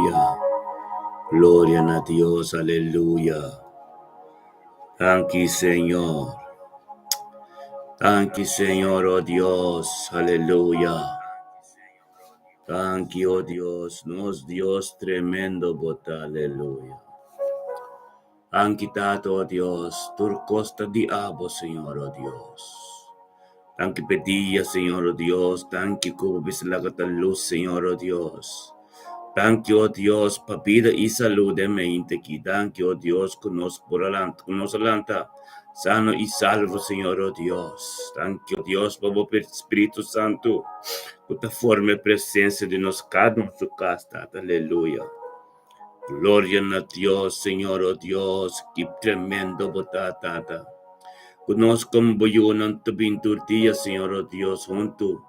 Aleluya. Gloria na Dios, aleluya. Danki, Señor. Danki, Señor, oh Dios, aleluya. Danki, oh Dios, nos Dios tremendo bo ta, aleluya. Danki, Tata, oh Dios, tur kos ta di abo, Señor, oh Dios. Danki p'e dia, Señor, oh Dios, danki ku bo bisa laga ta lus, Señor, oh Dios. Danki, oh Dios, pa bida i salú den mente aki. Danki, oh Dios, ku nos por a lanta, ku nos a lanta sano i salvo, Señor, oh Dios. Danki, oh Dios, pa bo Spiritu Santu ku ta forma e presensia di nos kada un su kas, Tata. Aleluya. Gloria na Dios, Señor, oh Dios, ki tremendo bo ta, Tata. Ku nos komo bo yunan ta bin tur dia, Señor, oh Dios, huntu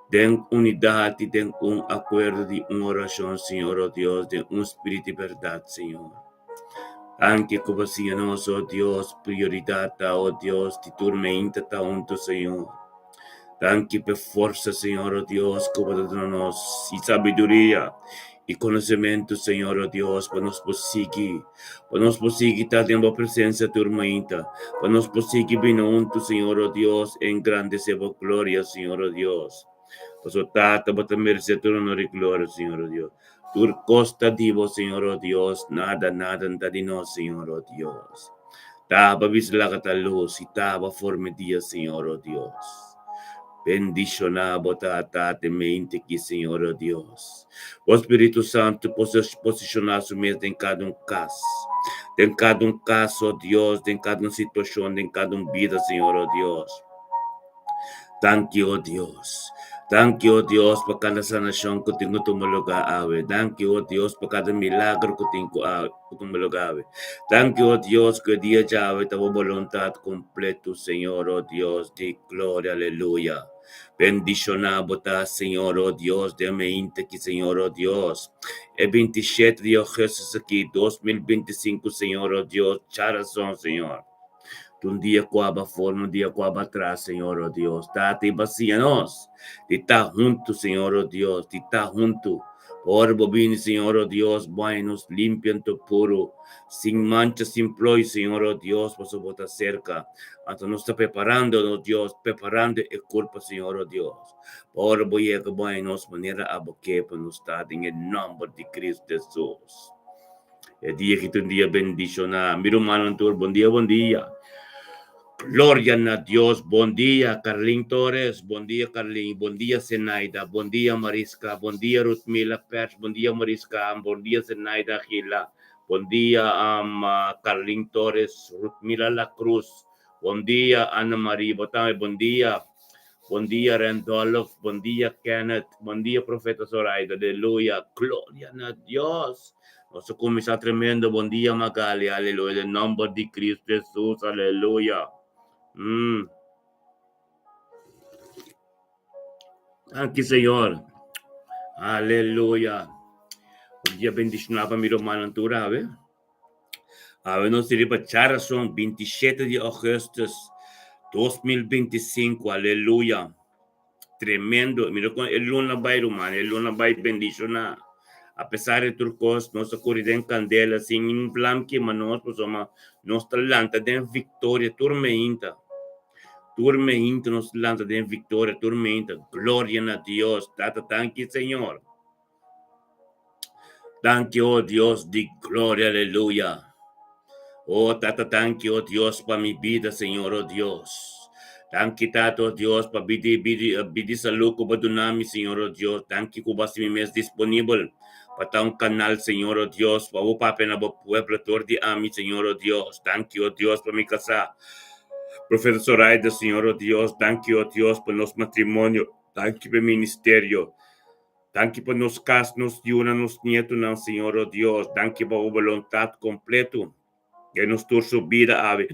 den unidat i den un akuerdo di un orashon, Señor, oh Dios, den un spiritu di bèrdat, Señor. Danki ku bo siña nos, oh Dios, prioridat ta, oh Dios, di tur meinta ta huntu, Señor. Danki p'e forsa, Señor, oh Dios, ku bo ta duna nos, i sabiduria i konosementu, Señor, oh Dios, pa nos por sigui, pa nos por sigui ta den bo presensia tur mainta, pa nos por sigui bini huntu, Señor, oh Dios, engrandesé bo gloria, Señor, oh Dios. Pasobra Tata, bo ta meresé tur honor i gloria, Señor, oh Dios. Tur kos ta di bo, Señor, oh Dios, nada, nada no ta di nos, Señor, oh Dios. Taba bisa laga ta lus i taba forma dia, Señor, oh Dios. Bendishoná bo Tata te mente ki, Señor, oh Dios. Bo Spiritu Santu posishoná su mes den kada un kas. Den kada un kas, oh Dios, den kada un situashon, den kada un bida, Señor, oh Dios. Danki, oh Dios. Danki, oh Dios, pa kada sanashon ku tin ku tuma lugá awe. Danki, oh Dios, pa kada milagro ku tin ku tuma lugá awe. Danki, oh Dios, ku e dia djawe ta bo boluntat kompletu, Señor, oh Dios di gloria, aleluya. Bendishoná bo ta, Señor, oh Dios, den meinta aki, Señor, oh Dios. E 27 di ougùstus aki, 2025, Señor, oh Dios, djarason, Señor. Un dia ku aba forma, un dia ku aba atras, Señor, oh Dios. Tata i basia nos di ta huntu, Señor, oh Dios, di ta huntu. Ora bo bini, Señor, oh Dios, bai nos limpia anto puru, sin mancha, sin ploi, Señor, oh Dios, pasobra bo ta serka. Anto nos ta preparando nos, Dios, preparando e kurpa, Señor, oh Dios. Pa ora bo yega, bai nos manera abo ke pa nos ta den e nòmber di Cristo Jesus. E dia ki ta un dia bendishoná. Mi rumannan tur, bon dia, bon dia. Gloria na Dios. Bon dia, Carlin Torres. Bon dia, Carlin. Bon dia, Zenaida. Bon dia, Mariska. Bon dia, Ruthmila Pers. Bon dia, Mariska. Bon dia, Zenaida Gila. Bon dia, um, Carlin Torres. Ruthmila La Cruz. Bon dia, Ana Marie. Bo tambe, bon dia. Bon dia, Randolph. Bon dia, Kenneth. Bon dia, Profeta Zoraida. Aleluya. Gloria na Dios. Nos a kuminsá tremendo. Bon dia, Magali. Aleluya. Den nòmber di Cristo Jesus. Aleluya. Mm. Danki, Señor. Aleluya. Un dia bendishoná pa mi rumannan tur awe. Awe nos ta riba djarason 27 di ougùstùs 2025. Aleluya. Tremendo. Mira kon e luna bai, ruman. E luna bai bendishoná. Apesar di tur kos, nos a kuri den kandela sin ningun vlam kima nos, pasobra nos ta lanta den viktoria tur meinta. Tur meinta nos ta lanta den viktoria, tur meinta. Gloria na Dios. Tata, danki, Señor. Danki, oh Dios di gloria, aleluya. Oh Tata, danki, oh Dios, pa mi bida, Señor, oh Dios. Danki, Tata, oh Dios, pa bida, bida, bida salú ku bo duna mi, Señor, oh Dios. Danki ku bo hasi mi mes disponibel pa ta un kanal, Señor, oh Dios, pa bo papia na bo pueblo tur di ami, Señor, oh Dios. Danki, oh Dios, pa mi kasá. Profeta Zoraida, Señor, oh Dios. Danki, oh Dios, pa nos matrimonio. Danki pa e ministerio. Danki pa nos kas, nos yunan, nos nietunan, Señor, oh Dios. Danki pa bo boluntat kompletu den nos tur su bida awe.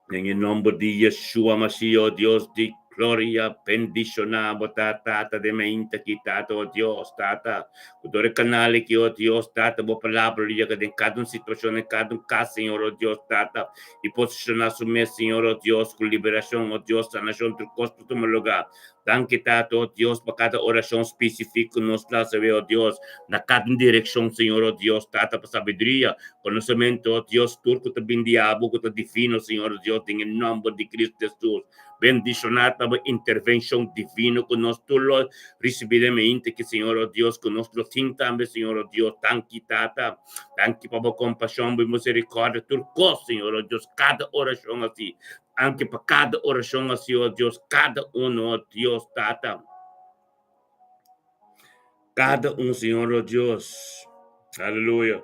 Den e nòmber di Yeshua Mashiach, oh Dios di. gloria, bendishoná bo ta, Tata, den mainta aki, Tata, o Dios, Tata, ku dor e kanal aki, o Dios, Tata, bo palabra lo yega den kada un situashon, den kada un kas, Señor, o Dios, Tata, i posishoná su mes, Señor, o Dios, ku liberashon, o Dios, sanashon, tur kos por tuma lugá. Danki, Tata, o Dios, pa kada orashon spesifik ku nos ta hasi, o Dios, na kada un direkshon, Señor, o Dios, Tata, pa sabiduria, konosementu, o Dios, tur ku ta bin di abo, ku ta divino, Señor, o Dios, den e nòmber di Kristu Hesus. Bendishoná ta bo intervenshon divino ku nos tur lo risibí den mente ki, Señor, o Dios, ku nos lo tin tambe, Señor, o Dios. Danki, Tata. Danki pa bo kompashon, bo miserikòrdia, tur kos, Señor, o Dios, kada orashon hasi. Anke pa kada orashon hasi, o Dios, kada uno, o Dios, Tata. Kada un, Señor, o Dios. Aleluya.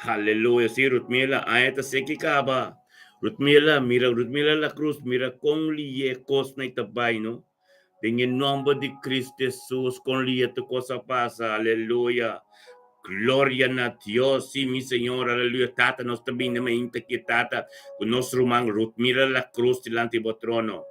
Aleluya. Sí, Rutmila, aña ta seki kaba. Rutmila, mira, Rutmila La Cruz, mira kon liye kos na ta bai, no? Den e nomber di Cristo Jesus, kon liye tu kos a pasa. Aleluya. Gloria na Dios, sí, mi Señor, aleluya. Tata, nos ta bini mainta aki, Tata, ku nos ruman Rutmila La Cruz dilanti bo trono.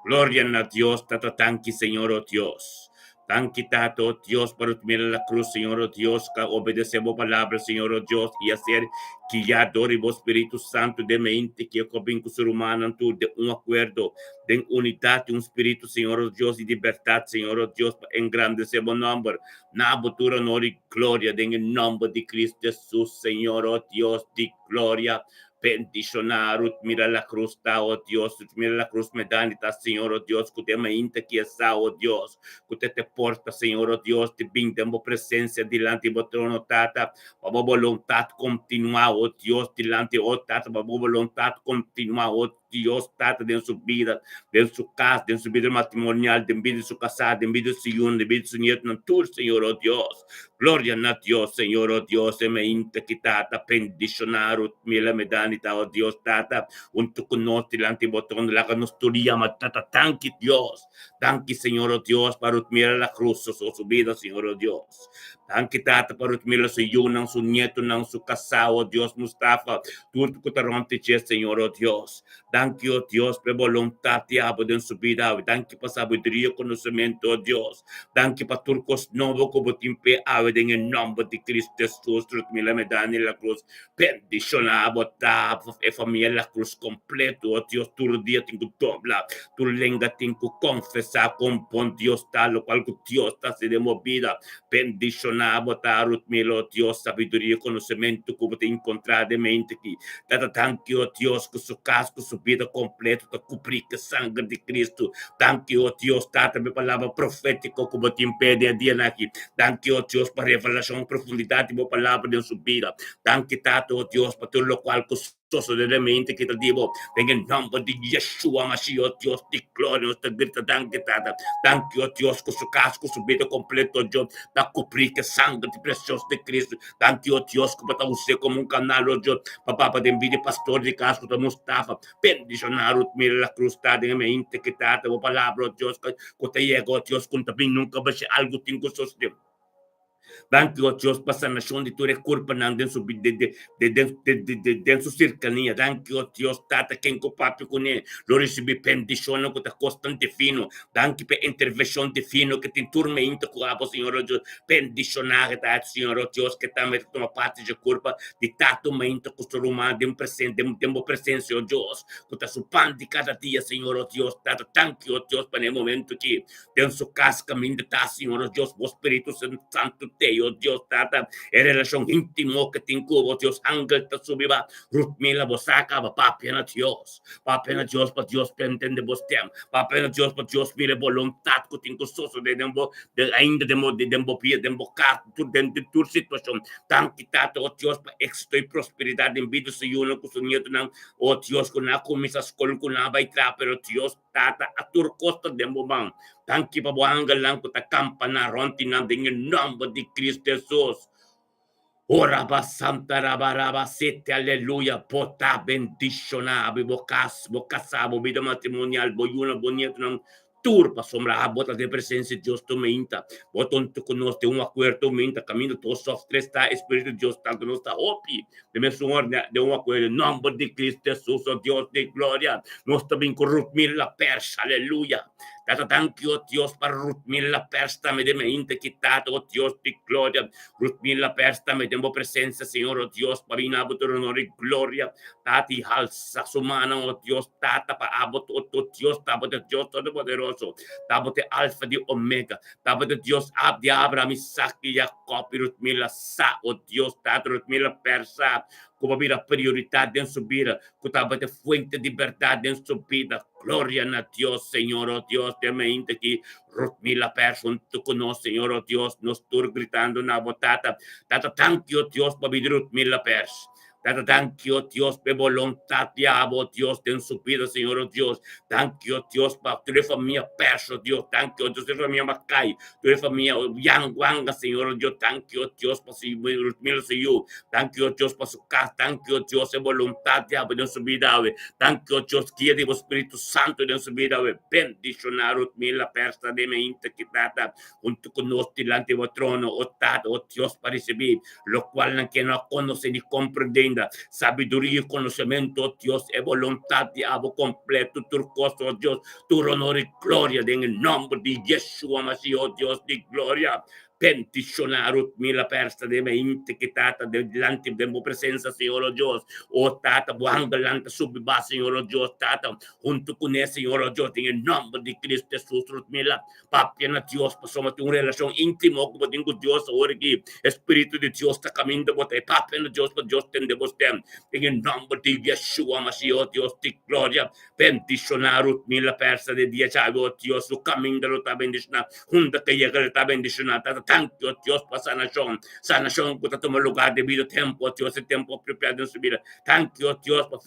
Gloria na Dios, Tata, danki, Señor, oh Dios. Danki, Tata, oh Dios, pa Rutmila La Cruz, Señor, oh Dios, ka obedece bo palabra, Señor, oh Dios, i a ser guiá dor di bo Spiritu Santu den mente ki e kobin ku su rumannan tur den un akuerdo, den unidat di un spiritu, Señor, oh Dios, i di bèrdat, Señor, oh Dios, pa engrandesé bo nòmber. Na bo tur honor i gloria den e nòmber di Cristo Jesus, Señor, oh Dios di gloria. Bendishoná Ruth mira la cruz ta, oh Dios, Ruth mira la cruz Medani ta, Señor, oh Dios, ku den mainta ki e sa, oh Dios, ku te te porta, Señor, oh Dios, di bin den bo presencia dilanti bo trono, Tata, pa bo boluntat kontinuá, oh Dios, dilanti, oh Tata, pa bo boluntat kontinuá, oh Dios, Tata, den su bida, den su kas, den su bida matrimonial, den bida di su kasá, den bida di su yunan, den bida di su nietunan, tur, Señor, oh Dios. Gloria na Dios, Señor, oh Dios, e mainta ki Tata bendishoná Ruth Mila Medani ta, oh Dios, Tata, huntu ku nos dilanti bo trono, laga nos tur yama Tata, danki Dios, danki Señor, oh Dios, pa Ruth Mila la Cruz su su bida, Señor, oh Dios. Danki Tata pa Ruth Mila su yunan, su nietonan, su kasá, oh Dios, Mustafa, tur ku ta rònt di dje, Señor, oh Dios. Danki, oh Dios, pa e boluntat di abo den su bida awe. Danki pa sabiduria i konosementu, oh Dios. Danki pa tur kos nobo ku bo tin p'e awe den e nòmber di Kristu Hesus. Ruth Mila Medani La Cruz bendishoná bo ta e famia La Cruz kompleto, oh Dios. Tur dia tin ku dobla, tur lenga tin ku konfesá kon bon Dios ta, lokual ku Dios ta hasi den bo bida. Bendishoná bo ta, Ruth Mila, oh Dios, sabiduria i konosementu ku bo ta enkontrá den mente aki. Tata, danki, o Dios, ku su kas, ku su bida kompleto ta kubrí ku e sanger di Kristu. Danki, o Dios, Tata, pa e palabra profétiko ku bo tin p'e den e dianan aki. Danki, o Dios, pa revelashon, profundidat di bo palabra den su bida. Danki, Tata, o Dios, pa tur lokual ku sosodé den mente ki ta di bo. Den e nòmber di Yeshua Mashiach, o Dios di gloria, nos ta grita danki, Tata. Danki, o Dios, ku su kas, ku su bida kompleto, o Dios, ta kubrí ku e sanger di presioso di Kristu. Danki, o Dios, ku bo ta us'é komo un kanal, o Dios, pa papia den bida di pastor di kas ku ta Mustafa. Bendishoná Ruth Mira La Cruz ta den e mente ki ta bo palabra, o Dios, ku ta yega, o Dios, ku no ta bin nunka bash'é algu tin ku sosodé. Danki, o Dios, pa sanashon di tur e kurpanan den su den su sirkania. Danki, o Dios, Tata, ken ku papia kuné lo risibí bendishonnan ku ta kosnan divino. Danki pa e intervenshon divino ku tin tur meinta ku abo, Señor, o Dios. Bendishoná e ta Señor, o Dios, ke tambe ta tuma parti dje kurpa di tata mainta ku su ruman den presen den den bo presensia, o Dios, ku ta su pan di kada dia, Señor, o Dios. Tata, danki, o Dios, pa na e momento aki den su kas kaminda ta, Señor, o Dios, bo Spiritu Santu t'ei, o Dios, Tata, e relashon íntimo ke tin ku bo, Dios, angel ta subi ba Rutmila, bo sa kaba papia na Dios. Papia na Dios pa Dios por entende bo stem. Papia na Dios pa Dios mira e boluntat ku tin ku sosode den bo ainda den bo den bo bida, den bo kas, tur den tur situashon. Danki Tata, o Dios, pa éksito i prosperidat den bida su yunan ku su nietonan. O Dios, ku nan a kuminsá skol, ku nan a bai traha, pero Dios Tata, a tur kos ta den bo man. Danki pa bo angelnan ku ta kampa nan rònt di nan den e nòmber di Kristu Hesus. O raba santa raba raba sete aleluya bo ta bendishoná bo kas bo kasá bo bida matrimonial bo yunan bo nietonan. Tur pasobra abo ta den presencia di Dios tur meinta. Bo ta hunto cu nos den un acuerdo tur meinta caminda dos of tres ta e Spiritu di Dios tanto nos ta hopi den mesun orden den un acuerdo den nomber di Cristo Jesus o Dios di gloria nos ta bin cu Rutmila Pers aleluya Tata danki o Dios pa Rutmila Pers tambe den meinta ki Tata o Dios di gloria Rutmila Pers tambe den bo presencia Señor o Dios pa bin abo tur honor y gloria Tata y halsa su mannan, o Dios, Tata, pa abo to Dios, ta bo ta Dios Todopoderoso, ta bo ta e Alfa di Omega, ta bo ta Dios Ab di Abraham, Isaac y Jacob, y Rutmila sa, o Dios, Tata, Rutmila persa cu bo bira prioridad den su bida, cu ta bo ta e fuente di berdad den su bida. Gloria na Dios, Señor, o Dios, den mainta aki, Rutmila persa hunto cu nos, Señor, o Dios, nos tur gritando na bo, Tata, Tata, danki, o Dios, pa bida Rutmila pers. Tata, danki, o Dios, p'e boluntat di abo, o Dios, den su bida, Señor, o Dios. Danki, o Dios, pa tur e famia Pers, o Dios. Danki, o Dios, tur e famia Mackay, tur e famia Yanguanga, Señor, o Dios. Danki, o Dios, pa su Rutmila, su yu. Danki, o Dios, pa su kas. Danki, o Dios, e boluntat di abo den su bida awe. Danki, o Dios, guia di bo Spiritu Santu den su bida awe. Bendishoná Rutmila Pers ta den mainta ki, Tata, huntu ku nos dilanti bo trono, o Tata, o Dios, pa risibí locual nan ke no a conoce ni comprendenda. Sabiduria y conocemento, oh Dios, e voluntad di abo completo, tur cos, oh Dios, tur honor y gloria den e nomber di Yeshua Mashiach, oh Dios di gloria. Bendiciona Ruth Mila Persta den e inte ki Tata den dilanti den bo presencia, Señor, oh Dios. Oh Tata, bo angelnan ta subi ba, Señor, oh Dios, Tata, hunto cune, Señor, oh Dios, den e nomber di Cristo Jesus, Ruth Mila. Papia na Dios pasobra tin un relashon íntimo ku bo tin ku Dios awor aki. E Spiritu di Dios ta kaminda bo ta e papia na Dios pa Dios tende bo stem. Den e nòmber di Yeshua Mashiach, o Dios di gloria, bendishoná Rutmila Persa den dia djawe, o Dios, su kaminda lo ta bendishoná, hunda ke yega lo ta bendishoná. Tata, tanki, o Dios, pa sanashon, sanashon ku ta tuma lugá debido tempu, o Dios, e tempu apropiado den su bida. Tanki, o Dios, pa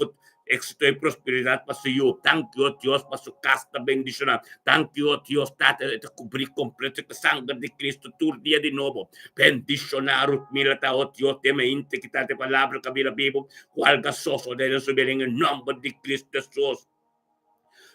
Éxito y prosperidad pa su yu. Danki, oh Dios, pa su cas ta bendiciona. Danki, oh Dios, Tata, e ta cubri completo cu sanger di Cristo tur dia di nobo. Bendiciona Ruthmila ta, oh Dios, den e inte ki ta de palabra ka bira bibo, cual gasoso den su bida en e nomber di Cristo Jesus.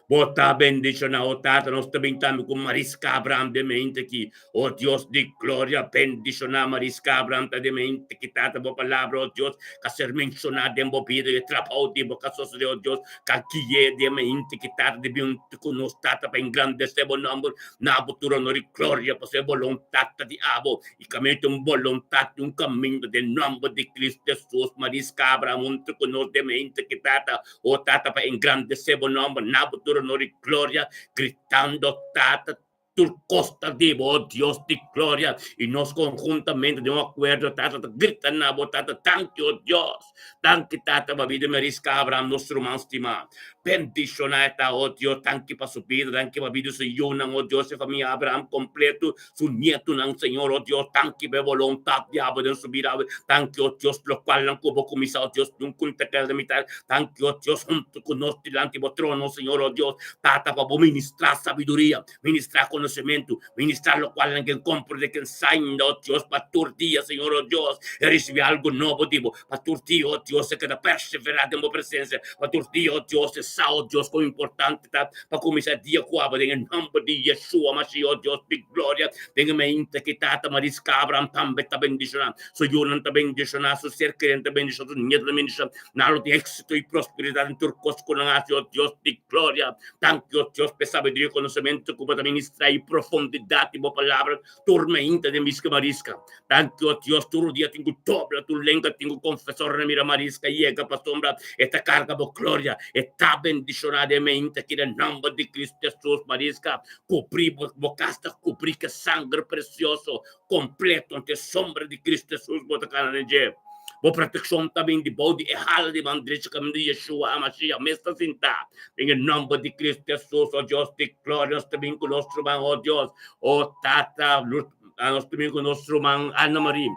Bo ta bendiciona, oh Tata, nos ta bin tambe cu Mariska Abraham den e inte ki. Oh Dios di gloria, bendishoná Mariska Abraham ta den mente ki Tata bo palabra, oh Dios, ka ser menshoná den bo bida i e trabou di bo ka sosodé, oh Dios, ka gui'é den mente ki Tata di bin huntu ku nos, Tata, pa engrandesé bo nòmber na bo tur honor i gloria, pasobra e boluntat ta di abo i kaminda ta un boluntat di un kaminda den nòmber di Cristo Hesus. Mariska Abraham huntu ku nos den mente ki Tata, oh Tata, pa engrandesé bo nòmber na bo tur honor i gloria, gritando, Tata, Tur kos ta di bo, oh Dios di gloria, i nos konhuntamente den un akuerdo, Tata, ta grita na bo, Tata, danki, oh Dios. Danki, Tata, pa bida Mariska Abraham, nos ruman stimá. Bendishoná e ta, oh Dios. Danki pa su bida, danki pa bida su yunan, oh Dios, e famia Abraham kompleto, su nietunan, Señor, oh Dios. Danki pa e boluntat di abo den su bida awe. Danki, oh Dios, lokualnan ku bo kuminsá, oh Dios, nunka un ta keda mitad. Danki, oh Dios, huntu ku nos dilanti bo trono, Señor, oh Dios, Tata, pa bo ministrá sabiduria. Ministrá konosementu, ministrá lokual nan ken komprendé, ken sainda, o Dios, pa tur dia, Señor, o Dios, e risibí algu nobo di bo, pa tur dia, o Dios, e keda perseverá den bo presensia, pa tur dia, o Dios, e sa, o Dios, kon importante ta pa kuminsá dia ku abo den e nòmber di Yeshua Mashiach, o Dios di gloria, den e mainta ki Tata Mariska Abraham tambe ta bendishoná, su yunan ta bendishoná, su ser kerinan ta bendishoná, su nietunan ta bendishoná, nan lo tin éksito i prosperidat den tur kos ku nan hasi, o Dios di gloria. Danki, o Dios, p'e sabiduria i konosementu ku bo ta ministrá i profundidat di bo palabra tur mainta den biska mariska. Danki, o Dios, tur dia tin ku dobla tur lenga tin ku konfesá ora nan mira mariska yega pasobra e ta karga bo gloria. E ta bendishoná den mainta aki den nòmber di Kristu Hesus. Mariska, kubrí bo, bo kas ta kubrí ku e sanger presioso kompleto ante e sombra di Kristu Hesus bo ta kana den dje. Bo protekshon ta bin di bou di e hala di man drechi kaminda di Yeshua HaMashiach mes ta sintá. Den e nòmber di Kristu Hesus, o Dios di gloria, nos ta bin ku nos ruman, o Dios, o Tata, nos ta bin ku nos ruman Ana Marie.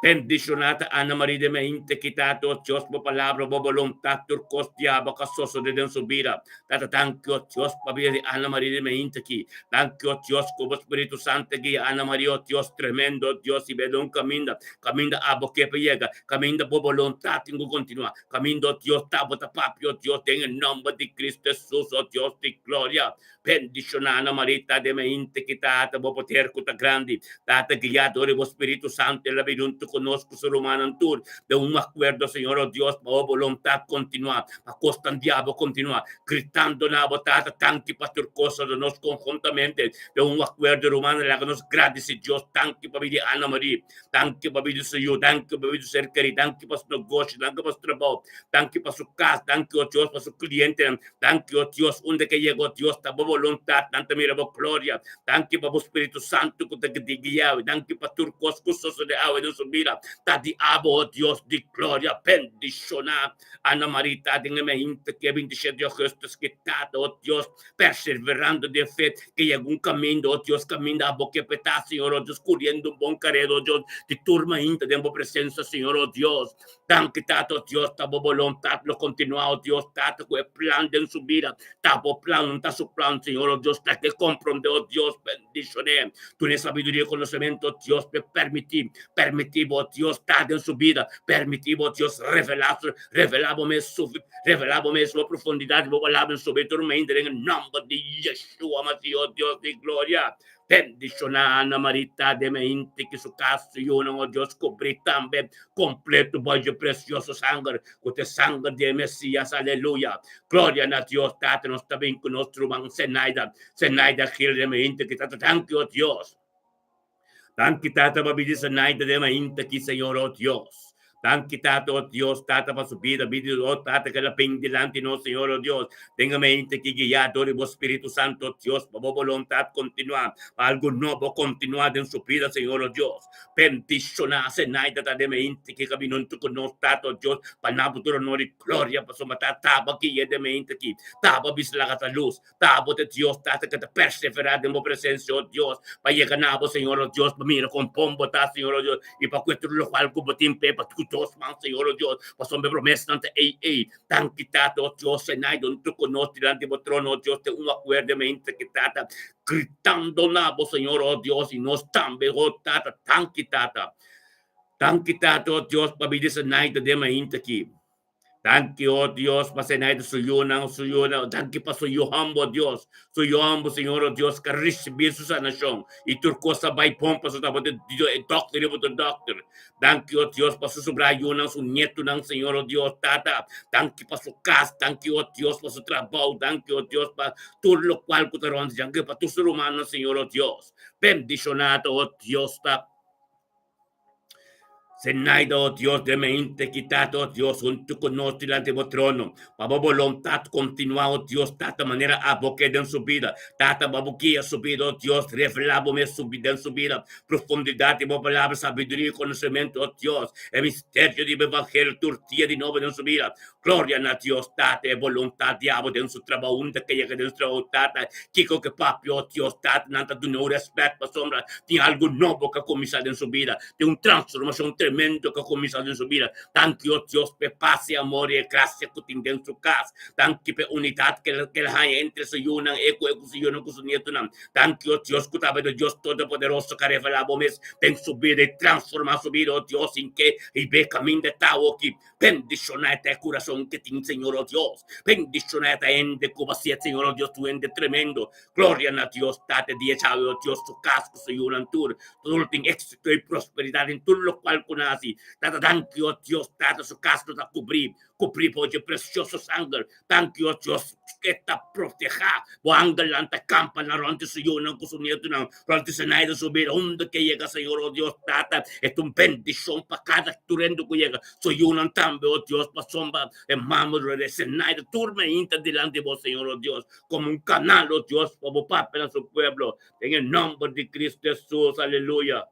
Bendishoná ta Ana Maria den mente ki Tata o Dios bo palabra bo boluntat tur kos diabel ka sosode den su bida. Tata danki o Dios pa bida di Ana Maria den mente ki. Danki o Dios ku bo Spiritu Santo guia Ana Maria o Dios tremendo o Dios i b'e den un kaminda kaminda abo ke pa yega kaminda bo boluntat tin ku kontinua kaminda o Dios ta bo ta papia o Dios den e nomber di Cristo Jesus o Dios di gloria. Bendishoná Ana Maria ta den mente ki Tata bo poder ku ta grandi. Tata guiá dor di bo Spiritu Santu el a bin huntu ku nos ku su rumannan tur den un akuerdo Señor o Dios pa bo boluntat kontinuá pa kos tan diabel kontinuá gritando na bo Tata tanki pa tur kos do nos konhuntamente den un akuerdo rumannan laga nos gradisi Dios tanki pa bini Ana Maria danki pa bini su yu danki pa bini su ser keri danki pa su negoshi danki pa su trabou danki pa su kas danki o Dios pa su klientenan Danki, o Dios, unda ke yega, o Dios, ta bo boluntat, nan ta mira bo gloria. Danki pa bo Spiritu Santu ku ta guia awe. Danki pa tur kos ku sosode awe den su bida. Ta di abo, o Dios di gloria. Bendishoná Ana Marita den e meinta ki e 27 di augustus ki tata, o Dios, perseverando den fe, ke yega un kaminda, o Dios, kaminda abo ke peta, Señor, o Dios, kuriendo un bon karera, o Dios, di tur mainta den bo presensia, Señor, o Dios. Danki Tata, oh Dios, ta bo boluntat lo kontinuá, oh Dios, Tata, ku e plan den su bida, ta bo plan, no ta su plan, Señor, oh Dios, ta ke komprondé, oh Dios, bendishoné, dun'é sabiduria i konosementu, oh Dios, p'e permití, permití bo, oh Dios, ta den su bida, permití bo, oh Dios, revelá su, revelá bo mes su, revelá bo mes bo profundidat di bo palabra en su bida tur mainta den e nòmber di Yeshua Masih, oh Dios di gloria. Bendishoná Ana Marita den e hende ki su kas, su yunan, o Dios, kubrí tambe kompleto bo dje presioso sanger, ku ta e sanger di e Mesias. Aleluya! Gloria na Dios Tata! Nos ta bin ku nos ruman Zenaida, Zenaida Gil den e hende ki Tata. Danki, o Dios. Danki, Tata, pa bida di Zenaida den e hende ki, Señor, o Dios. Danki Tata, o Dios, Tata, pa su bida, bida di o Tata, ku el a bin dilanti nos, Señor, o Dios. Den e mente ki guiá dor di bo Spiritu Santu, o Dios, pa bo boluntat kontinuá, pa algu nobo kontinuá den su bida, Señor, o Dios. Bendishoná Zenaida ta den mente ki ka bin huntu ku nos, Tata, o Dios, pa nan bo duna honor i gloria, pasobra ta taba guia den mente ki, taba bisa laga ta lus. Ta abo ta Dios, Tata, ke ta perseverá den bo presensia, o Dios, pa yega na bo, Señor, o Dios, pa mira kon bon bo ta, Señor, o Dios, i pa kue tur lokual ku bo tin p'e pa ku dos man, Señor, o Dios, pasobra bo promesanan ta ei ei. Danki, Tata, o Dios, Senai, don tur ku nos dilanti bo trono, o Dios, den un akuerdo mente ke Tata, gritando na bo, Señor, o Dios, i nos tambe, o Tata, danki, Tata. Danki, Tata, o Dios, pa bida Senai ta den mainta aki. Danki, o Dios, pa Zenaida su yunan, su yunan. Danki pa su yu hòmber, o Dios. Su yu hòmber, Señor, o Dios, ka risibí su sanashon. I tur kos a bai bon pasobra tabata e dòkter riba otro dòkter. Danki, o Dios, pa su sobrá yunan, su nietunan, Señor, o Dios, Tata. Danki pa su kas. Danki, o Dios, pa su trabou. Danki, o Dios, pa tur lokual ku ta rònt. Danki pa tur su rumannan, Señor, o Dios. Bendishoná ta, o Dios, ta. Zenaida, o Dios, den mente kitá, o Dios, huntu ku nos dilanti bo trono, pa bo boluntat kontinuá, o Dios, Tata, manera abo ke den su bida. Tata, pa bo guia su bida, o Dios, revelá bo mes su den su bida, profundidat di bo palabra, sabiduria i konosementu, o Dios, e misterio di bo evangelio tur dia di nobo den su bida. Gloria na Dios, Tata, e boluntat di abo den su trabou, unda ke yega den su trabou, Tata, kiko ke papia, o Dios, Tata, nan ta duna un respet pasobra tin algu nobo ke a kuminsá den su bida, tin un transformashon tremendo ke a kuminsá den su bida. Danki, o Dios, pa e pas, e amor i e grasia ku tin den su kas. Danki pa e unidat ke el haña entre su yunan, e ku e ku su yunan ku su nietunan. Danki, o Dios, ku tabata e Dios Todopoderoso ke a revelá bo mes den su bida i transformá su bida, o Dios, sin ke hib'é kaminda e ta awoki. Bendiciona e curason que tin, Señor, oh Dios. Bendiciona e hende cu bacia, Señor, oh Dios, tu hende tremendo. Gloria na Dios, Tata di Esaú, oh Dios, su cas cu su yunan tur. Tur tin éxito y prosperidad en tur locual cu naci. Tata, danki, oh Dios, Tata, su cas lo ta cubri, cubri por dje precioso sanger. Danki, oh Dios, ke ta proteha. Bo angelnan ta kampa na rond di su yunan ku su nietunan, rond di Zenaida su bida. Unda ke yega, Señor, oh Dios, Tata, e ta un bendishon pa kada turendo ku yega. Su yunan tambe, oh Dios, pasobra e mama di Zenaida tur mainta dilanti bo, Señor, oh Dios, komo un kanal, oh Dios, pa bo papia na su pueblo. Den e nomber di Cristo Jesus, aleluya.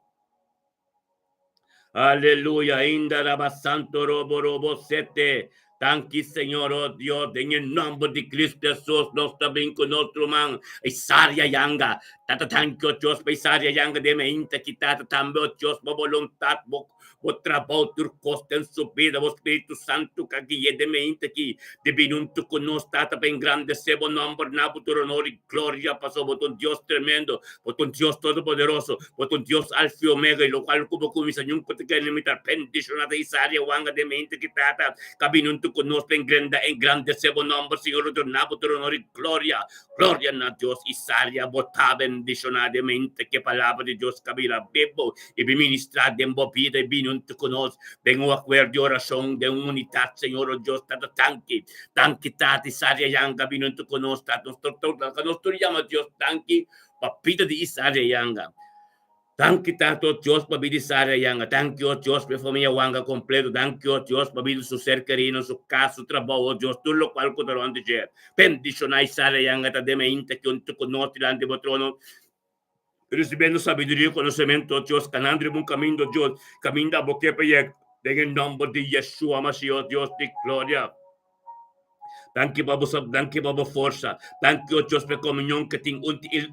Aleluya, inda raba santo robo robo sete. Danki Señor, oh Dios, den e nomber di Cristo Jesus nos ta bin cu nos ruman Isaria Yanga. Tata danki, oh Dios, pa Isaria Yanga den mainta ki Tata tambe, oh Dios, bo boluntad, bo bo trabou tur cos den su bida, bo Spiritu Santo ka gui'e den mainta ki di bin hunto cu nos, Tata, pa engrandece bo nomber na bo tur honor y gloria, pasobra bo ta un Dios tremendo, bo ta un Dios todopoderoso, Bo ta un Dios Alfa i Omega, i lokual ku bo kuminsá nunka ta keda limitá. Bendishoná ta Isaria wanga den mente ki Tata ka bini huntu ku nos pa engrenda, engrandesé bo nòmber, Señor, i duna bo tur honor i gloria. Gloria na Dios! Isaria, bo ta bendishoná den mente ku e Palabra di Dios ka bira bibu i bin ministrá den bo bida i bini huntu ku nos den un akuerdo di orashon, den un unitat, Señor, o Dios Tata. Danki. Danki, Tata. Isaria yanga bini huntu ku nos, Tata. Nos tur yama Dios danki Pa bida di Isaria Yanga. Danki Tata o Dios pa bida Isaria Yanga. Danki o Dios pa e famia Wanga completo. Danki o Dios pa bida su ser querido, su cas, su trabou o Dios, tur locual cu ta rond di dje. Bendiciona Isaria Yanga ta den mainta ki un tucu nos dilanti bo trono, ricibiendo sabiduria y conocemento o Dios, canando riba un caminda o Dios, caminda bo ke pa yega den e nomber di Yeshua Mashiach o Dios di gloria. Danki pa bo danki pa bo forsa. Danki, o Dios, pa e komunion ku tin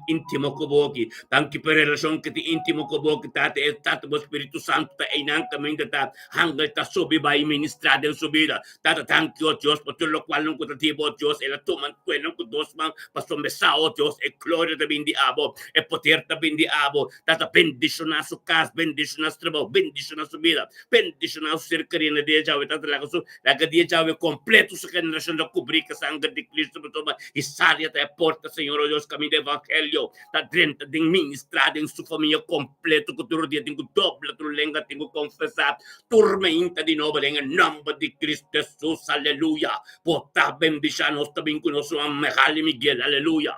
íntimo ku bo aki. Danki pa e relashon ku tin íntimo ku bo aki, Tata. E Tata, bo Spiritu Santu ta einan kaminda ta hangel ta subi bai ministrá den su bida. Tata, danki, o Dios, pa tur lokualnan ku ta di bo, Dios. El a tuma kuenan ku dos man pasobra mi sa, o Dios, e gloria ta bin di abo, e poder ta bin di abo. Tata, bendishoná su kas, bendishoná su trabou, bendishoná su bida, bendishoná su ser kerí na dia djawe. Tata, laga su Laga dia djawe kompleto su generashon ta kubrí ku sanger di Kristu pasobra Isaria ta e porta, Señor o Dios, kaminda evangelio ta drenta den ministrá den su famia kompleto ku tur dia tin ku dobla tur lenga tin ku konfesá tur meinta di nobo den e nòmber di Kristu Hesus. Aleluya! Bo ta bendishá nos ta bin ku nos ruman Megali Miguel. Aleluya!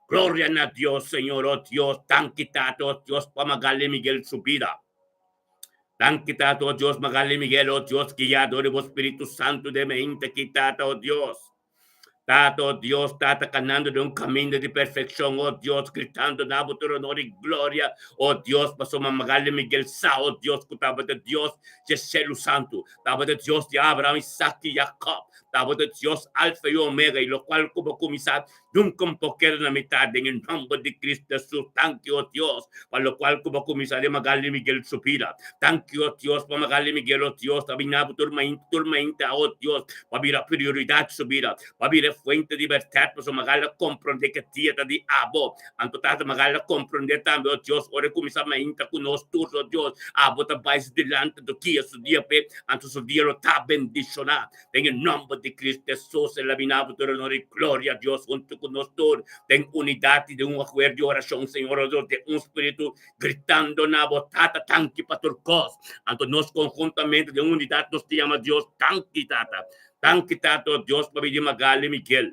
Gloria na Dios, Señor o Dios. Danki Tata o Dios pa Magali Miguel su bida. Danki Tata, o Dios, Magali Miguel, o Dios, guia dor di bo Spiritu Santu den mente aki, Tata, o Dios. Tata, o Dios, Tata, kanando den un kaminda di perfekshon, o Dios, gritando na bo tur honor i gloria, o Dios, pasobra Magali Miguel sa, o Dios, ku tabata Dios dje shelu santu, tabata Dios di Abraham, Isaac i Jacob, tabata Dios Alfa i Omega, i lokual ku bo kuminsá Nunka un por keda na mitad den e nomber di Cristo Jesus. Danki, o Dios, pa locual cu bo a cuminsa den Magali Miguel su bida. Danki, o Dios, pa Magali Miguel, o Dios, ta bina bo tur mainta, tur mainta, o Dios, pa bira prioridad su bida, pa bira e fuente di berdad, pasobra Magali a comprende cu e dia ta di abo. Anto Tata, Magali a comprende tambe, o Dios, ora e cuminsa mainta cu nos tur, o Dios, abo ta bay su dilanti, anto guia su dia p'e, anto su dia lo ta bendiciona. Den e nomber di Cristo Jesus, el a bina bo tur honor y gloria, Dios, hunto cu nos tur, den unidad y den un acuerdo di oracion, Señor, oh Dios, den un spiritu, gritando na bo, Tata, danki pa tur cos. Anto nos conhuntamente, den unidad, nos ta yama Dios, danki, Tata. Danki, Tata, oh Dios, pa bini Magali Miguel.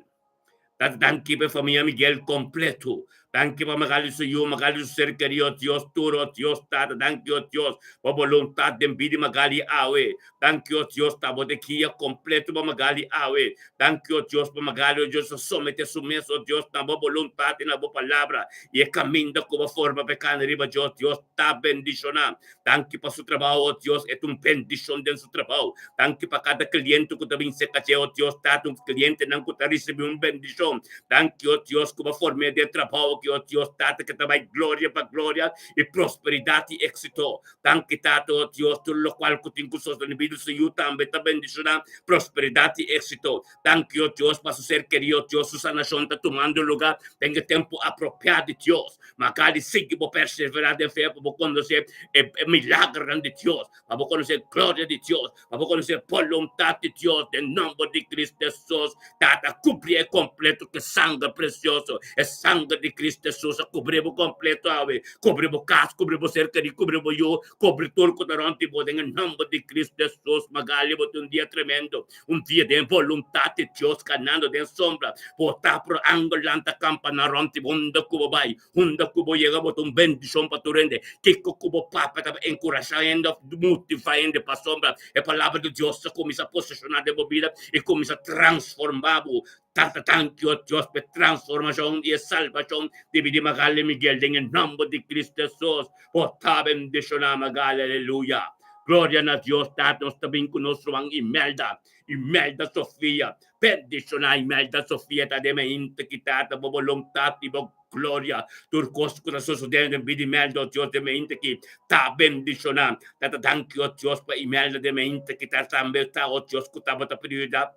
Tata, danki pa e famia Miguel completo. Danki pa Magali su yu, Magali su ser kerí, oh Dios, tur, oh Dios, Tata, danki, oh Dios, pa boluntad den bida di Magali awe. Danki, oh Dios, ta bo ta guia completo pa Magali awe. Danki, oh Dios, pa Magali, oh Dios, a somete su mes, oh Dios, na bo boluntad i na bo palabra, i e caminda cu bo forma pa e cana riba dje, oh Dios, ta bendiciona. Danki pa su trabao, oh Dios, e ta un bendicion den su trabao. Danki pa kada cliente cu ta bin cerca dje, oh Dios, Tata, un clientenan cu ta ricibi un bendicion. Danki, oh Dios, cu bo form'é den e trabao aki, oh Dios, Tata, cu ta bay gloria pa gloria y prosperidad y exito. Danki, Tata, oh Dios, tur locual cu tin cu sostene bida su yu tambe ta bendiciona, prosperidad y exito. Danki, oh Dios, pa su ser kerido, oh Dios, su sanacion ta tumando lugar den e tempo apropiado di Dios. Magali, sigui bo perseverá den fe pa bo konosé e milagernan di Dios, pa bo konosé e gloria di Dios, pa bo konosé e boluntat di Dios den nòmber di Cristo Hesus. Tata, kubri e kompleto ku e sanger presioso, e sanger di Cristo Hesus a kubri bo kompleto awe. Kubri bo kas, kubri bo ser kerí, kubri bo yu, kubri tur ku ta rònt di bo den e nòmber di Cristo Hesus. Magali, bo tin un dia tremendo. Un dia den boluntat di Dios kanando den sombra, bo ta pro angel lanta kampana rònt di bo unda ku bo bai, unda ku bo yega bo ta un bendishon pa tur hende. Kiko ku bo papia ta enkurashá hende òf motivá hende pasobra e palabra di Dios ta kuminsá poseshoná den bo bida i kuminsá transformá bo. Tata danki o Dios pa e transformashon i e salbashon di bida di Magali Miguel den e nòmber di Cristo Hesus. Bo ta bendishoná Magali, aleluya. Gloria na Dios Tata, nos ta bin ku nos ruman Imelda, Imelda Sofia. Bendishoná Imelda Sofia ta den mainta ki Tata bo boluntat i bo gloria. Tur kos ku ta sosodé den bida Imelda, o Dios, den mainta ki ta bendishoná. Tata danki, o Dios, pa Imelda den mainta ki ta tambe ta, o Dios, ku tabata prioridat.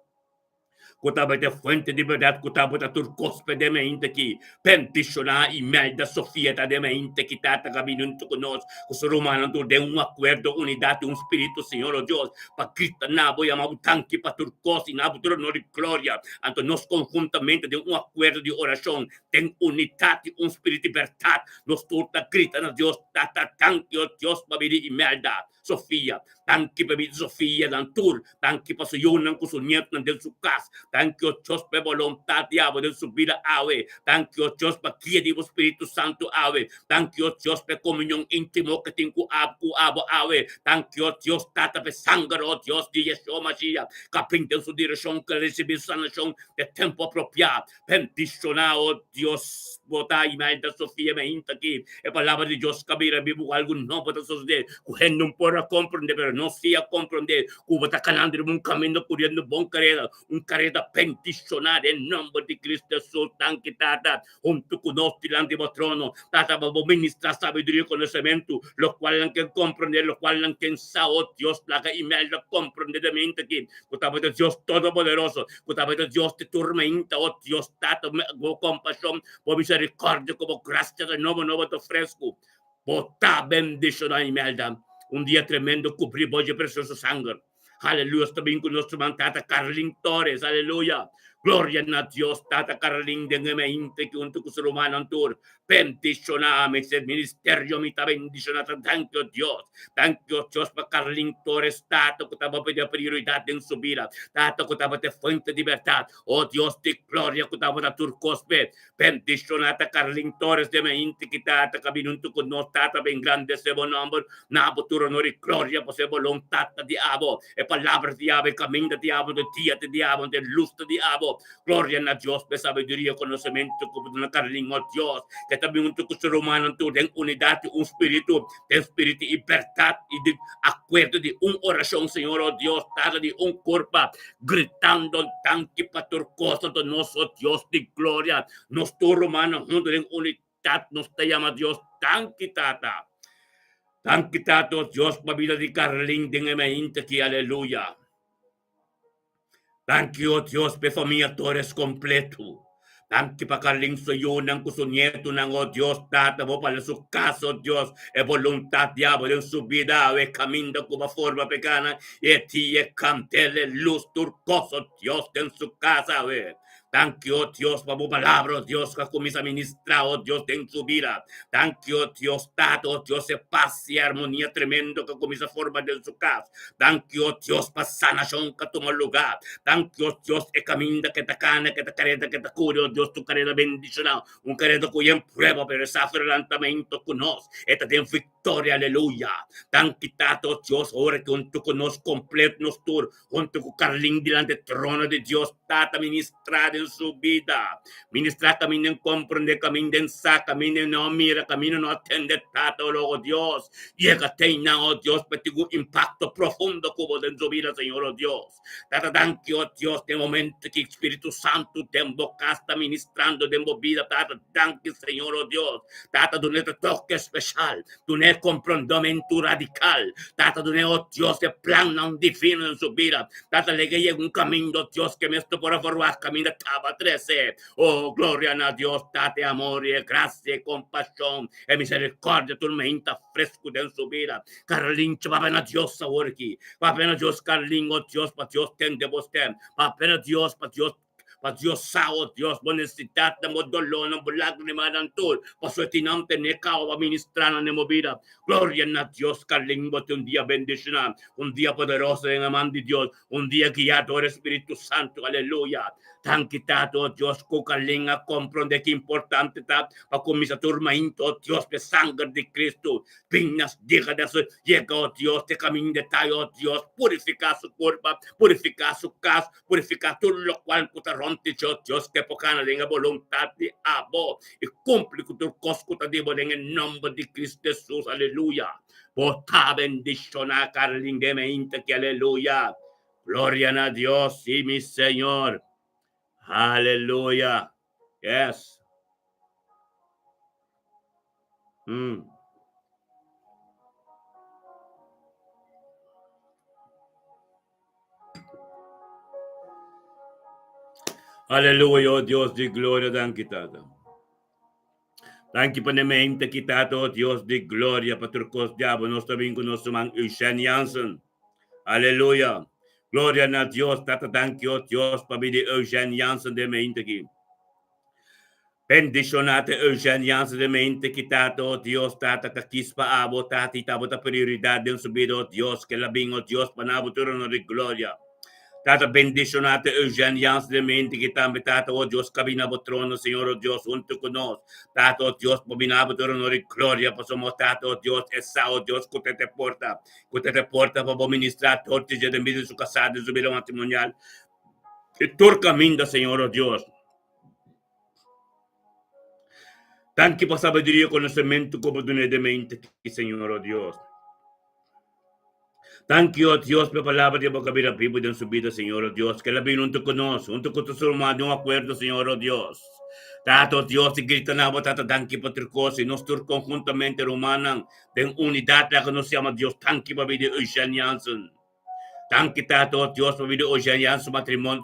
Ku tabata e fuente di bèrdat, ku tabata tur kos pa den mainta ki bendishoná Imelda Sofia ta den mainta ki Tata ka bini huntu ku nos, ku su rumannan tur den un akuerdo, unidat i un spiritu, Señor o Dios, pa grita na bo, yama bo danki pa tur kos i na bo tur honor i gloria. Anto nos konhuntamente den un akuerdo di orashon, den unidat i un spiritu di bèrdat, nos tur ta grita na Dios, Tata, danki o Dios pa bini Imelda. Sofia. Danki pa bida Sofia nan tur. Danki pa su yunan ku su nietunan den su kas. Danki o Dios pa e boluntat di abo den su bida awe. Danki o Dios pa guia di bo Spiritu Santu awe. Danki o Dios pa e komunion intimo ke tin ku abo ku abo awe. Danki o Dios Tata pa e sanger o Dios di Yeshua Mashiach ka bin den su direkshon ku el risibí su sanashon den tempu apropiá. Bendishoná, o Dios, bo ta Imelda Sofia meinta aki. E palabra di Dios ka bira bibu ku algu nobo ta sosodé, ku hende no por a komprondé, pero nos sí a komprondé ku bo ta kanando riba un kaminda kuriendo bon kareda, un kareda bendishoná den nòmber di Cristo Hesus. Danki, Tata, huntu ku nos dilanti bo trono. Tata, pa bo ministrá sabiduria i konosementu, lokual nan ken komprondé, lokual nan ken sa, o Dios, laga Imelda komprondé den meinta aki. Ku tabata Dios Todopoderoso, ku tabata Dios di tur mainta, o Dios Tata, bo kompashon, bo miserikordia ku bo grasia ta nobo nobo ta fresku. Bo ta bendishoná Imelda. Un dia tremendo kubrí bo dje presioso sanger. Aleluya, ta bin ku nos ruman Tata Carlin Torres. Aleluya. Gloria na Dios, Tata Carlin den e mainta ki huntu ku su rumannan tur. Bendishoná mi ser ministerio mi ta bendishoná ta danki o Dios danki o Dios pa Carlin Torres tata ku tabata pidi prioridat den su bida tata ku tabata e fuente di bèrdat o Dios di gloria ku tabata tur kos p'e bendishoná ta Carlin Torres den e inti ki tata ka bini huntu ku nos tata pa engrandesé bo nòmber na bo tur honor i gloria pasobra e boluntat ta di abo e palabra di abo e kaminda di abo e dia ta di abo e lus ta di abo Gloria na Dios p'e sabiduria i konosementu ku bo duna Carlin, o Dios, ke ta bin huntu ku su rumannan tur den unidat di un spiritu, den spiritu i bèrdat i di akuerdo di un orashon, Señor, o Dios, Tata di un kurpa, gritando danki pa tur kos, anto nos, o Dios di gloria, nos tur rumannan huntu den unidat nos ta yama Dios danki, Tata. Danki, Tata, o Dios, pa bida di Carlin den e mainta aki, aleluya. Danki o Dios p'e famia Torres kompleto. Danki pa Carlin su yunan ku su nietunan o Dios Tata bo pala su kas o Dios e boluntat di abo den su bida awe kaminda ku bo forma p'e kana i e dia e kandel e lus tur kos o Dios den su kas awe. Danki, o Dios, pa bo palabra, o Dios, ku a kuminsá ministrá, o Dios, den su bida. Danki, o Dios, Tata, o Dios, e pas i armonia tremendo ku a kuminsá forma den su kas. Danki, o Dios, pa sanashon ku a tuma lugá. Danki, o Dios, e kaminda ku e ta kana, ku e ta kareda, ku e ta kuri, o Dios, un kareda bendishoná, un kareda ku yen prueba, pero e sa su relantamentu ku nos. E ta den viktoria, aleluya. Danki, Tata, o Dios, ora ku huntu ku nos kompleto, nos tur, Huntu ku Carlin dilanti e trono di Dios Tata ministrá den su bida. Ministrá kaminda en komprendé, kaminda en sa, kaminda en no mira, kaminda no atendé Tata o logo Dios. Yega te einan, o Dios, pa tin un impakto profundo ku bo den su bida, Señor, o Dios. Tata danki, o Dios, den momento ki Spiritu Santu den bo kas ta ministrando den bo bida, Tata danki, Señor, o Dios. Tata dun'é ta toke speshal. Dun'é komprondomentu radikal. Tata dun'é, o Dios, e plannan divino den su bida. Tata lege yega un kaminda, o Dios, ke mes no por a forwagt kaminda taba trese. O, gloria na Dios, Tata, e amor i e grasia, e kompashon, e miserikordia tur meinta fresku den su bida. Carlincho, papia na Dios awor aki. Papia na Dios, Carlin, o Dios, pa Dios tende bo stem. Papia na Dios, pa Dios. Pa Dios sa, o Dios, bo nesesidatnan, bo dolónan, bo lágrimanan tur, pasobra e tin nan tene kaba pa ministrá nan den bo bida. Gloria na Dios, Carlin, bo tin un dia bendishoná, un dia poderoso den e man di Dios, un dia guiá dor e Spiritu Santu. Aleluya! Danki Tata, oh Dios, ku Carlin a komprondé ki importante ta pa kuminsá tur mainta, oh Dios, p'e sanger di Cristo. Bin nas diga das yega, oh Dios, te kaminda ta, oh Dios, purifiká su kurpa, purifiká su kas, purifiká tur lokual ku ta rònt di dje, oh Dios, ke por kana den e boluntat di abo i kumpli ku tur kos ku ta di bo den e nòmber di Cristo Jesus. Aleluya. Bo ta bendishoná, Carlin, den mainta aki. Aleluya. Gloria na Dios, sí, mi Señor. Aleluya. Yes. Aleluya, oh Dios di gloria, danki Tata. Danki pa nemente ki Tata, oh Dios di gloria, pa tur kos diabel nos ta bin ku nos ruman Eugène Jansen. Aleluya. Gloria na Dios, Tata, danki, oh Dios, pa bini Eugène Jansen den mente ki. Bendishoná te Eugène Jansen den mente ki Tata, oh Dios, Tata, ka kis pa abo, Tata, i tabata prioridat den su bida, oh Dios, ke la bin, oh Dios, pa nabo tur honor i gloria. Tata bendiciona te Eugène Jansen de mente ki tambe Tata oh Dios cabina bo trono Señor oh Dios hunto cu nos Tata oh Dios bo bina bo tur honor y gloria pasobra mo Tata oh Dios e sa oh Dios cu te te porta cu te te porta pa bo ministra tur dje den bida di su casado den su bida matrimonial y tur caminda Señor oh Dios Danki pa sabiduria y conocemento cu bo duna den mente ki Señor oh Dios. Danki oh Dios pa e palabra di bo ka bira bibu den su bida Señor oh Dios ke la bini hunto ku nos hunto ku tur su ruman den un akuerdo Señor oh Dios. Tata oh Dios i grita na bo Tata danki pa tur kos i nos tur konhuntamente rumannan den unidat laga nos yama Dios danki pa bida di Eugène Jansen. Danki Tata oh Dios pa bida di Eugène Jansen su matrimonio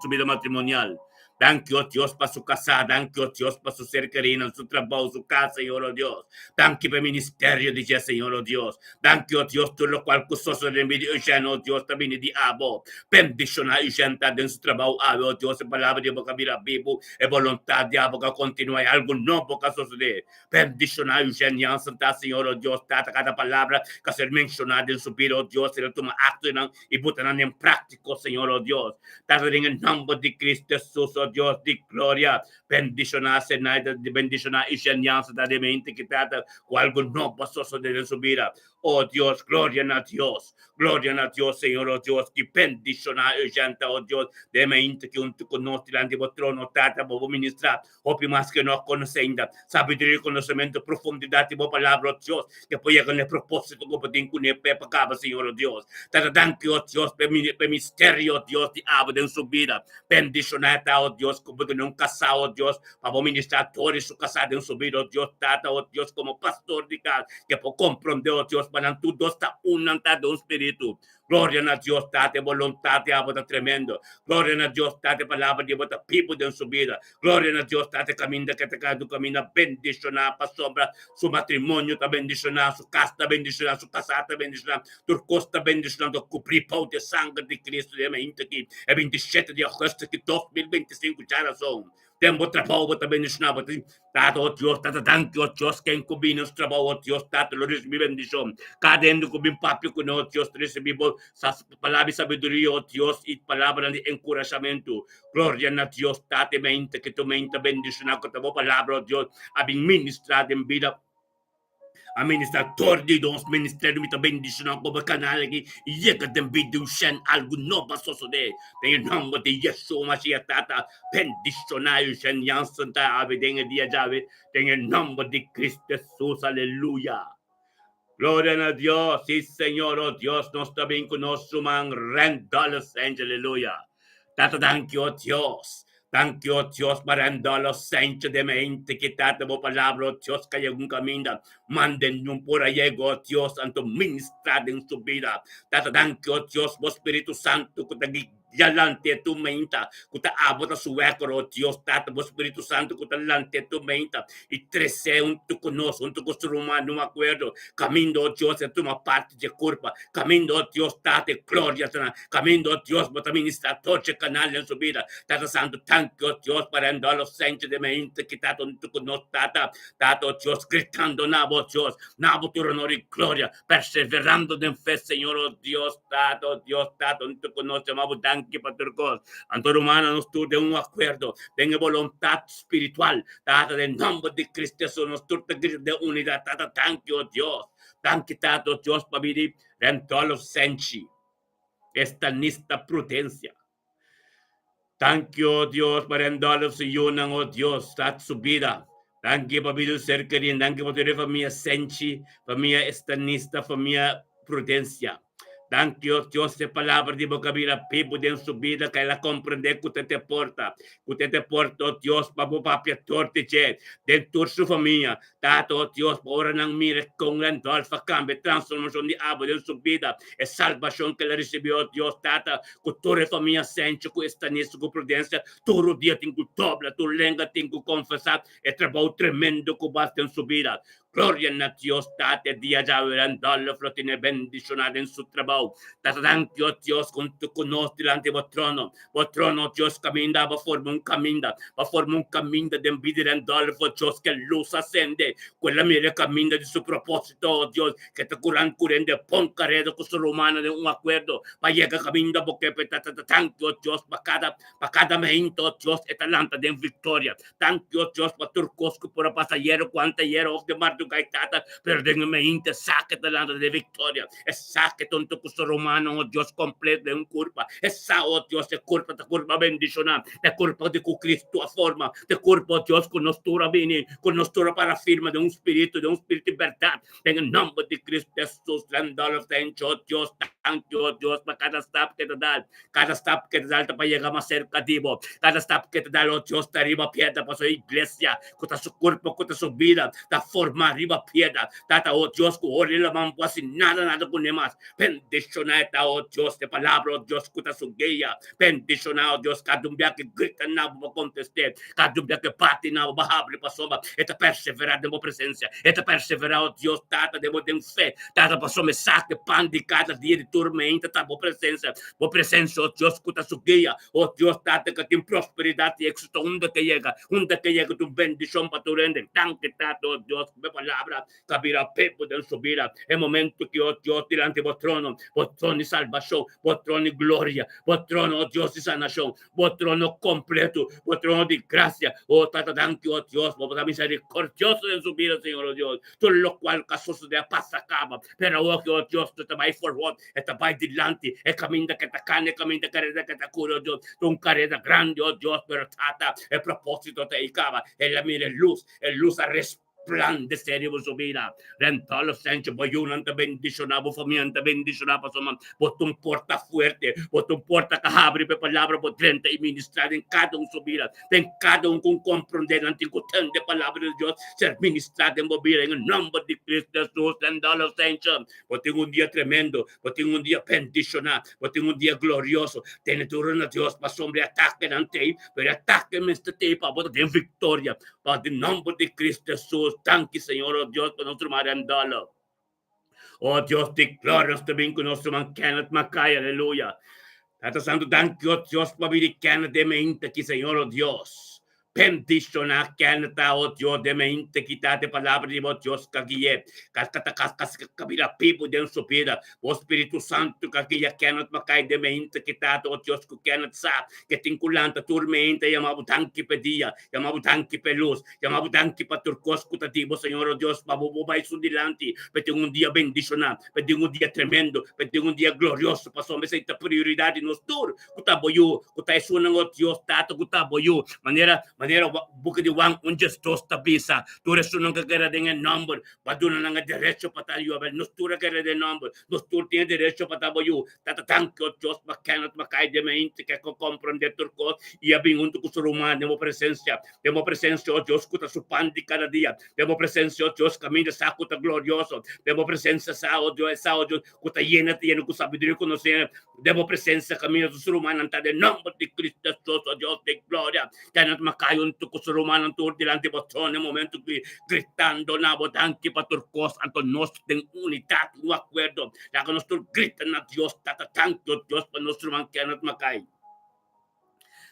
su bida matrimonial. Danki, oh Dios, pa su kasá. Danki, oh Dios, pa su ser kerinan, su trabou, su kas, Señor, oh Dios. Danki pa e ministerio di dje, Señor, oh Dios. Danki, oh Dios, tur lokual ku sosode den bida di Eugène, oh Dios, ta bini di abo. Bendishoná Eugène ta den su trabou awe, oh Dios, e palabra di bo ka bira bibu, e boluntat di abo ka kontinuá i algu nobo ka sosodé. Bendishoná Eugène Jansen ta, Señor, oh Dios, Tata, kada palabra ka ser menshoná den su bida, oh Dios, el a tuma aktonan i buta nan den práktiko, Señor, oh Dios. Tata, den e nomber di Cristo Jesus, oh Dios di gloria, bendishoná Zenaida, bendishoná Eugène Jansen ta den mente ki Tata, ku algu nobo a sosodé den su bida. Oh Dios, gloria na Dios, gloria na Dios, Señor, oh Dios, ki bendishoná Eugène ta, oh Dios, den mente ki huntu ku nos dilanti bo trono, Tata, bo bo ministrá Hopi mas ke no konosé ainda. Sabiduria i konosementu, profundidat di bo palabra, o Dios, ke por yega na e propósito ku bo tin kuné p'e pa kaba, Señor, o Dios. Tata danki, o Dios, p'e p'e misterio, o Dios, di abo den su bida. Bendishoná e ta, o Dios, ku bo duna un kasá, o Dios, pa bo ministrá tur i su kasá den su bida, o Dios. Tata, o Dios, komo pastor di kas, ke por komprondé, o Dios, pa nan tur dos ta un, nan ta den un spiritu. Gloria na Dios Tata, e boluntat di abo ta tremendo. Gloria na Dios Tata, e palabra di bo ta bibu den su bida. Gloria na Dios Tata, e kaminda ke ta kai un kaminda bendishoná pasobra su matrimonio ta bendishoná, su kas ta bendishoná, su kasá ta bendishoná, tur kos ta bendishoná, ta kubrí bou di e sanger di Cristo di e mainta aki, e 27 di agosto aki 2025 djarason. Den bo trabou bo ta bendishoná, bo ta di, Tata, o Dios, Tata, danki, o Dios, ken ku bini nos trabou, o Dios, Tata, lo risibí bendishon. Kada hende ku bin papia ku nos, o Dios, ta risibí bo palabra di sabiduria, o Dios, i palabranan di enkurashamentu. Gloria na Dios, Tata, e mente ku ta mente bendishoná ku ta bo palabra, o Dios, a bin ministrá den bida. A ministra tor di nos ministerio mi ta bendiciona ku bo canal aki y yega den bida un shen algo nobo a sosode den e nomber di Yeshua Mashiach Tata bendiciona Eugene Jansen ta awe den e dia djawe den e nomber di Cristo Jesus aleluya Gloria na Dios si Señor oh Dios nos ta bin ku nos ruman Randall Sanchez aleluya Tata danki oh Dios Danki, o Dios, pa renda los sencho de mente ki Tata bo palabra, o Dios, ka yega un kaminda. Manda un por a yega, o Dios, anto ministra den su bida. Tata, danki, o Dios, bo Spiritu Santu ku ta guia lante tu meinta, ku ta abo ta su wèker, o Dios, Tata, bo Spiritu Santu ku ta lante tu meinta i trese huntu ku nos, huntu ku su ruman, un akuerdo. Kaminda, o Dios, e tuma parti dje kurpa. Kaminda, o Dios, Tata, e gloria ta na. Kaminda, o Dios, bo ta ministra tur dje kanal den su bida. Tata Santu, tanki, o Dios, pa renda los senchi di mente ki ta huntu ku nos, Tata. Tata, o Dios, gritando na bo, Dios, na bo tur honor i gloria, perseverando den fe, Señor, o Dios, Tata, o Dios, Tata, huntu ku nos, yama bo danki. danki pa tur kos. Anto rumannan nos tur den un akuerdo, den e boluntat spiritual, Tata den nòmber di Cristo Hesus nos tur ta grita den unidat, Tata danki o Dios, danki Tata o Dios pa bini Randolph Senchi, Estanista Prudencia. Danki o Dios pa Randolph su yunan o Dios, Tata su bida. Danki pa bida su ser kerí, danki pa tur e famia Senchi, famia Estanista, famia Prudencia. Danki o Dios e palabra di bo ka bira bibu den su bida ka el a komprendé ku ta te porta, ku ta te porta o Dios pa bo papia tur di dje den tur su famia. Tata o Dios pa ora nan mira kon Randolph a kambia e transformashon di abo den su bida, e salbashon ku el a risibí o Dios Tata ku tur e famia Sencho ku Estanis ku Prudencia tur dia tin ku dobla tur lenga tin ku konfesá e trabou tremendo ku bo hasi den su bida. Gloria na Dios Tata e dia djawe Randolph lo tene bendiciona den su trabao. Tata danki o Dios hunto cu nos dilanti bo trono. Bo trono o Dios caminda bo forma un caminda. Bo forma un caminda den bida di Randolph o Dios ke luz a sende cu el a mira e caminda di su proposito o Dios ke ta curan curende bon careda cu su rumannan den un acuerdo pa yega caminda bo ke pe Tata danki o Dios pa cada pa cada meinto o Dios e ta lanta den victoria. Danki o Dios pa tur kos ku por a pasa ayera ku antayera of den mardugá i tata, pero den e mainta sa ke ta lanta den viktoria. E sa ke tonto ku su rumannan o Dios kompleto den un kurpa. E sa o Dios e kurpa ta kurpa bendishoná, ta e kurpa di ku Kristu a forma, ta e kurpa o Dios ku nos tur a bini, ku nos tur a para firma den un spiritu, den un spiritu di bèrdat, den e nòmber di Kristu Hesus. Randolph ta hincha o Dios, danki o Dios pa kada stap ke ta dal. Kada stap ke ta dal ta pa yega mas serka di bo. Kada stap ke ta dal, oh Dios, ta riba piedra, pasobra e iglesia ku ta su kurpo, ku ta su bida, ta formá riba piedra. Tata, oh Dios, ku ora di laman bo hasi nada, nada kuné mas. Bendishoná e ta, oh Dios, e palabra, oh Dios, ku ta su guia. Bendishoná, oh Dios, kada un bia ke grita na bo pa kontest'é, kada un bia ke bati na bo pa habri, pasobra e ta perseverá den bo presensia. E ta perseverá, oh Dios, Tata, den bo den fe. Tata, pasobra e sa ku e pan di kada dia di tur mainta ta bo presensia. Bo presensia, oh Dios, ku ta su guia. Oh Dios, Tata, ku tin prosperidat i éksito unda ke yega. Unda ke yega ta un bendishon pa tur hende. Danki, Tata, oh Dios, ku bo palabra ta bira pepo den su bida. E momento ki, oh Dios, dilanti bo trono, bo trono di salbashon, bo trono di gloria, bo trono, oh Dios, di sanashon, Bo trono kompleto, bo trono di grasia. O Tata, danki, o Dios, bo ta miserikordioso den su bida, Señor, o Dios. Tur lokual ku a sosodé a pasa kaba. Pero awor ki, o Dios, no ta bai forward, e ta bai dilanti. E kaminda ke ta kana, e kaminda kareda ke ta kuri, o Dios, ta un kareda grandi, o Dios, pero Tata, e propósito ta ei kaba. El a mira e lus, e lus a resplandesé riba su bida. Rentalo Sencho, bo yunan ta bendishoná, bo famianan ta bendishoná, pasobra bo ta un porta fuerte, bo ta un porta ku habri pa e palabra bo drenta i ministrá den kada un su bida, den kada un ku komprondé nan tin ku tende e palabra di Dios ser ministrá den bo bida, den e nòmber di Cristo Hesus. Rentalo Sencho, bo tin un dia tremendo, bo tin un dia bendishoná, bo tin un dia glorioso. Tene duro na Dios pasobra e atakenan t'ei, pero e atake mester t'ei pa bo ta den viktoria. Pa di nomber di Cristo Jesus, danki Señor, oh Dios, pa nos ruman Randolph. Oh Dios di gloria, nos ta bin ku nos ruman Kenneth Mackay, aleluya. Tata Santo, danki, oh Dios, pa bini Kenneth den mente aki, Señor, oh Dios. Bendiciona Kenneth, oh Dios, den mente aki, Tata, e palabra di bo, Dios, ka gui'é, ka ka ta ka ka bira bibu den su bida. Bo Spiritu Santu ka guia Kenneth Mackay den mente aki, Tata, oh Dios, ku Kenneth sa ke tin ku lanta tur mente yama bo danki p'e dia. Yama bo danki p'e lus. Yama bo danki pa tur kos ku ta di bo, Señor, o Dios, pa bo bo bai su dilanti, p'e tin un dia bendishoná, p'e tin un dia tremendo, p'e tin un dia glorioso, pasobra esei ta prioridat di nos tur ku ta bo yu, ku ta esunnan, o Dios Tata, ku ta bo yu. Manera, manera buki di Juan un djes dos ta bisa, Tur esunnan ku a keda den e nòmber, bo a duna nan e derecho pa ta yu. Abel, nos tur a keda den e nòmber, nos tur tin e derecho pa ta bo yu. Tata danki, o Dios, pa Kenneth Mackay den mente ke ko komprende tur kos i a bin huntu ku su ruman den bo presensia. Den bo presensia, o Dios, ku ta su pan di kada dia. Den bo presensia, o Dios, kaminda sa ku ta glorioso. Den bo presensia sa, o Dios, e sa, o Dios, ku ta yena ta yena ku sabiduria i konosementu. Den bo presensia kaminda su rumannan ta den nòmber di Cristo Jesus, o Dios di gloria. Kenneth Mackay huntu ku su rumannan tur dilanti bo trono e momento ki gritando na bo danki pa tur kos, anto nos den unidat, un akuerdo. Laga nos tur grita na Dios, Tata, danki, o Dios, pa nos ruman Kenneth Mackay.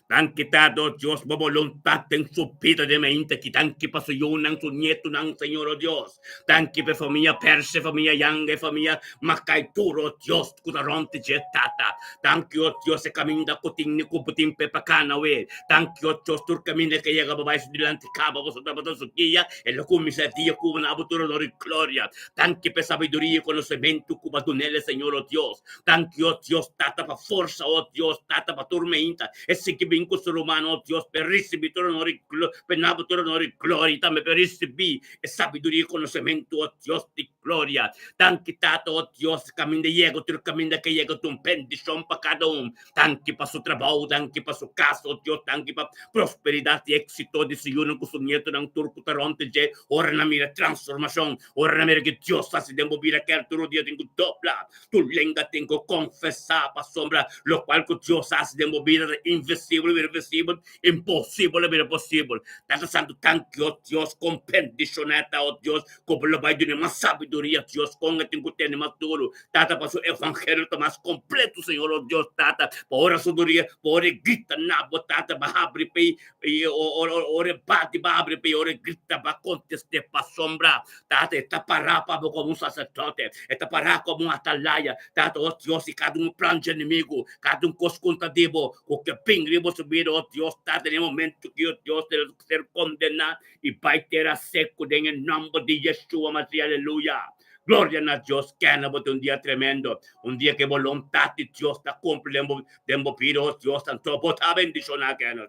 Danki Tata, oh Dios, bo boluntat den su bida den mainta aki. Danki pa su yunan, su nietunan, Señor, oh Dios. Danki pa e famia Percy, e famia Yanga, e famia Makai, tur, oh Dios, ku ta rònt di dje, Tata. Danki, oh Dios, e kaminda ku tin ni ku bo tin pe pa kana awe. Danki, oh Dios, tur kaminda ke yega bo bai su dilanti kaba, boso tabata su guia, e lo kuminsá dia ku bo na bo tur honor i gloria. Danki pa e sabiduria i konosementu ku bo a dun'el, Señor, oh Dios. Danki, oh Dios, Tata, pa forsa, oh Dios, Tata, pa tur meinta. E sigui bin ku su ruman, oh Dios, p'e risibí tur honor i glo, p'e nabo tur honor i gloria, i tambe p'e risibí e sabiduria i konosementu, oh Dios di gloria. Danki, Tata, oh Dios, kaminda yega, tur kaminda ke yega ta un bendishon pa kada un. Danki pa su trabou, danki pa su kas, oh Dios, danki pa prosperidat i éksito di su yunan ku su nietonan, tur ku ta rònt di dje. Ora nan mira transformashon, ora nan mira ke Dios hasi den bo bida, ker tur dia tin ku dobla. Tur lenga tin ku konfesá pasobra lokual ku Dios hasi den bo bida ta invisibel bira visibel, imposibel bira posibel. Tata Santu, danki, o Dios, kon bendishoná ta, o Dios, ku bo lo bai duna mas sabiduria, Dios, kon e tin ku tene mas duru, Tata, pa su evangelio ta mas kompleto, Señor, o Dios, Tata, pa ora su duria, pa ora e grita na bo, Tata, ba habri p'e, i ora e bati, ba habri p'e, ora e grita, ba kontest'é, pasobra Tata, e ta pará pa bo komo un saserdote, e ta pará komo un atalaya, Tata, o Dios, i kada un plan dje enemigu, kada un kos kontra di bo, ku ke bin riba su bida, o Dios, Tata, den e momentu ki, o Dios, el a ser kondená i bai tera seku den e nòmber di Yeshua Masía, aleluya. Gloria na Dios, kende bo tin un dia tremendo, un dia ku e boluntat di Dios ta kumpli den bo, den bo bida, o Dios, anto bo ta bendishoná, kende.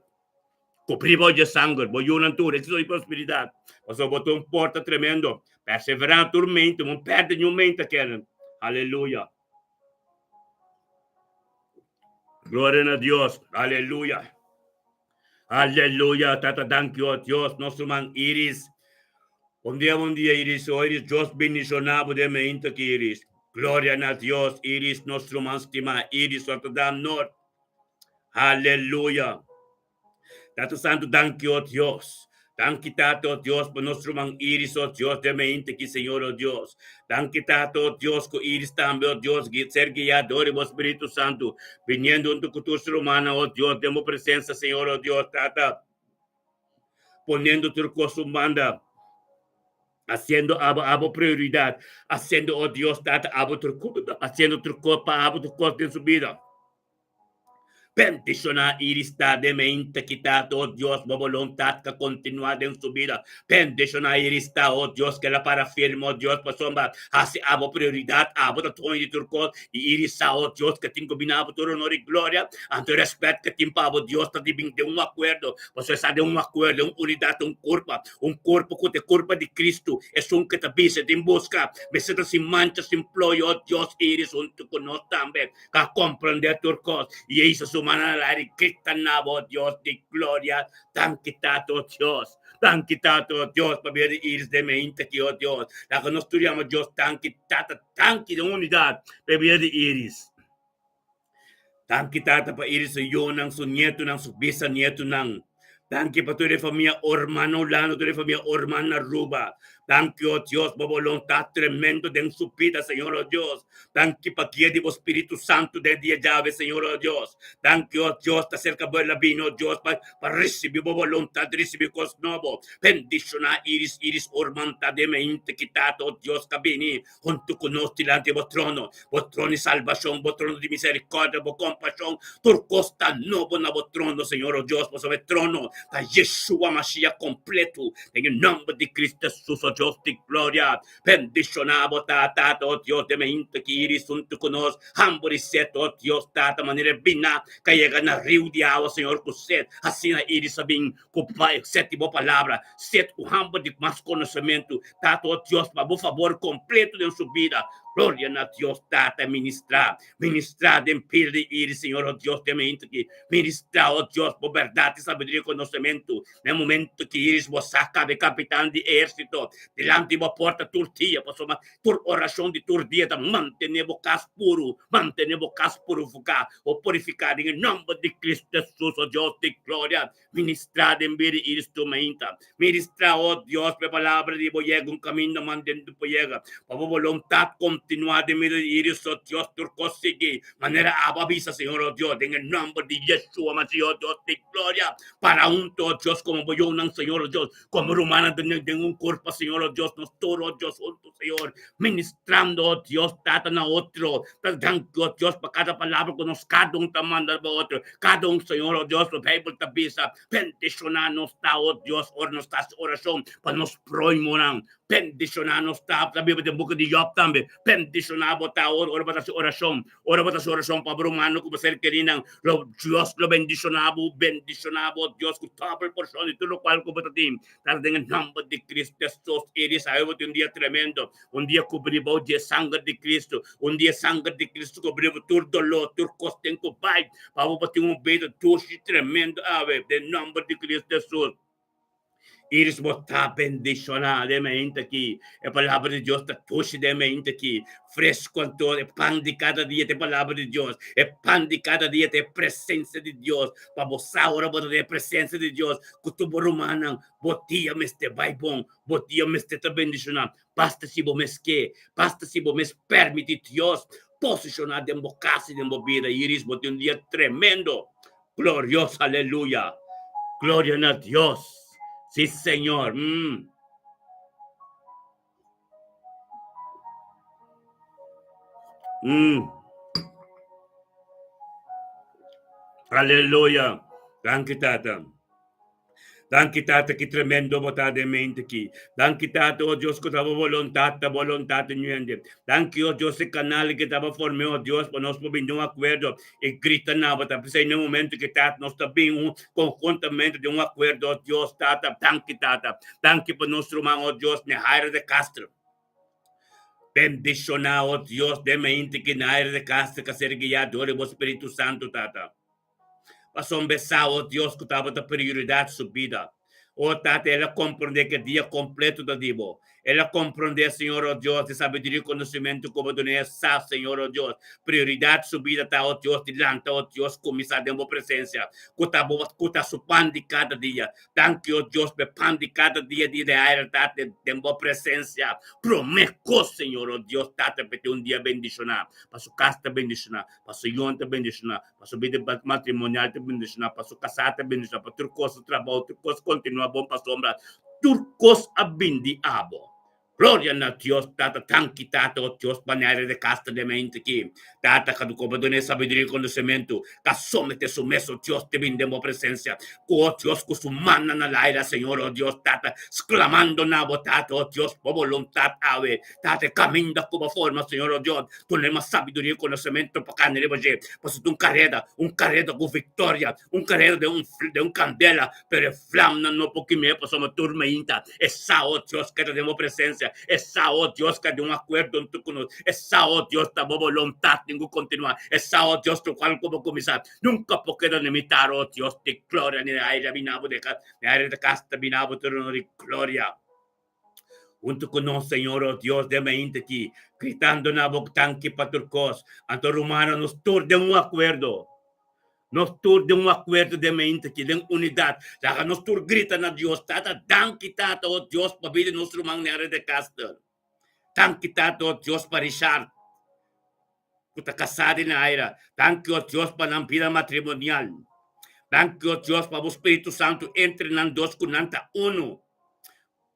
Kubrí bo dje sanger, bo yunan tur, éxito i prosperidat, pasobra bo ta un porta tremendo. Perseverá tur mente, no pèrdè niun mente, Kenneth. Aleluya. Gloria na Dios. Aleluya. Aleluya. Tata, danki, oh Dios, nos ruman Iris. Bon dia, bon dia, Iris. Oh, Iris, Dios bendishoná bo den mente aki, Iris. Gloria na Dios, Iris, nos ruman stimá, Iris, Rotterdam Noord. Aleluya. Tata Santu, danki, oh Dios. Danki, Tata, oh Dios, pa nos ruman Iris, oh Dios, den mente aki, Señor, oh Dios. Danki, Tata, oh Dios, ku Iris tambe, oh Dios, ser guiá dor di bo Spiritu Santu, biniendo huntu ku tur su rumannan, oh Dios, den bo presensia, Señor, oh Dios, Tata, poniendo tur kos un banda. Haciendo abo abo prioridad. Haciendo, oh Dios, Tata, abo tur, haciendo tur kos pa abo tur kos den su bida. Bendiciona Iris ta den mente ki Tata, oh Dios, bo voluntad ka continua den su bida. Bendiciona Iris ta, oh Dios, ke la para firme, oh Dios, pasobra haci abo prioridad, abo ta doño di tur kos, i Iris sa, oh Dios, ke tin ku bini abo tur honor i gloria, anto e respet ke tin pa abo, Dios, ta di bin den un acuerdo, pasobra e sa den un acuerdo, un unidad, un curpa. Un kurpo ku ta e kurpa di Kristu, esun ku ta bisa den buska, mester ta sin mancha, sin ployo, o Dios, iris huntu ku nos tambe, ku a komprendé tur kos, i e hisa su mannan al aire i grita na bo, Dios di gloria, Danki Tata, o Dios, danki Tata, o Dios, pabia di iris den meinta aki, o Dios, laga nos tur yama Dios danki, Tata, danki den unidat, pabia di iris. Danki Tata pa Iris su yunan, su nietunan, su bisanietunan. Danki pa tur e famia Orman na Hulanda, tur e famia Orman na Aruba. Danki, o Dios, bo boluntat tremendo den su bida, Señor, o Dios. Danki pa guia di bo Spiritu Santu den dia djawe, Señor, o Dios. Danki, o Dios, ta serka bo el a bini, o Dios, pa pa risibi bo boluntat, risibi kos nobo. Bendishoná Iris, Iris Orman ta den mente ki Tata, o Dios, ka bini. Huntu ku nos dilanti bo trono, bo trono di salbashon, bo trono di miserikòrdia, bo kompashon, tur kos ta nobo na bo trono, Señor, o Dios, pasobra e trono ta Yeshua Mashiach kompletu, den e nòmber di Cristo Hesus, o Dios di gloria, bendishoná bo ta, Tata, o Dios, den mainta ki iris huntu ku nos, hamber i set, o Dios, Tata, manera e bina ka yega na riu di awa, Señor, ku set, asina iris a bin ku set di bo palabra, set ku hamber di mas konosementu, Tata, o Dios, pa bo fabor kompleto den su bida. Gloria na Dios, Tata, ministrá, ministrá den pida di Iris, Señor, o Dios, den momento ki ministrá, o Dios, bo bèrdat i sabiduria i konosementu, na e momento ki Iris bo sa kabe kapitan di ehérsito dilanti bo porta tur dia, pasobra tur orashon di tur dia ta mantené bo kas puru, mantené bo kas purifiká, o purifiká den e nòmber di Cristo Hesus, o Dios di gloria. Ministrá den bida i instrumenta. Ministrá, o Dios, pa e palabra di Bo yega un kaminda man den tu por yega, pa Bo boluntat kompleto. kontinuá den medio di Iris, o Dios, tur kos sigui manera abo a bisa, Señor, o Dios, den e nòmber di Yeshua Mashiach, o Dios di gloria, para huntu, o Dios, komo bo yunan, Señor, o Dios, komo rumannan den un kurpa, Señor, o Dios, nos tur, o Dios, huntu, Señor, ministrando, o Dios, Tata, na otro. Ta danki, o Dios, pa kada palabra ku nos kada un ta manda riba otro. Kada un, Señor, o Dios, lo Bijbel ta bisa, bendishoná nos ta, o Dios, ora nos ta hasi orashon pa nos próhimonan. Bendishoná nos ta, ta biba den buki di Job tambe. Bendishoná bo ta ora bo ta hasi orashon. Ora bo ta hasi orashon pa bo rumannan ku bo ser kerinan, lo Dios lo bendishoná bo, bendishoná bo, Dios, ku dòbel porshon di tur lokual ku bo ta tin. Tata, den e nòmber di Cristo Hesus, i di sabe bo tin un dia tremendo, un dia kubrí bou di e sanger di Cristo, un dia e sanger di Cristo kubrí bo tur doló, tur kos tin ku bai, pa bo por tin un bida dushi tremendo awe, den nòmber di Cristo Hesus. Iris bo ta bendishoná den mente aki. E palabra di Dios ta dushi den mente aki. Fresco anto, e pan di kada dia ta e palabra di Dios. E pan di kada dia ta e presensia di Dios. Pa bo sa ora bo ta den e presensia di Dios ku tur bo rumannan, bo dia mester bai bon, bo dia mester ta bendishoná. Basta si bo mes ke, basta si bo mes permití Dios posishoná den bo kas i den bo bida. Iris, bo tin un dia tremendo. Glorioso, aleluya. Gloria na Dios. Sí, Señor. Mm. Mm. Aleluya. Danki, Tata. Danki, Tata, ki tremendo bo ta den mente aki. Danki, Tata, oh Dios, ku ta bo boluntat, ta boluntat ñuende. Danki, oh Dios, e kanal ki ta bo form'é, oh Dios, pa nos por bin den un akuerdo i grita na bo. Ta p'esei na e momento ki, Tata, nos ta bin un konhuntamente den un akuerdo, oh Dios, Tata. Danki, Tata. Danki pa nos ruman, oh Dios, Nehaira de Castro. Bendishoná, oh Dios, den mente ki Nehaira de Castro ka ser guiá dor di bo Spiritu Santu, Tata. Pasobra e sa, o Dios, ku tabata prioridat su bida. O Tata, el a komprondé ku e dia kompleto ta di Bo. El a komprondé, Señor, o Dios, di sabiduria i konosementu ku Bo dun'é. E sa, Señor, o Dios, prioridat su bida ta, o Dios, di lanta, o Dios, kuminsá den Bo presensia, ku ta Bo, ku ta su pan di kada dia. Danki, o Dios, pa e pan di kada dia di Reaira, Tata, den Bo presensia. Promé kos, Señor, o Dios, Tata, pa e tin un dia bendishoná, pa su kas ta bendishoná, pa su yon ta bendishoná, pa su bida matrimonial ta bendishoná, pa su kasá ta bendishoná, pa tur kos, su trabou, tur kos kontinuá bon pasobra tur kos a bin di abo. Gloria na Dios, Tata, danki Tata, o Dios, pa Nery de Castro den mente aki. Tata, ka ku bo duna e sabiduria i konosementu, ka somete su mes, o Dios, te bin den bo presensia, ku, o Dios, ku su mannan na laira, Señor, o Dios, Tata, sklamando na bo, Tata, o Dios, bo boluntat awe, Tata, e kaminda ku bo forma, Señor, o Dios, Duna mas sabiduria i konosementu pa kanda riba dje, pasobra ta un kareda, un kareda ku viktoria, un kareda den un den un kandela, pero e flamnan no por kim'é, pasobra tur mainta e sa, o Dios, keda den bo presensia, e sa, o Dios, keda den un akuerdo huntu ku nos, e sa, o Dios, ta bo boluntat tin ku kontinuá, e sa, o Dios, lokual ku bo kuminsá nunka por keda na mitar, o Dios di gloria, ni aire a bina bo den kas, ni aire di kas ta bina bo trono di gloria. Huntu ku nos, Señor, o Dios, den mainta aki, gritando na bo danki pa tur kos. Anto, rumannan, nos tur den un akuerdo. Nos tur den un akuerdo den mainta aki, den unidat. Laga nos tur grita na Dios, Tata, danki, Tata, o Dios, pa bida di nos ruman Nery de Caster. Danki, Tata, o Dios, pa Richard, ku ta kasá di Naira. Danki, o Dios, pa nan bida matrimonial. Danki, o Dios, pa bo Spiritu Santu entre nan dos ku nan ta unu.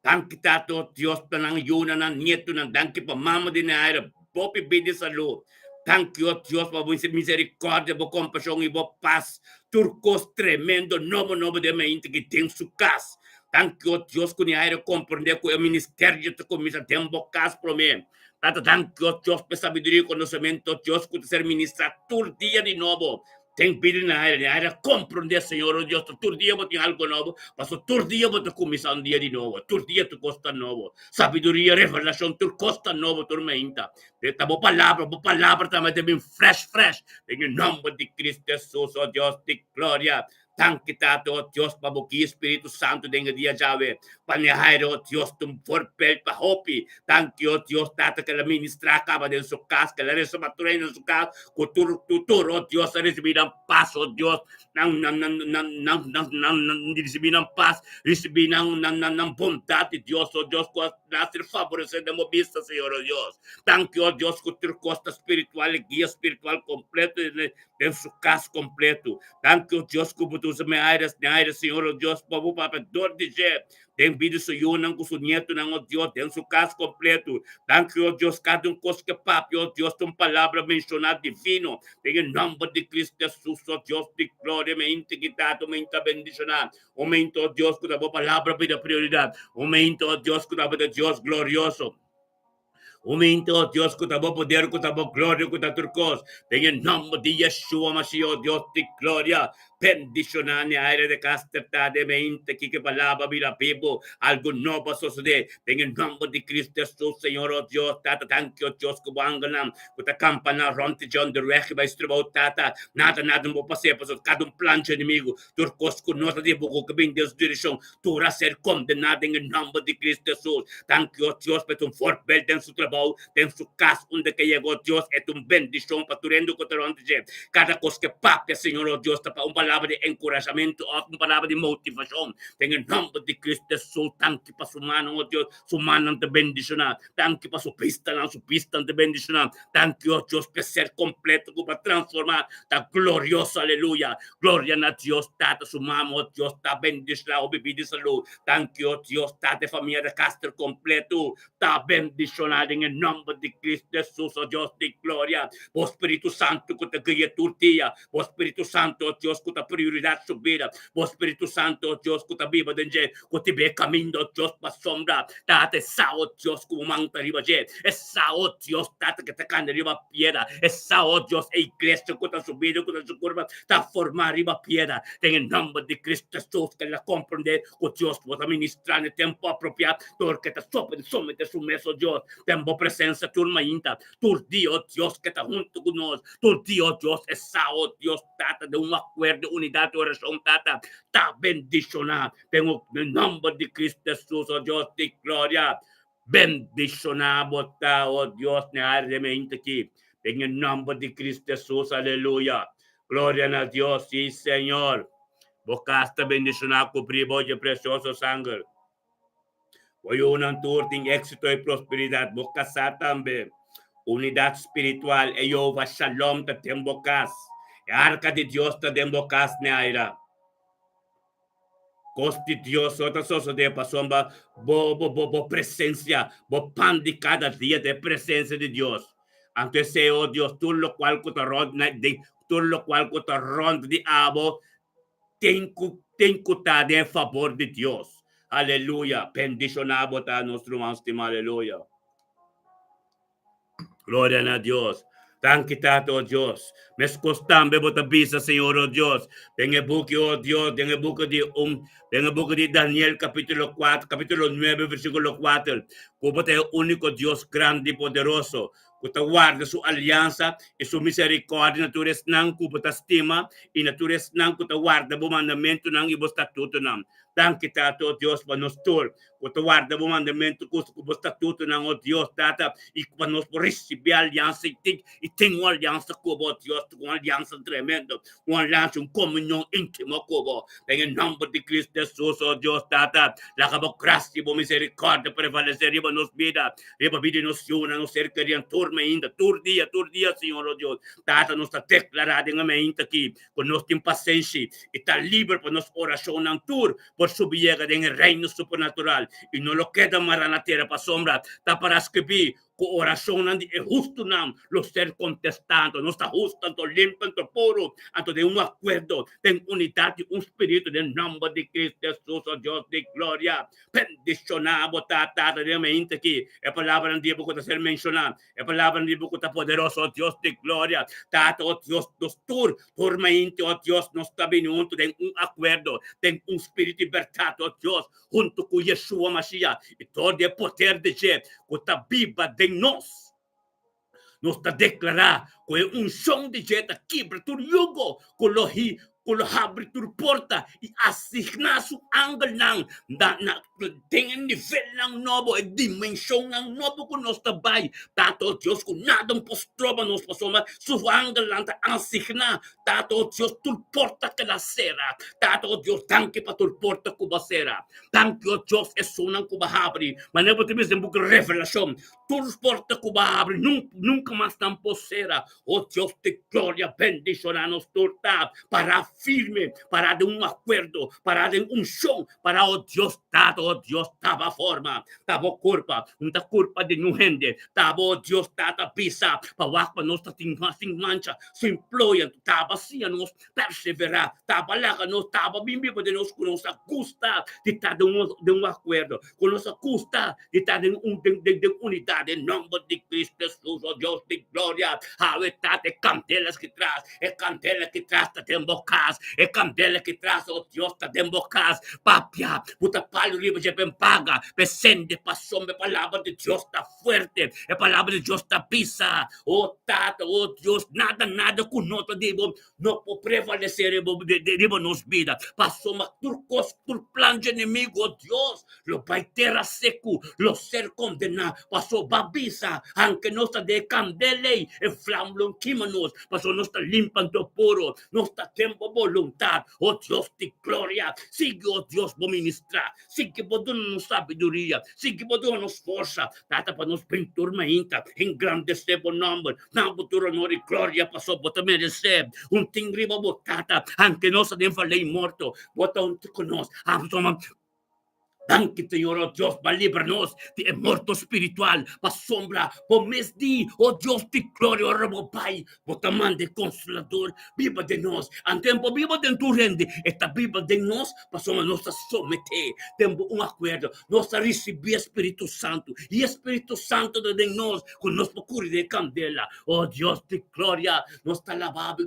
Danki Tata o Dios pa nan yunan, nan nietunan. Danki pa mama di Naira, hopi bida i salú. Danki o Dios pa bo misericordia, bo compasion i bo pas. Tur kos tremendo nobo nobo den mainta ki den su kas. Danki o Dios ku Naira komprende ku e ministerio ta kuminsa den bo kas prome. Tata danki o Dios pa e sabiduria i konosementu o Dios ku ta ser ministra tur dia di nobo. Ten pidi na aire, na aire comprende, Señor, oh Dios, tur dia bo tin algo nobo, paso tur dia bo ta cuminsa un dia di nobo, tur dia tur cos ta nobo, sabiduria, revelacion, tur cos ta nobo tur mainta. De ta bo palabra, bo palabra ta mete bin fresh, fresh, den e nomber di Cristo Jesus, oh Dios di gloria. Danki Tata, oh Dios, pa bo guia Spiritu Santu den e dia djawe. Pa Nehaire, oh Dios, ta un voorbeeld pa hopi. Danki, oh Dios, Tata, ku el a ministrá kaba den su kas, ku el a resa pa tur hende den su kas, ku tur, tur, tur, oh Dios, a risibí nan pas, oh Dios, nan, nan, nan, nan, nan, nan, nan, nan, risibí nan pas, risibí nan, nan, nan, nan bondat di Dios, oh Dios, ku a ser favoresé den bo bista, Señor, oh Dios. Danki, oh Dios, ku tur kos ta spiritual, e guia spiritual kompleto den su kas kompleto. Danki, o Dios, ku bo ta usa mi aires, mi aire, Señor, o Dios, pa bo papia dor di dje den bida su yunan ku su nietunan, o Dios, den su kas kompleto. Danki, o Dios, kada un kos ke papia, o Dios, ta un palabra menshoná divino. Den e nòmber di Cristo Jesus, o Dios di gloria, mi integridat, mi ta bendishoná. O mi, o Dios, ku ta bo palabra bira prioridat. O mi, o Dios, ku ta bo ta Dios glorioso. Huminte, oh Dios, ku ta bo poder, ku ta bo gloria, ku ta tur kos. Den e nòmber di Yeshua Mashiach, oh Dios di gloria, bendishoná ne aire de kas tertá den mente kiko e palabra bira bibu, algu nobo a sosodé. Den e nòmber di Cristo Hesus, Señor, oh Dios, Tata, danki, oh Dios, ku bo angelnan ku ta kampaná rònt di dje onderweg i bai strobou, Tata, nada, nada no por pas'é, pasobra kada un plan dje enemigu, tur kos ku no ta di bo ku bin den su direkshon, Tur a ser kondená den e nòmber di Cristo Hesus. Danki, o Dios, pa e ta un voorbeeld den su trabou, den su kas, unda ke yega, o Dios, e ta un bendishon pa tur hende ku ta rònt dje. Kada kos ke papia, Señor, o Dios, ta pa un palabra di enkurashamentu òf un palabra di motivashon. Den e nòmber di Cristo Hesus, danki pa su mannan, o Dios, su mannan ta bendishoná. Danki pa su bistanan, su bistanan ta bendishoná. Danki, o Dios, pa e ser kompleto ku bo a transformá ta glorioso. Aleluya! Gloria na Dios Tata, su mama, o Dios ta bendishoná hopi bida i salú. Danki, o Dios Tata, e famia de Castro kompleto ta bendishoná den e nòmber di Cristo Hesus, o Dios di gloria. Bo Spiritu Santu ku ta guia tur dia, bo Spiritu Santu, o Dios, ku ta prioridat su bida, bo Spiritu Santu, o Dios, ku ta biba den dje, ku ta b'e kaminda, o Dios, pa sombra. Tata, e sa, o Dios, ku bo man ta riba dje. E sa, o Dios, Tata, ku ta kanda riba piedra. E sa, o Dios, e iglesia ku ta su bida, ku ta su kurpa, ta formá riba piedra. Den e nòmber di Cristo Jesus, ku el a komprondé ku Dios bo ta ministrá na e tempu apropiá, dor ku e ta sope di someté su mes, o Dios, den bo presensia tur mainta, tur dia, o Dios, ku e ta huntu ku nos, tur dia, o Dios, e sa, o Dios, Tata, den un akuerdo, unidat i orashon, Tata, ta bendishoná den e nòmber di Cristo Jesus, o Dios di gloria. Bendishoná bo ta, o Dios, na e ardemente aki, den e nòmber di Cristo Jesus, aleluya. Gloria na Dios, sí, Señor. Bo kas ta bendishoná, kubrí bo dje presioso sanger. Bo yunan tur tin éksito i prosperidat, bo kasá tambe. Unidat spiritual, e Jehová Shalom ta den bo kas. E arka di Dios ta den bo kas, Neaira. Kos di Dios no ta sosodé pasobra bo bo bo bo presensia, bo pan di kada dia ta e presensia di Dios. Anto esei, o Dios, tur lokual ku ta rònt na den tur lokual ku ta rònt di abo tin ku tin ku ta den e fabor di Dios. Aleluya! Bendishoná bo ta nos ruman stimá. Aleluya! Gloria na Dios. Danki Tata, o Dios. Meskos tambe bo ta bisa, Señor, o Dios, den e buki, o Dios, den e buki di un, den e buki di Daniel, kapítulo 4, kapítulo 9, versíkulo 4, ku bo ta e úniko Dios grandi i poderoso, ku ta warda su aliansa i su miserikòrdia na tur esnan ku bo ta stima i na tur esnan ku ta warda bo mandamentunan i bo statutonan. Danki, Tata, o Dios, pa nos tur ku ta warda bo mandamentu ku bo statutonan, o Dios, Tata, i pa nos por risibí aliansa i tin i tin un aliansa ku bo, Dios, un aliansa tremendo, un aliansa, un komunion íntimo ku bo. Den e nòmber di Cristo Hesus, o Dios, Tata, laga bo grasia i bo miserikòrdia prevalesé riba nos bida, riba bida di nos yunan, nos ser kerinan, tur mainta, tur dia, tur dia, Señor, o Dios. Tata, nos ta deklará den e mainta aki ku nos tin pasenshi i ta liber pa nos orashonnan tur por subi yega den e reino supernatural i no lo keda mará na tera pasobra ta para skibí ku orashonnan di e hustunan lo ser kontestá. Anto nos ta hustu, anto limpi, anto puru, anto den un akuerdo, den unidat di un spiritu, den nòmber di Cristo Hesus, o Dios di gloria. Bendishoná bo ta, Tata, den e mainta aki e palabranan di bo ku ta ser menshoná. E palabranan di bo ku ta poderoso, o Dios di gloria. Tata, o Dios, nos tur, tur mainti, o Dios, nos ta bini huntu den un akuerdo, den un spiritu di bèrdat, o Dios, huntu ku Yeshua Mashiach i dor di e poder di dje ku ta biba den nos. Nos ta deklará ku e unshon di dje ta kibra tur yugo ku lo hi. ku lo habri tur porta i asigná su angelnan na na den e nivelnan nobo, e dimenshonnan nobo ku nos ta bai. Tata o Dios, ku nada no por stroba nos pasobra su angelnan ta asigná. Tata o Dios, tur porta keda sera. Tata o Dios, danki pa tur porta ku bo a sera. Danki o Dios esunnan ku bo a habri. Manera bo ta bisa den buki Revelashon, tur porta ku bo a habri nunka mas nan por sera. O Dios di gloria, bendishoná nos tur ta pará firme, pará den un akuerdo, pará den unshon, pará, o Dios Tata, o Dios taba forma, ta bo kurpa, un ta kurpa di niun hende, ta bo, o Dios Tata, bisa pa wak pa nos ta sin sin mancha, sin ploya, taba siña nos perseverá, taba laga nos, taba bin biba den nos ku nos a gusta di ta den un den un akuerdo, ku nos a gusta di ta den un den den den unidat den nòmber di Cristo Hesus, o Dios di gloria, awe ta e kandelas ki tras, e kandela ki tras ta den bo kas, e kandela ki tras, o Dios, ta den bo kas, papia, bo ta palu riba dje ben paga, p'e sende pasobra e palabra di Dios ta fuerte, e palabra di Dios ta bisa, o Tata, o Dios, nada nada ku no ta di bo no por prevalesé riba riba nos bida, pasobra tur kos, tur plan dje enemigo, o Dios, Lo bai tera seku, lo ser kondená, pasobra bo a bisa, Anke nos ta den e kandel ei, e vlam lo kima nos, pasobra nos ta limpa anto puru, nos ta den bo boluntat. O Dios di gloria, sigui, o Dios, bo ministrá, sigui bo duna nos sabiduria, sigui bo duna nos forsa, Tata, pa nos bin tur mainta, engrandesé bo nòmber, na bo tur honor i gloria, pasobra bo ta meresé. Un tin riba bo, Tata, anke nos ta den valei morto, bo ta huntu ku nos. Pasobra Danki Señor, oh Dios, pa libra nos di e morto spiritual, pasobra bo mes di, oh Dios di gloria, ora bo bai, bo ta manda e Consolador biba den nos. Antes bo biba den tur hende, e ta biba den nos, pasobra nos ta someté den bo un akuerdo, nos ta risibí e Spiritu Santu, i e Spiritu Santu ta den nos, ku nos por kuri den e kandela. Oh Dios di gloria, nos ta alabá bo,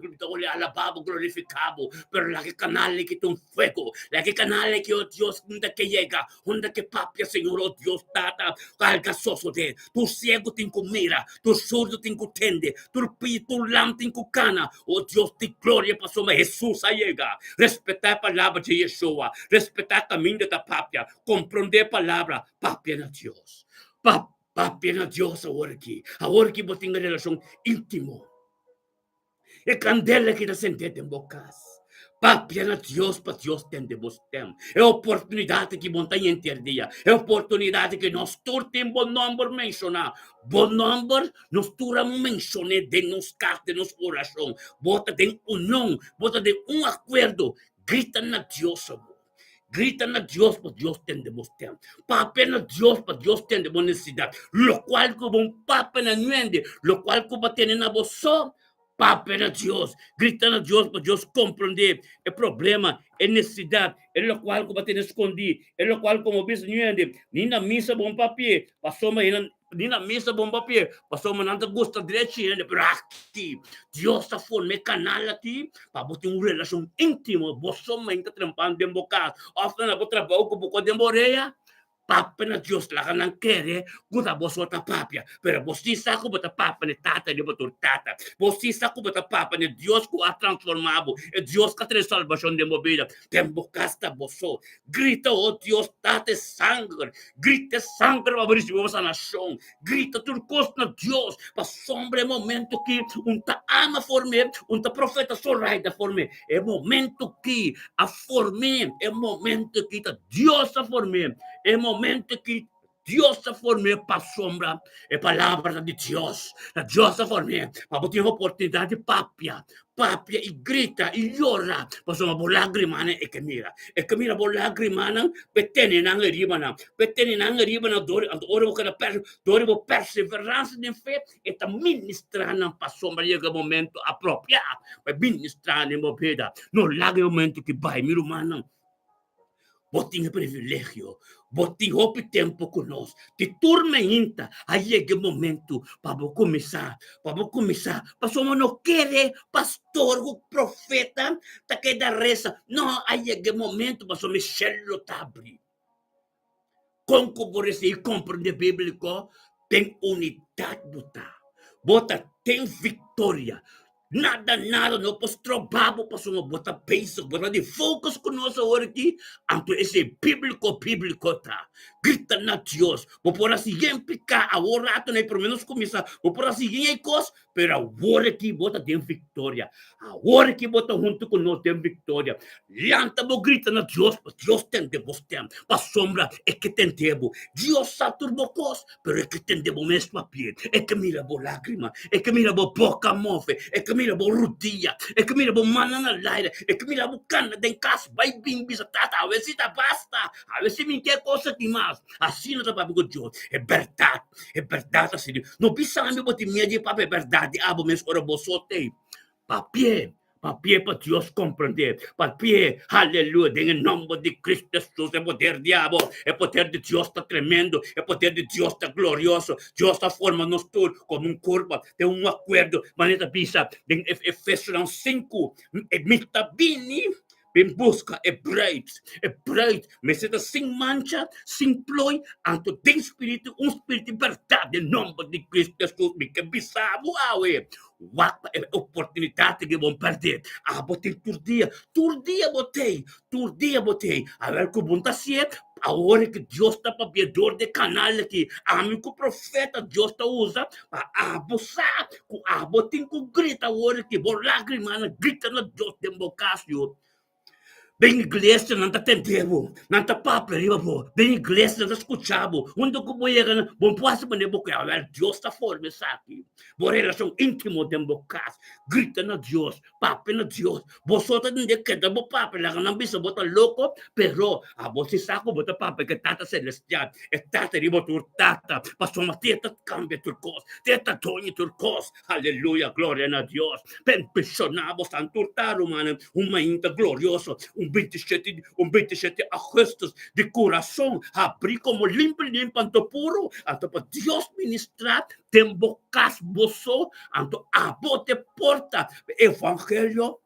alabá bo, glorifiká bo, pero laga e kanal aki ta un Fuego, laga e kanal aki, oh Dios, unda ke yega, unda ke papia, Señor, oh Dios Tata, alga sosode. Tur siegu tin ku mira, tur surdu tin ku tende, tur pi, tur lam tin ku kana, oh Dios di gloria, pasobra Hesus a yega. Respetá e palabra dje Yeshua, respetá kaminda ta papia, komprondé e palabra, papia na Dios. Pa, papia na Dios awor aki, awor ki bo tin e relashon íntimo. E kandela ki ta sendé den bo kas. Papia na Dios pa Dios tende bo stem. E oportunidat ki bo ta henter dia. E oportunidat ki nos tur tin bo nomber menshoná. Bo nomber nos tur a menshoné den nos kas, den nos orashon. Bo ta den union, bo ta den un akuerdo. Grita na Dios awor. Grita na Dios pa Dios tende bo stem. Papia na Dios pa Dios tende bo nesesidat. Lokual ku bo papia na nuende, lokual ku bo tene na bo so, papia na Dios. Grita na Dios pa Dios komprondé e problema, e nesesidat, e lokual ku bo tene skondí, e lokual ku bo bisa nuende. Ni na misa bo papia, pasobra Ni na misa bon papia, pasobra nan ta gusta drechi hende, pero aki Dios ta forma e kanal aki pa bo tin un relashon íntimo, bo somen ta trempan den bo kas òf na bo trabou ku bo ko den bo orea, papia na Dios, laga nan kere ku ta bo so ta papia, pero bo si sa ku bo ta papia na e Tata di bo tur tata, bo si sa ku bo ta papia na e Dios ku a transforma bo, e Dios ku a trae salbashon den bo bida, den bo kas ta bo so, Grita, o Dios, Tata, e sanger! Grita e sanger pa bo risibi bo sanashon. Grita tur kos na Dios, pasobra e momento ki un ta ama form'é, un ta profeta Zoraida form'é. E momento ki a form'é, e momento ki ta Dios a form'é, e momento ki Dios a form'é pasobra e palabra ta di Dios. Ta Dios a form'é pa bo tin oportunidat di papia, papia i grita i yora pasobra bo lágrimanan e ke mira. E ke mira bo lágrimanan p'e tene nan ariba nan, p'e tene nan ariba nan dor anto ora bo keda per dor di bo perseveransia den fe e ta ministrá nan pasobra yega e momento apropiá pa e ministrá den bo bida. No laga e momento ki bai, mi rumannan. Bo tin e privilegio, bo tin hopi tempu ku nos. Di tur meinta a yega e momentu pa bo kuminsá, pa bo kuminsá. Pasobra no kere pastor ku profeta ta keda resa. No, a yega e momentu pasobra mi shelu ta abri. Kon ku bo risibi komprende bíbliko, den unidat bo ta. Bo ta den viktoria. Nada nada no por stroba bo pasobra bo ta bezig, bo ta di focus ku nos awor aki, anto esei bíbliko bíbliko ta. Grita na Dios. Bo por hasi yen piká awor rato na e promé nos kuminsá, bo por hasi yen e kos, pero awor aki bo ta den viktoria. Awor aki bo ta huntu ku nos den viktoria. Lanta bo grita na Dios pa Dios tende bo stèm, pasobra e ke tende bo. Dios sa tur bo kos, pero e ke tende bo mes papia. E ke mira bo lágrima, e ke mira bo boka move, e ke mira bo rudia, e ke mira bo mannan na laira, e ke mira bo kana den kas bai bin bisa, Tata, awe si ta basta, awe si mi ke kos aki mas. Asina ta papia ku Dios. E bèrdat, e bèrdat ta sirbi. No bisa mi bo tin miedu di papia e bèrdat di abo mes ora bo so t'ei. Papi'é, papi'é pa Dios komprendé. Papi'é, aleluya, den e nòmber di Cristo Hesus, e poder di abo, e poder di Dios ta tremendo, e poder di Dios ta glorioso. Dios a forma nos tur komo un kurpa, den un akuerdo, manera ta bisa den Efesonan sinku, Mi ta bini Bin buska e bruid. E bruid mester ta sin mancha, sin plooi, anto den spiritu, un spiritu di bèrdat, den nòmber di Cristo Hesus. Mi ke bisa bo awe, wak pa e oportunidat ku bo pèrdè. Abo tin tur dia, tur dia bo t'ei, tur dia bo t'ei. Awor ku bo ta hasié, awor ku Dios ta papia dor di e kanal aki, ami ku profeta Dios ta usa pa abo sa ku abo tin ku grita awor ki bo lágrimanan grita na Dios den bo kas yo. Den iglesia nan ta tende bo, nan ta papia riba bo, den iglesia nan ta skucha bo, unda ku bo yega nan bo no por hasi manera bo ke, awel Dios ta forma esaki, bo relashon íntimo den bo kas, grita na Dios, Papia na Dios. Bo so ta tende keda bo papia, laga nan bisa bo ta loko, pero abo si sa ku bo ta papia ku e Tata Selestial, e Tata riba tur tata, pasobra te ta kambia tur kos, te ta doño tur kos. Aleluya, gloria na Dios. Bendishoná bo san tur ta, rumannan, un mainta glorioso, un bintishete, un bintishete augustus di kurason habrí komo limpi limpi anto puru, anto pa Dios ministrá Den bo kas bo so, anto abo te porta e evangelio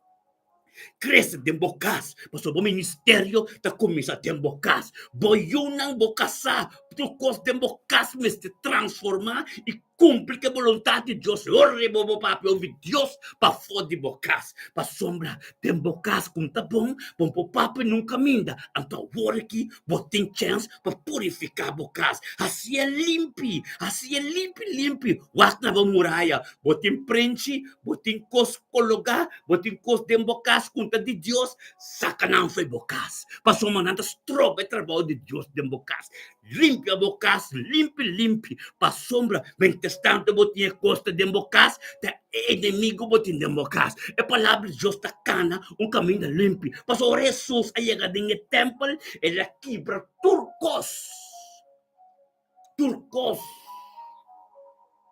krese den bo kas, pasobra bo ministerio ta kuminsá den bo kas. Bo yunan, bo kasá, tur kos den bo kas mester transformá i kumpli ku e boluntat di Dios. Ora riba bo papia obi Dios pafó di bo kas, pasobra den bo kas ku ta bon, bo por papia nunka minda. Anto awor aki bo tin chèns pa purifiká bo kas. Hasié limpi, hasié limpi limpi. Wak na bo muraya, bo tin prenchi, bo tin kos kologá, bo tin kos den bo kas ku ta di Dios, saka nan fo'i bo kas, pasobra nan ta stroba e trabou di Dios den bo kas. Limpia bo kas limpi limpi, pasobra mientrastanto bo tin e kos ta den bo kas, ta e enemigo bo tin den bo kas. E palabra di Dios ta kana un kaminda limpi, pasobra ora Hesus a yega den e tèmpel, el a kibra tur kos, tur kos.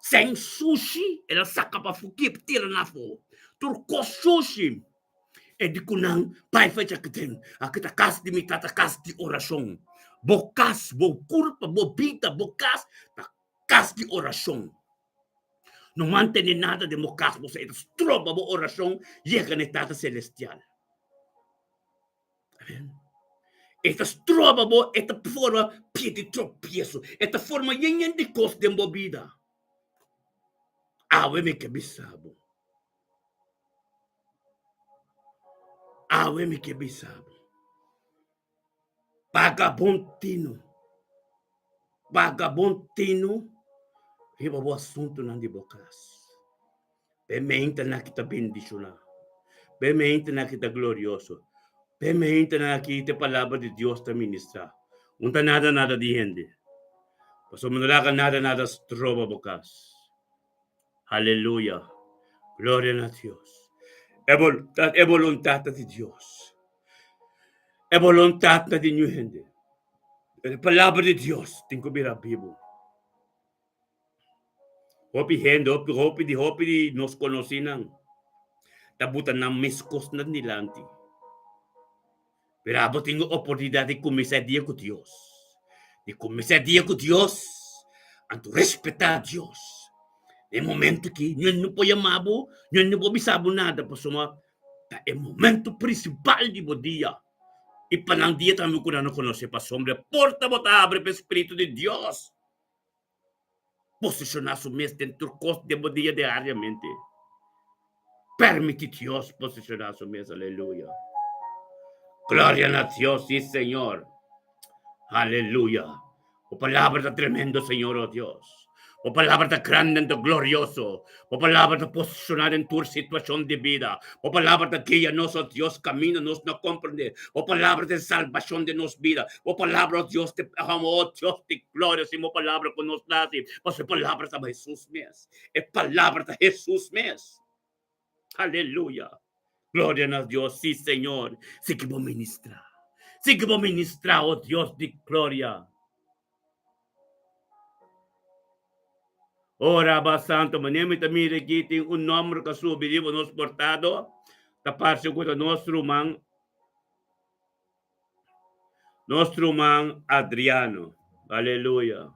Sèn sushi el a saka pafó, kip tira nan afó, tur kos sushi. E di ku nan, Bai fecha aki den, aki ta kas di mi tata, kas di orashon. Bo kas, bo kurpa, bo bida, bo kas ta kas di orashon. No mantene nada den bo kas, bo sa e ta stroba bo orashon yega na e Tata Selestial. Amen. E ta stroba bo, e ta forma pie di tropieso, e ta forma yen yen di kos den bo bida. Awe mi ke bisa bo. Awe mi ke bisa bo. Paga bon tinu. Paga bon tinu riba bo asuntunan di bo kas. P'e mentenan ki ta bendishoná. P'e mentenan ki ta glorioso. P'e mentenan aki te palabra di Dios ta ministrá. Un ta nada nada di hende. Pasobra no laga nada nada stroba bo kas. Aleluya! Gloria na Dios. E boluntat, e boluntat ta di Dios. E boluntat ta di niun hende. E palabra di Dios tin ku bira bibu. Hopi hende, hopi, hopi di hopi di nos konosínan ta buta nan mes kosnan dilanti. Pero abo tin e oportunidat di kuminsá e dia ku Dios. Di kuminsá e dia ku Dios, anto respetá Dios. Den e momento aki, niun no por yama bo, niun no por bisa bo nada, pasobra ta e momento prinsipal di bo dia. I pa nan dia tambe ku nan no konosé, pasobra e porta bo ta habri pa e Spiritu di Dios posishoná su mes den tur kos den bo dia diariamente. Permiti Dios posiciona su mes, aleluya. Gloria na Dios, sí Señor. Aleluya. Bo palabra ta tremendo, Señor, oh Dios. Bo palabra ta grande anto glorioso. Bo palabra ta posiciona den tur situacion di bida. Bo palabra ta guia nos, oh Dios, camina nos no comprende. Bo palabra ta e salbacion di nos bida. Bo palabra, oh Dios, te oh Dios di gloria, sin bo palabra cu nos naci. Pasobra e palabra ta Jesus mes. E palabra ta Jesus mes. Aleluya. Gloria na Dios. Sí, Señor. Sigui bo ministra. Sigui bo ministra, oh Dios di gloria. Ora ba santo, manera mi ta mira aki tin un nomber ka subi riba nos portado, ta parse ku ta nos ruman, nos ruman Adriano. Aleluya.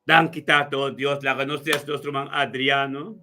Danki Tata, oh Dios, laga nos des nos ruman Adriano.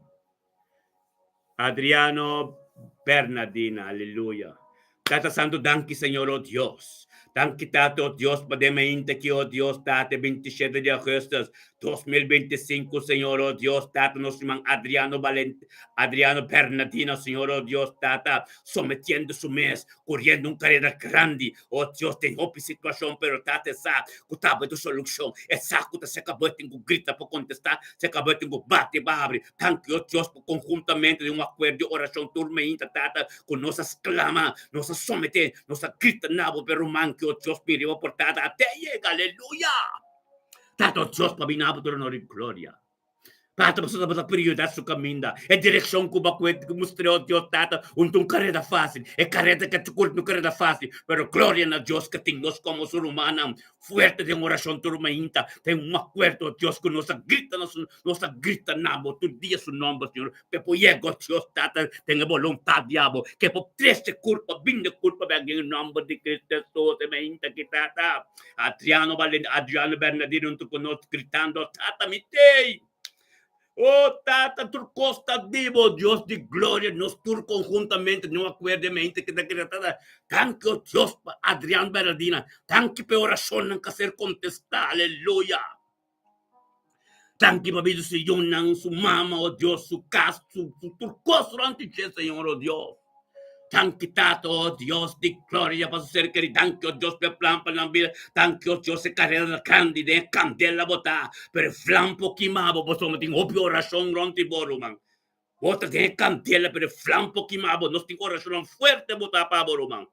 Adriano Bernadina, aleluya. Tata Santo, danki Señor, oh Dios. Danki Tata, oh Dios, pa den mainta aki, oh Dios, Tata, 27 di augustus 2025, Señor, oh Dios, Tata, nos ruman Adriano Valent Adriano Bernadina, Señor, oh Dios, Tata, sometiendo su mes, coriendo un carera grandi, oh Dios, den hopi situacion, pero Tata e sa cu tabata e solucion, e sa cu ta se cabo e tin cu grita pa contesta, se cabo e tin cu bati pa habri. Danki, oh Dios, pa conhuntamente den un acuerdo di oracion tur mainta, Tata, cu nos a sclama, nos a somete, nos a grita na bo pe ruman ki, oh Dios, bin riba por Tata, a te yega, aleluya! Tata, oh Dios, pa bin na bo tur honor y gloria. Tata, pasobra tabata prioridad su caminda, e direccion cu bo a cuet, cu mustr'é, oh Dios, Tata, un ta un careda facil, e careda ke ta cur no careda facil, pero gloria na Dios ke tin nos como su rumannan, Fuerte den oracion tur mainta den un acuerdo Dios cu nos a grita nos nos a grita na bo tur dia su nomber Señor pe por yega Dios Tata den e boluntad di abo ke por trece curpa binde curpa bek den e nomber di Cristo Jesus e mainta aki Tata Adriano Valente Adriano Bernardino hunto cu nos gritando Tata mi tey. Oh Tata, tur kos ta di bo, Dios di gloria, nos tur konhuntamente no akuerdo e mente ki ta grita, Tata, danki oh Dios pa Adrian Bernardina, danki pa e orashonnan ku a ser kontestá, aleluya. Danki pa bida su yunan, su mama, oh Dios, su kas, su tur kos rònt di dje, Señor, oh Dios. Danki Tata, oh Dios di gloria pa su ser keri. Danki, oh Dios, pa e plan pa nan bida. Danki, oh Dios, e karera ta grandi den e kandela bo ta, pero e vlam por kima bo pasobra tin hopi orashon rònt di bo, ruman. Bo ta den e kandela, pero e vlam por kima bo. Nos tin orashonnan fuerte bo ta pa bo, ruman.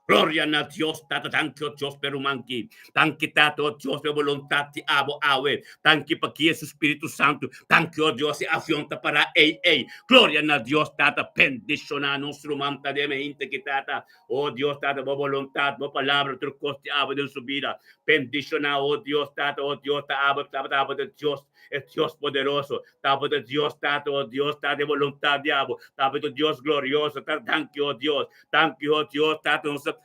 Gloria na Dios, Tata. Danki, oh Dios, pa e ruman ki. Danki, Tata, oh Dios, pa e boluntat di abo awe. Danki pa guia su Spiritu Santu. Danki, oh Dios, e avion ta pará ei ei. Gloria na Dios Tata, bendiciona nos ruman ta den hente ki Tata, oh Dios Tata, bo boluntad, bo palabra tur cos di abo den su bida, bendiciona oh Dios Tata, oh Dios ta abo tabata abo ta Dios, e Dios poderoso, tabata Dios Tata, oh Dios Tata, e boluntad di abo, tabata Dios glorioso, Tata, danki oh Dios, danki oh Dios Tata, nos ta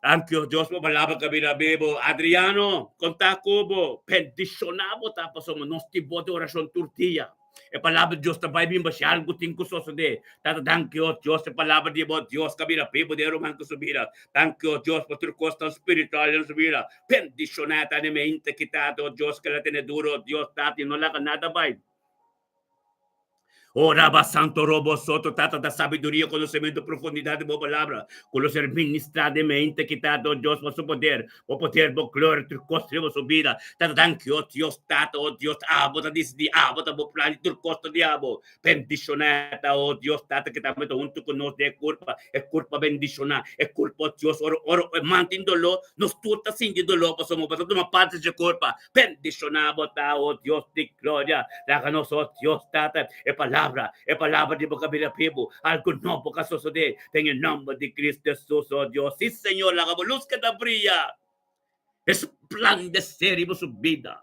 Danki oh Dios pa palabra ku a bira bebo. Adriano, konta ku bo. Bendishoná bo ta pasobra nos tin bo den orashon tur dia. E palabra di Dios ta bai bin bashi algu tin ku sosodé. Tata danki oh Dios e palabra di bo Dios ku a bira bebo den ruman ku su bida. Danki oh Dios pa tur kosnan spiritual den su bida. Bendishoná ta den mente ki Tata oh Dios ku el a tene duro oh Dios Tata i no laga nada bai. Oh Rabba Santo Robo Soto Tata da sabiduria, conocimiento, profundidad di bo palabra, cu lo ser ministra den mente ki Tata, oh Dios, pa su poder, bo poder, bo gloria, tur cos riba su bida. Tata, danki, oh Dios, Tata, oh Dios, abo ta dicidi, abo ta bo plan, tur cos ta di abo. Bendiciona ta, oh Dios, Tata, ki tambe ta hunto cu nos den e curpa, e curpa bendiciona, e curpa, oh Dios, ora, ora e man tin dolor, nos tur ta sinti dolor, pasobra bo ta tuma parti dje curpa. Bendishoná bo ta, o Dios di gloria. Laga nos, o Dios Tata, e palabra, e palabra di bo ka bira bibu, algu nobo ka sosodé, den e nòmber di Cristo Jesus, o Dios. Sí, Señor, laga bo lus keda bria, resplandesé riba su bida.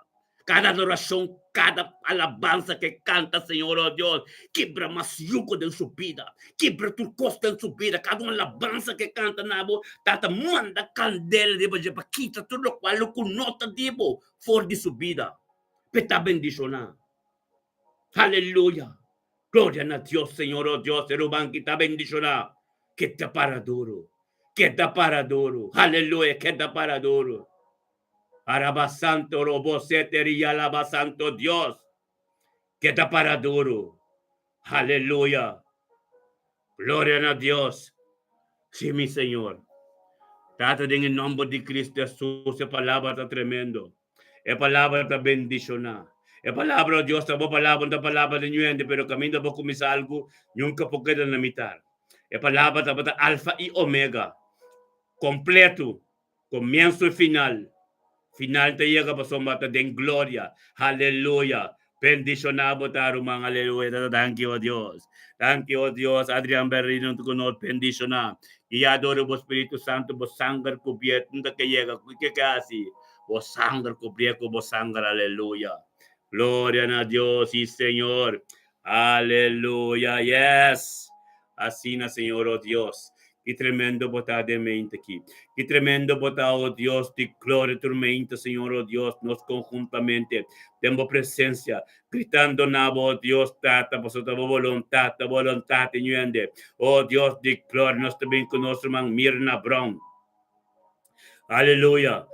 Kada adorashon, kada alabansa ke kanta, Señor, o Dios, kibra mas yugo den su bida. Kibra tur kos den su bida, kada un alabansa ke kanta na bo, Tata manda kandela riba dje pa kita tur lokual ku no ta di bo for di su bida, p'e ta bendishoná. Aleluya! Gloria na Dios, Señor, oh Dios, e ruman ki ta bendishoná, keda para duru, keda para duru, aleluya, keda para duru. Araba santo robo sete rialaba santo Dios, keda para duru. Aleluya! Gloria na Dios. Sí, mi Señor. Tata, den e nomber di Cristo Jesus, e palabra ta tremendo. E palabra ta bendishoná. E palabra, oh Dios, ta bo palabra, no ta palabra di niun hende, pero kaminda bo kuminsá algu, nunka por keda na mitar. E palabra tabata Alfa i Omega, kompletu, komienso i final. Final ta yega pasobra ta den gloria. Haleluya! Bendishoná bo ta, ruman. Aleluya. Tata, danki, oh Dios. Danki, oh Dios. Adrian Berlino ku nos bendishoná. Guiá dor di bo Spiritu Santu, bo sanger kubié. Nunka ke yega. Ke ke hasi? Bo sanger kubrié ku bo sanger. Aleluya. Gloria na Dios i Señor. Aleluya. Yes. Asina, Señor, oh Dios. Ki tremendo bo ta den mente aki. Ki tremendo bo ta, oh Dios, di gloria tur mente, Señor, oh Dios, nos conjuntamente den bo presencia, gritando na bo, oh Dios, Tata, pasobra ta bo voluntad, ta bo voluntad di ñuende. Oh Dios di gloria, nos ta bin cu nos ruman Mirna Brown. Aleluya.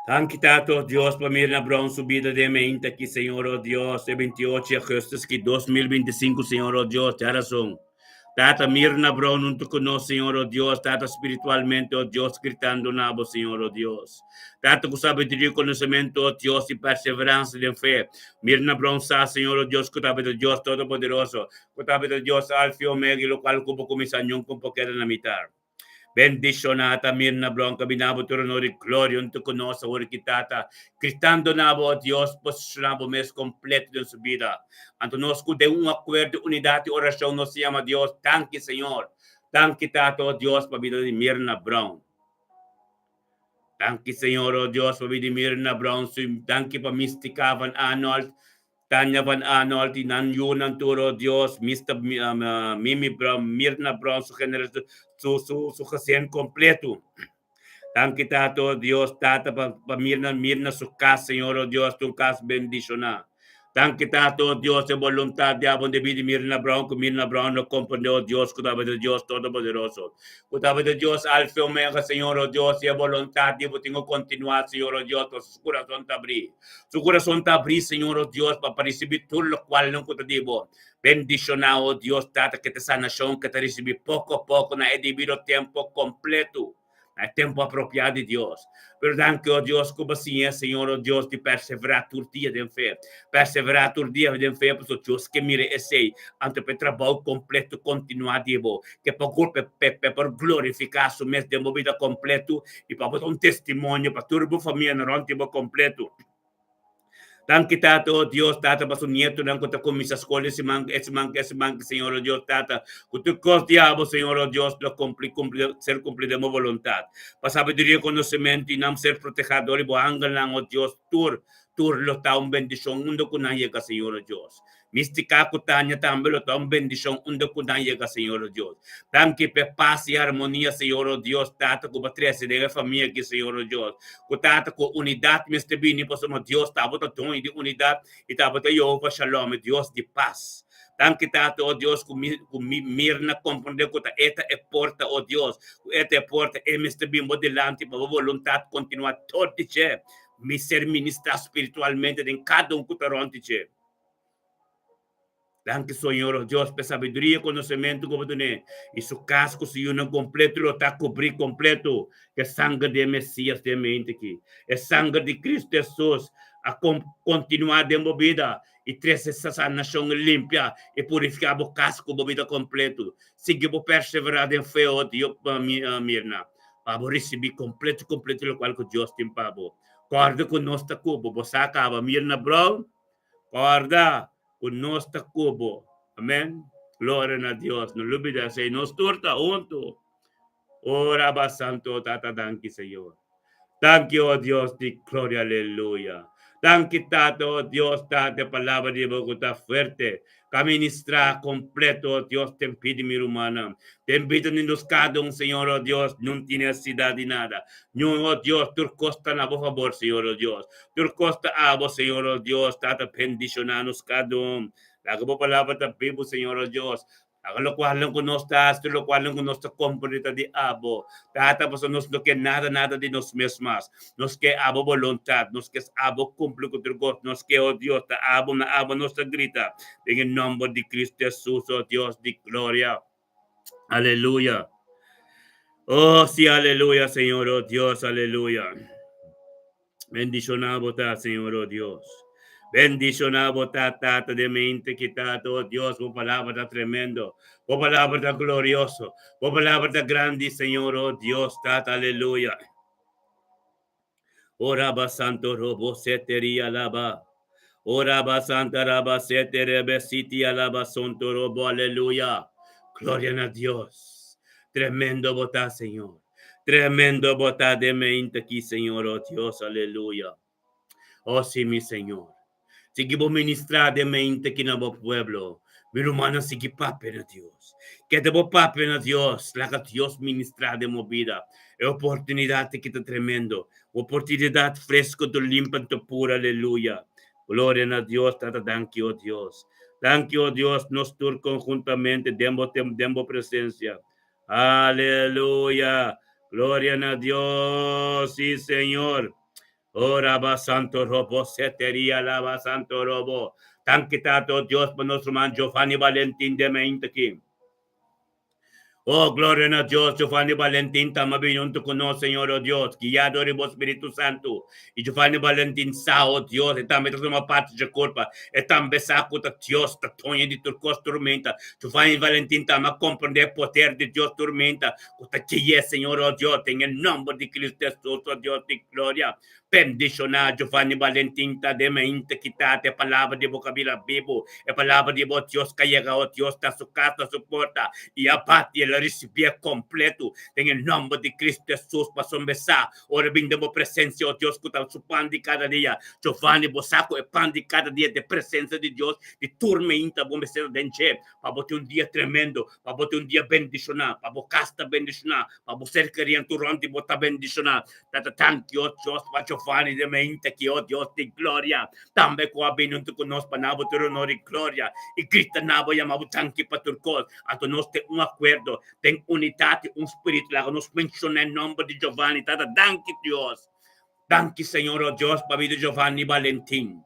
Danki Tata, oh Dios, pa Mirna Brown su bida den mente aki, Señor, oh Dios, e 28 augustus ki 2025, Señor, oh Dios, te razón. Tata, Mirna Brown hunto ku nos, Señor, oh Dios, Tata, spiritualmente, oh Dios, gritando na bo, Señor, oh Dios. Tata, ku sabiduria i konosementu, oh Dios, i perseveransia den fe. Mirna Brown sa, Señor, oh Dios, ku ta bida Dios Todopoderoso, ku ta bida Dios Alfa i Omega, i lokual ku bo kuminsá nunka un por keda na mitar. Bendiciona ta Mirna Blanca bina bo tur honor y gloria hunto cu nos awor aki Tata gritando na bo Dios posiciona bo mes completo den su bida anto nos cu den un acuerdo unidad y oracion nos ta yama Dios danki Señor danki Tata oh Dios pa bida di Mirna Brown danki Señor oh Dios pa bida di Mirna Brown su danki pa Mistica van Arnold Tanya van Arnold y nan yunan tur, oh Dios, Mista, Mimi Brown, Mirna Brown, su generacion, su, su, su gezin completo. Danki Tata, oh Dios, Tata, pa, pa Mirna, Mirna su cas, Señor, oh Dios, ta un cas bendiciona. Danki Tata, oh Dios, e boluntad di abo debi di Mirna Brown, cu Mirna Brown no comprende, oh Dios, cu tabata Dios Todopoderoso. Cu tabata Dios Alfa y Omega, Señor, oh Dios, y e boluntad di bo tin cu continua, Señor, oh Dios, pasobra su curason ta abri. Su kurason ta abrí, Señor, oh Dios, pa pa risibí tur lokual nan ku ta di Bo. Bendishoná, oh Dios, Tata, ke ta sanashon ke ta risibí poko a poko na e debido tempu kompletu, na e tempu apropiá di Dios. Pero danki, oh Dios, ku Bo siñ'é, Señor, oh Dios, di perseverá tur dia den fe. Perseverá tur dia den fe, pasobra Dios ke mira esei, anto pa e trabou kompletu kontinuá di Bo, ke pa pe por glorifiká Su mes den bo bida kompletu i pa bo ta un testimonio pa tur bo famianan rònt di bo kompletu. Danki Tata, o Dios, Tata, pa su nietonan ku ta kuminsá skol e siman, e siman, e siman, Señor, o Dios, Tata, ku tur kos di abo, Señor, o Dios, lo kumpli, kumpli, ser kumpli den bo boluntat. Pa sabiduria i konosementu i nan ser protehá dor di bo angelnan, o Dios, tur, tur lo ta un bendishon unda ku nan yega, Señor, o Dios. Mistica cu Tania tambe lo ta un bendicion unda cu nan yega Señor o Dios. Danki p'e paz y armonia Señor o Dios Tata cu bo trece den e famia aki Señor o Dios. Cu Tata cu unidad mester bini pasobra Dios ta bo ta doño di unidad y ta bo ta Jehovah Shalom e Dios di paz. Danki Tata o Dios cu mi cu mi Mirna comprende cu ta e ta e porta o Dios cu e ta e porta e mester bin bo dilanti pa bo voluntad continua tot di dje mi ser ministra spiritualmente den cada un cu ta rond di dje. Danki Señor oh Dios p'e sabiduria i konosementu ku bo dun'é i su kas ku su yunan kompletu lo ta kubrí kompletu ku e sanger di e Mesias den mente aki. E sanger di Kristu Hesus a kontinuá den bo bida i trese sanashon i limpia i purifiká bo kas ku bo bida kompletu. Sigui bo perseverá den fe, oh Dios, Mirna, pa bo risibí kompletu kompletu lokual ku Dios tin pa bo. Kòrda ku nos ta ku bo. Bo sa kaba, Mirna Brown. Corda cu nos ta cu bo. Amen. Gloria na Dios. No lubida esey. Nos tur ta hunto. Ora ba Santo Tata danki Señor. Danki oh Dios di gloria aleluya. Danki Tata oh Dios Tata e palabra di bo cu ta fuerte. Ka ministra completo oh Dios ten pidi mi rumannan. Den bida di nos cada un Señor oh Dios nun tin necesidad di nada. Ñun oh Dios tur cos ta na bo fabor Señor oh Dios. Tur cos ta abo Señor oh Dios Tata bendiciona nos cada un. Laga bo palabra ta bibu Señor oh Dios. Laga locualnan cu nos ta haci, tur locualnan cu nos ta comprende ta di abo. Tata, pasobra nos no ke nada, nada di nos mes mas. Nos ke abo boluntad, nos ke abo cumpli cu tur cos. Nos ke, oh Dios, ta abo, na abo nos ta grita. Den e nomber di Cristo Jesus, oh Dios di gloria. Aleluya. Oh, sí, aleluya, Señor, oh Dios, aleluya. Bendishoná bo ta, Señor, oh Dios. Bendishoná bo ta, Tata de mente kitado, oh Dios, bo palabra ta tremendo. Bo palabra ta glorioso. Bo palabra ta grandi, Señor, oh Dios, Tata, aleluya. Ora santo robo seteria alaba. Ora santa raba sete rebe siti alaba santo robo, aleluya. Gloria na Dios. Tremendo bo ta, Señor. Tremendo bo ta den mente aki, Señor, oh Dios, aleluya. Oh, sí, mi Señor. Sigui bo ministrá den mente aki na bo pueblo. Mi rumannan sigui papia na Dios. Keda bo papia na Dios. Laga Dios ministrá den bo bida. E oportunidat aki ta tremendo. Oportunidat fresco to limpa to pura. Aleluya. Gloria na Dios. Tata, danki, oh Dios. Danki, oh Dios, nos tur conjuntamente den bo, den bo presencia. Aleluya. Gloria na Dios. Sí, Señor. Ora ba santo robo seteria lava santo robo. Danki Tata Dios pa nos ruman Giovanni Valentin den mente aki. Oh, gloria na Dios, Giovanni Valentin ta bin huntu ku nos, Señor, oh Dios, guiado di Spiritu Santu. I Giovanni Valentin sa, oh Dios, e tambe ta tuma parti di kurpa, e tambe sa ku ta Dios ta doño di tur kos tur mainta. Giovanni Valentin tambe komprondé poder di Dios tur mainta, ku ta guia, Señor, oh Dios, den e nòmber di Kristu Hesus, oh Dios di gloria. Bendishoná Giovanni Valentin ta den mente ki ta e palabra di bo kabila bibu, e palabra di bo Dios ka yega, oh Dios, na su kas, na su porta, i a bati el a risibié kompletu den e nòmber di Kristu Hesus, pasobra sa ora bin den bo presensia, oh Dios, ku ta su pan di kada dia. Giovanni, bo sa ku e pan di kada dia ta e presensia di Dios, di tur meinta bo mester ta den dje, pa bo tin un dia tremendo, pa bo tin un dia bendishoná, pa bo kas ta bendishoná, pa bo ser kerí tur rònt di bo ta bendishoná. Tata, danki, oh Dios, pa Giovanni den mente aki, oh Dios di gloria. Tambe ku a bini huntu ku nos pa na bo tur honor i gloria. I grita na bo, yama bo danki pa tur kos. Anto nos ten un akuerdo, den unidat i un spiritu. Laga nos menshoná e nòmber di Giovanni. Tata, danki, Dios. Danki, Señor, oh Dios, pa bida Giovanni Valentin.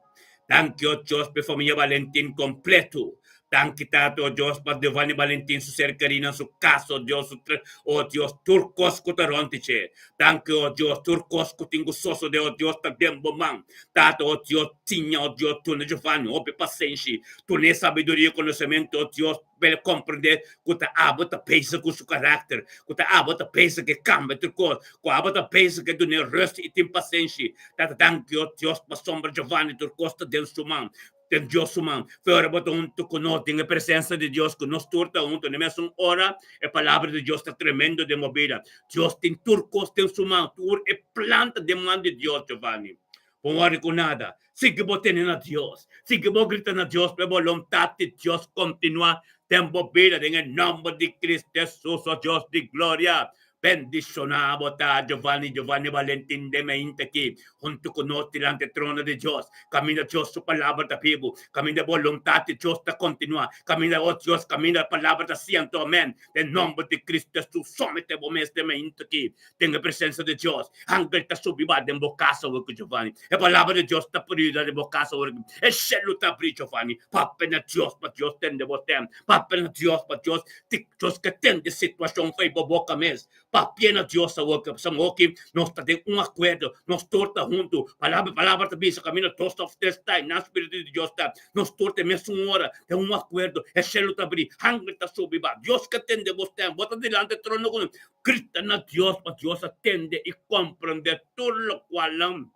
Danki, oh Dios, pa e famia Valentin kompleto. Danki, Tata, oh Dios, pa Giovanni Valentin, su ser kerinan, su kas, oh Dios, su oh Dios, tur kos ku ta rònt dje. Danki, oh Dios, tur kos ku tin ku sosodé, oh Dios, ta den bo man. Tata, oh Dios, siña, oh Dios, duna Giovanni hopi pasenshi, dun'é sabiduria i konosementu, oh Dios, pa el komprendé ku ta abo ta bezig ku su karakter, ku ta abo ta bezig ke kambia tur kos, ku abo ta bezig ke dun'é rùst i tin pasenshi. Tata, danki, oh Dios, pasobra Giovanni tur kos ta den su man. Den Dios su man. Fe ora bo ta huntu ku nos den e presensia di Dios, ku nos tur ta huntu na e mesun ora, e palabra di Dios ta tremendo den bo bida. Dios tin tur kos den su man, tur e plan ta den man di Dios, Giovanni. Bo wòri ku nada. Sigui bo tene na Dios. Sigui bo grita na Dios pa e boluntat di Dios kontinuá den bo bida den e nòmber di Cristo Hesus, o Dios di gloria. Bendishoná bo ta, Giovanni, Giovanni Valentin de Meinta aki, huntu ku nos dilanti e trono di Dios, kaminda Dios su palabra ta bibu, kaminda e boluntat di Dios ta kontinuá, kaminda, o Dios, kaminda e palabra ta siento, amèn, den nòmber di Cristo Hesus, somete bo mes den meinta aki, den e presensia di Dios. Angel ta subi ba den bo kas awor ku Giovanni. E palabra di Dios ta prida den bo kas awor ku. E shelu ta abri, Giovanni. Papia na Dios pa Dios tende bo stem. Papia na Dios pa Dios Ti Dios ke tende situashon fei bo boka mes. Papia na Dios awor ke pasobra oki nos ta den un akuerdo, nos tur ta huntu. Palabra palabra ta bisa kaminda dos òf tres ta i nan spiritu di Dios ta. Nos tur ta mesun ora den un akuerdo. E shelu ta abri, hangre ta subi ba. Dios ke tende bo stem. Bo ta dilanti e trono ku grita na Dios pa Dios a tende i komprende tur lokual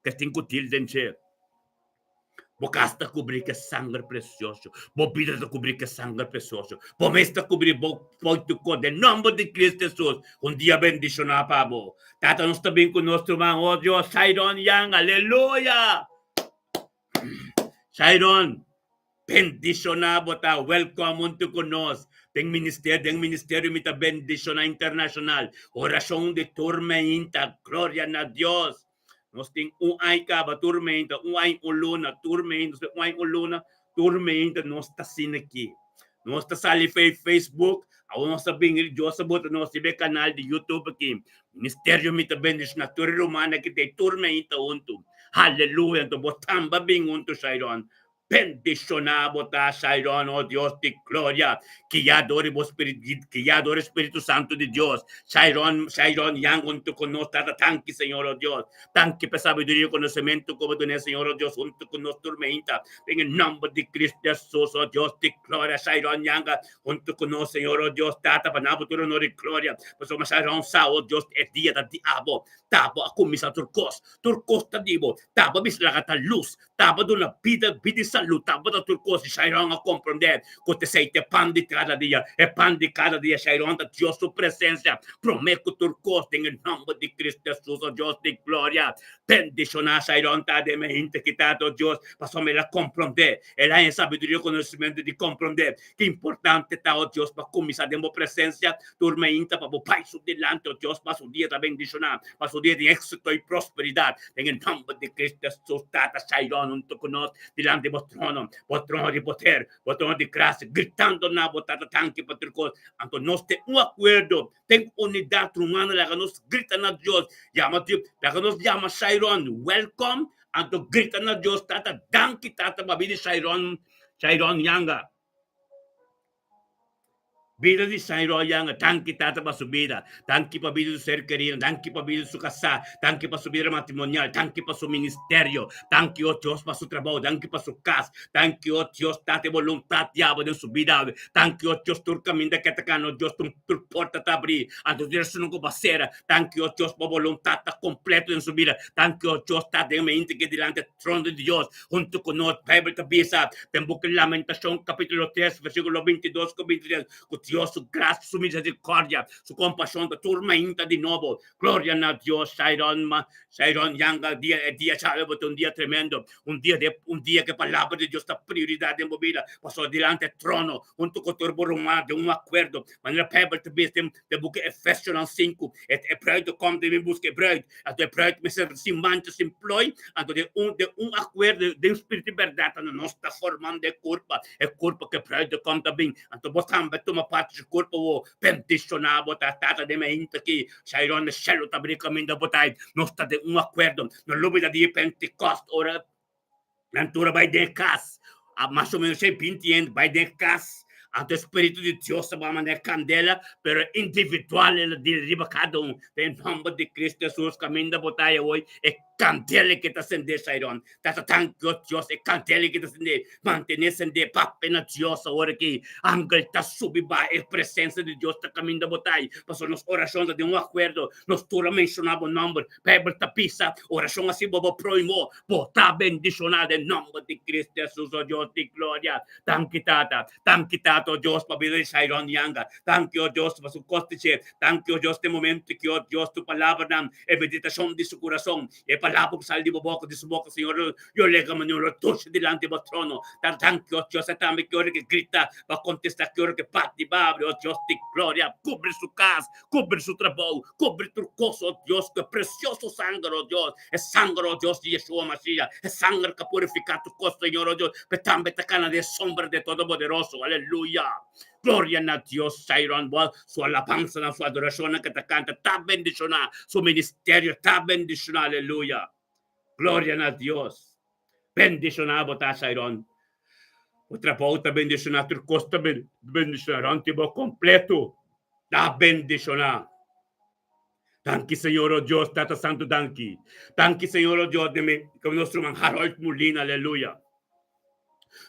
ke tin ku til den dje. Bo kas ta kubrí ku e sanger presioso. Bo bida ta kubrí ku e sanger presioso. Bo mes ta kubrí bo foitu kos den nòmber di Kristu Hesus. Un dia bendishoná pa bo. Tata nos ta bin ku nos ruman, oh Dios, Shairon Yang, aleluya! Shairon, bendishoná bo ta. Welkom huntu ku nos den ministerio, den ministerio mi ta bendishoná internashonal. Orashon di tur meinta, gloria na Dios. Nos tin un aña kaba tur meinta, un aña un luna, tur meinta, un aña un luna, tur meinta nos ta asina aki. Nos ta sali fei Facebook, awor nos ta bini, Dios a bota nos riba e kanal di YouTube aki. Ministerio mi ta bendiciona tur e rumannan ki ta ei tur meinta huntu. Haleluya! Anto bo tamba bin huntu, Shairon. Bendishoná bo ta, Shairon, o Dios di gloria, guiá dor di bo Spiritu, guiá dor di Spiritu Santu di Dios. Shairon, Shairon Yang huntu ku nos, Tata, danki, Señor, o Dios. Danki pa e sabiduria i konosementu ku bo dun'é, Señor, o Dios, huntu ku nos tur meinta. Den e nòmber di Cristo Jesus, o Dios di gloria, Shairon Yang huntu ku nos, Señor, o Dios, Tata, pa nan bo tur honor i gloria. Pasobra Shairon sa, o Dios, e dia ta di abo. Ta bo a kuminsá tur kos. Tur kos ta di bo. Ta bo a bisa laga ta lus. Ta bo duna bida, bida i salú. Ta bo ta tur kos. I Shairon a komprondé ku t'esei ta e pan di kada dia. E pan di kada dia, Shairon, ta Dios su presensia promé ku tur kos. Den e nòmber di Kristu Hesus, o Dios di gloria, bendishoná Shairon ta den e hende ki ta, o Dios, pasobra el a komprondé. El a haña sabiduria i konosementu di komprondé Ki importante ta, o Dios, pa kuminsá den bo presensia tur meinta pa bo bai su dilanti, o Dios, pa su dia ta bendishoná, pa su dia tin éksito i prosperidat. Den e nòmber di Cristo Hesus, Tata, Shairon huntu ku nos dilanti bo trono, bo trono di poder, bo trono di grasia, gritando na bo, Tata, danki pa tur kos. Anto nos ten un akuerdo, ten unidat, rumannan, laga nos grita na Dios, yama Dios, laga nos yama Shairon, wèlkòm, anto grita na Dios, Tata, danki, Tata, pa bini Shairon. Shairon Yanga. Bida di Shairon Yanga, danki Tata pa su bida, danki pa bida di su ser kerido, danki pa bida di su kasá, danki pa su bida matrimonial, danki pa su ministerio, danki o Dios pa su trabou, danki pa su kas, danki o Dios Tata e boluntat di abo den su bida awe, danki o Dios tur kaminda ke ta kana o Dios tur porta ta abrí, anto Dios no ku ba sera, danki o Dios bo boluntat ta kompleto den su bida, danki o Dios Tata den mente ke dilanti trono di Dios huntu ku nos. Beibel ta bisa den buki Lamentashon kapítulo 3 versíkulo 22 ku 23 ku Dios su grasia, su miserikòrdia, su kompashon ta tur mainta di nobo. Gloria na Dios! Shairon ma Shairon Yanga dia e dia djawe bo ta un dia tremendo, un dia de un dia ku e palabra di Dios ta prioridat den bo bida. Pasobra dilanti e trono huntu ku tur bo ruman den un akuerdo, manera Beibel ta bisa den den buki Efesionan 5, e e bruid ta kom den buska e bruid. Anto e bruid mester sin mancha, sin plooi. Anto den un, den un akuerdo, den spiritu di bèrdat, anto nos ta formando e kurpa, e kurpa ku e bruid ta kom ta bin. Anto bo tambe tuma parti di su kurpa wo bendishoná bo ta Tata den mainta aki. Shairon di shelu ta bini kaminda bo ta ei. Nos ta den un akuerdo. No lubida di Pentekost ora nan tur a bai den e kas. A mas o menos shei binti hende bai den e kas. Anto e Spiritu di Dios ta bai manera kandela, pero individual el a dil riba kada un. Den nòmber di Kristu Hesus, kaminda bo ta awor, e kandela ke ta sendé, Shairon. Tata, danki, o Dios, e kandela ke ta sendé, mantené sendé, papia na Dios awor aki. Angel ta subi bai, e presensia di Dios ta kaminda bo ta ei. Pasobra nos orashon ta den un akuerdo, nos tur a menshoná bo nòmber. Beibel ta bisa, Orashon asi bo bo proimo, bo ta bendishoná den nòmber di Kristu Hesus, o Dios di gloria. Danki, Tata. Danki, Tata, o Dios, pa bida di Shairon Yanga. Danki, o Dios, pa su kos di dje. Danki, o Dios, den momento ki, o Dios, tu palabranan, e meditashon di su kurason, e palabra ku sali di bo boka, di su boka, Señor, yo lega manera lo dushi dilanti bo trono. Tata, danki, o Dios, e tambe ki ora ke grita, bo a kontestá, ki ora ke bati, bo a abri, o Dios di gloria. Kubri su kas, Kubri su trabou, kubri tur kos, o Dios, ku e presioso sanger, o Dios, e sanger, o Dios, di Yeshua Mashiach, e sanger ku a purifiká tur kos, Señor, o Dios, p'e tambe ta kana den e sombra di e Todopoderoso. Aleluya! Gloria na Dios! Shairon, bo su alabansanan, su adorashonnan ku e ta kanta ta bendishoná, su ministerio ta bendishoná. Aleluya! Gloria na Dios! Bendishoná bo ta, Shairon. Bo trabou ta bendishoná, tur kos ta bendishoná rònt di bo kompleto. Ta bendishoná. Danki Señor o Dios, Tata Santu danki. Danki Señor o Dios de mi ku nos ruman Harold Molina, aleluya.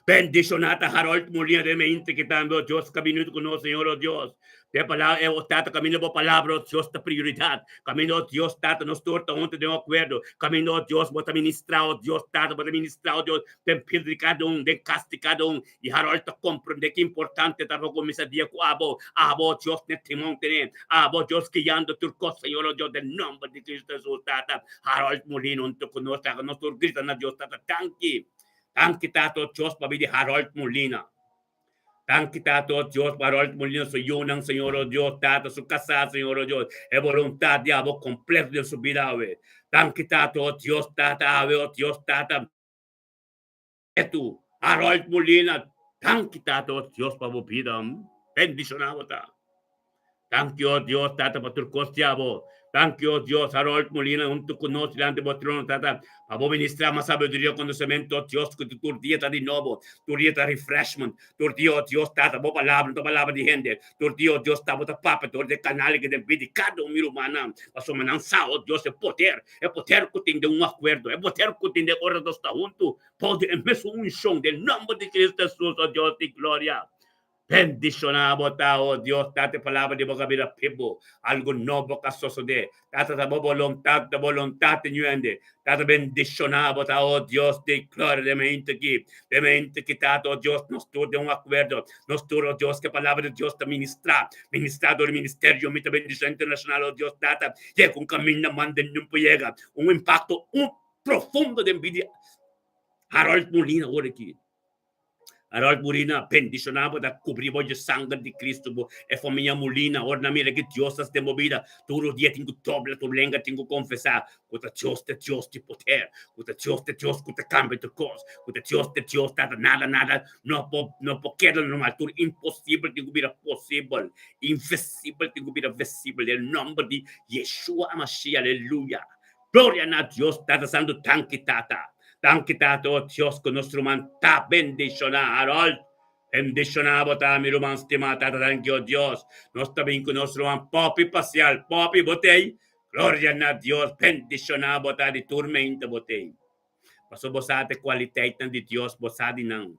Bendishoná ta Harold Molina den mente ki tambe o Dios ka bini ku nos Señor o Dios. De palabra e o Tata kaminda bo palabra o Dios ta prioridat. Kaminda o Dios Tata nos tur ta huntu den un akuerdo. Kaminda o Dios bo ta ministrá o Dios Tata bo ta ministrá o Dios den pil di kada un, den kas di kada un. I Harold ta komprendé ki importante ta pa kuminsá dia ku abo, abo, Dios n'e timon tené, abo, Dios guiando tur kos, Señor, o Dios, den nòmber di Cristo Hesus, Tata. Harold Molina huntu ku nos, laga nos tur grita na Dios, Tata, danki. Danki, Tata, o Dios, pabia di Harold Molina. Danki, Tata, o Dios, pa Harold Molina, su yunan, Señor, o Dios, Tata, su kasá, Señor, o Dios, e boluntat di abo kompleto den su bida awe. Danki, Tata, o Dios, Tata, awe, o Dios, Tata. Etu, Harold Molina, danki Tata o Dios pa bo bida. Bendiciona bo ta. Danki o Dios Tata pa tur cos di abo. Danki, o Dios, Harold Molina huntu ku nos dilanti bo trono, Tata, pa bo ministrá mas sabiduria, konosementu, o Dios, ku tur dia ta di nobo, tur dia ta refreshment, tur dia, o Dios, Tata, bo palabra no ta palabra di hende, tur dia, o Dios, ta bo ta papia dor di e kanal aki den bida di kada un mi rumannan, pasobra nan sa, o Dios, e poder, e poder ku tin den un akuerdo, e poder ku tin den ora nos ta huntu, bou di e mesun unshon, den nomber di Cristo Jesus, o Dios di gloria. Bendishoná bo ta, o Dios, Tata, e palabra di bo ka bira pibu, algu nobo ka sosodé. Tata, ta bo boluntat, ta boluntat di ñuende. Tata, bendishoná bo ta, o Dios di gloria, den mente aki, den mente aki, Tata, o Dios, nos tur den un akuerdo, nos tur, o Dios, ku e palabra di Dios ta ministrá, ministrá dor di ministerio Mi Ta Bendishoná Internashonal, o Dios, Tata, yega un kaminda manda nun por yega, un impakto un profundo den bida di Harold Molina awor aki. Harold Molina, bendiciona bo ta cubri bo dje sanger di Cristo bo e famia Molina ora nan mira ki Dios ta den bo bida tur dia tin cu dobla tur lenga tin cu confesa cu ta Dios ta Dios di poder cu ta Dios ta Dios cu ta cambia tur cos cu ta Dios ta Dios tata nada nada no por no por keda normal tur imposibel tin cu bira posibel invisibel tin cu bira visibel den nomber di Yeshua Hamashiach aleluya. Gloria na Dios Tata Santu Danki Tata Danki Tata oh Dios ku nos ruman ta bendishoná Harold bendishoná bo ta mi ruman stimá Tata danki oh Dios nos ta bin ku nos ruman Poppy Pasial Poppy bo t'ei Gloria na Dios bendishoná bo ta di tur mente bo t'ei pasobra bo sa ta e kualiteitnan di Dios bo sa di nan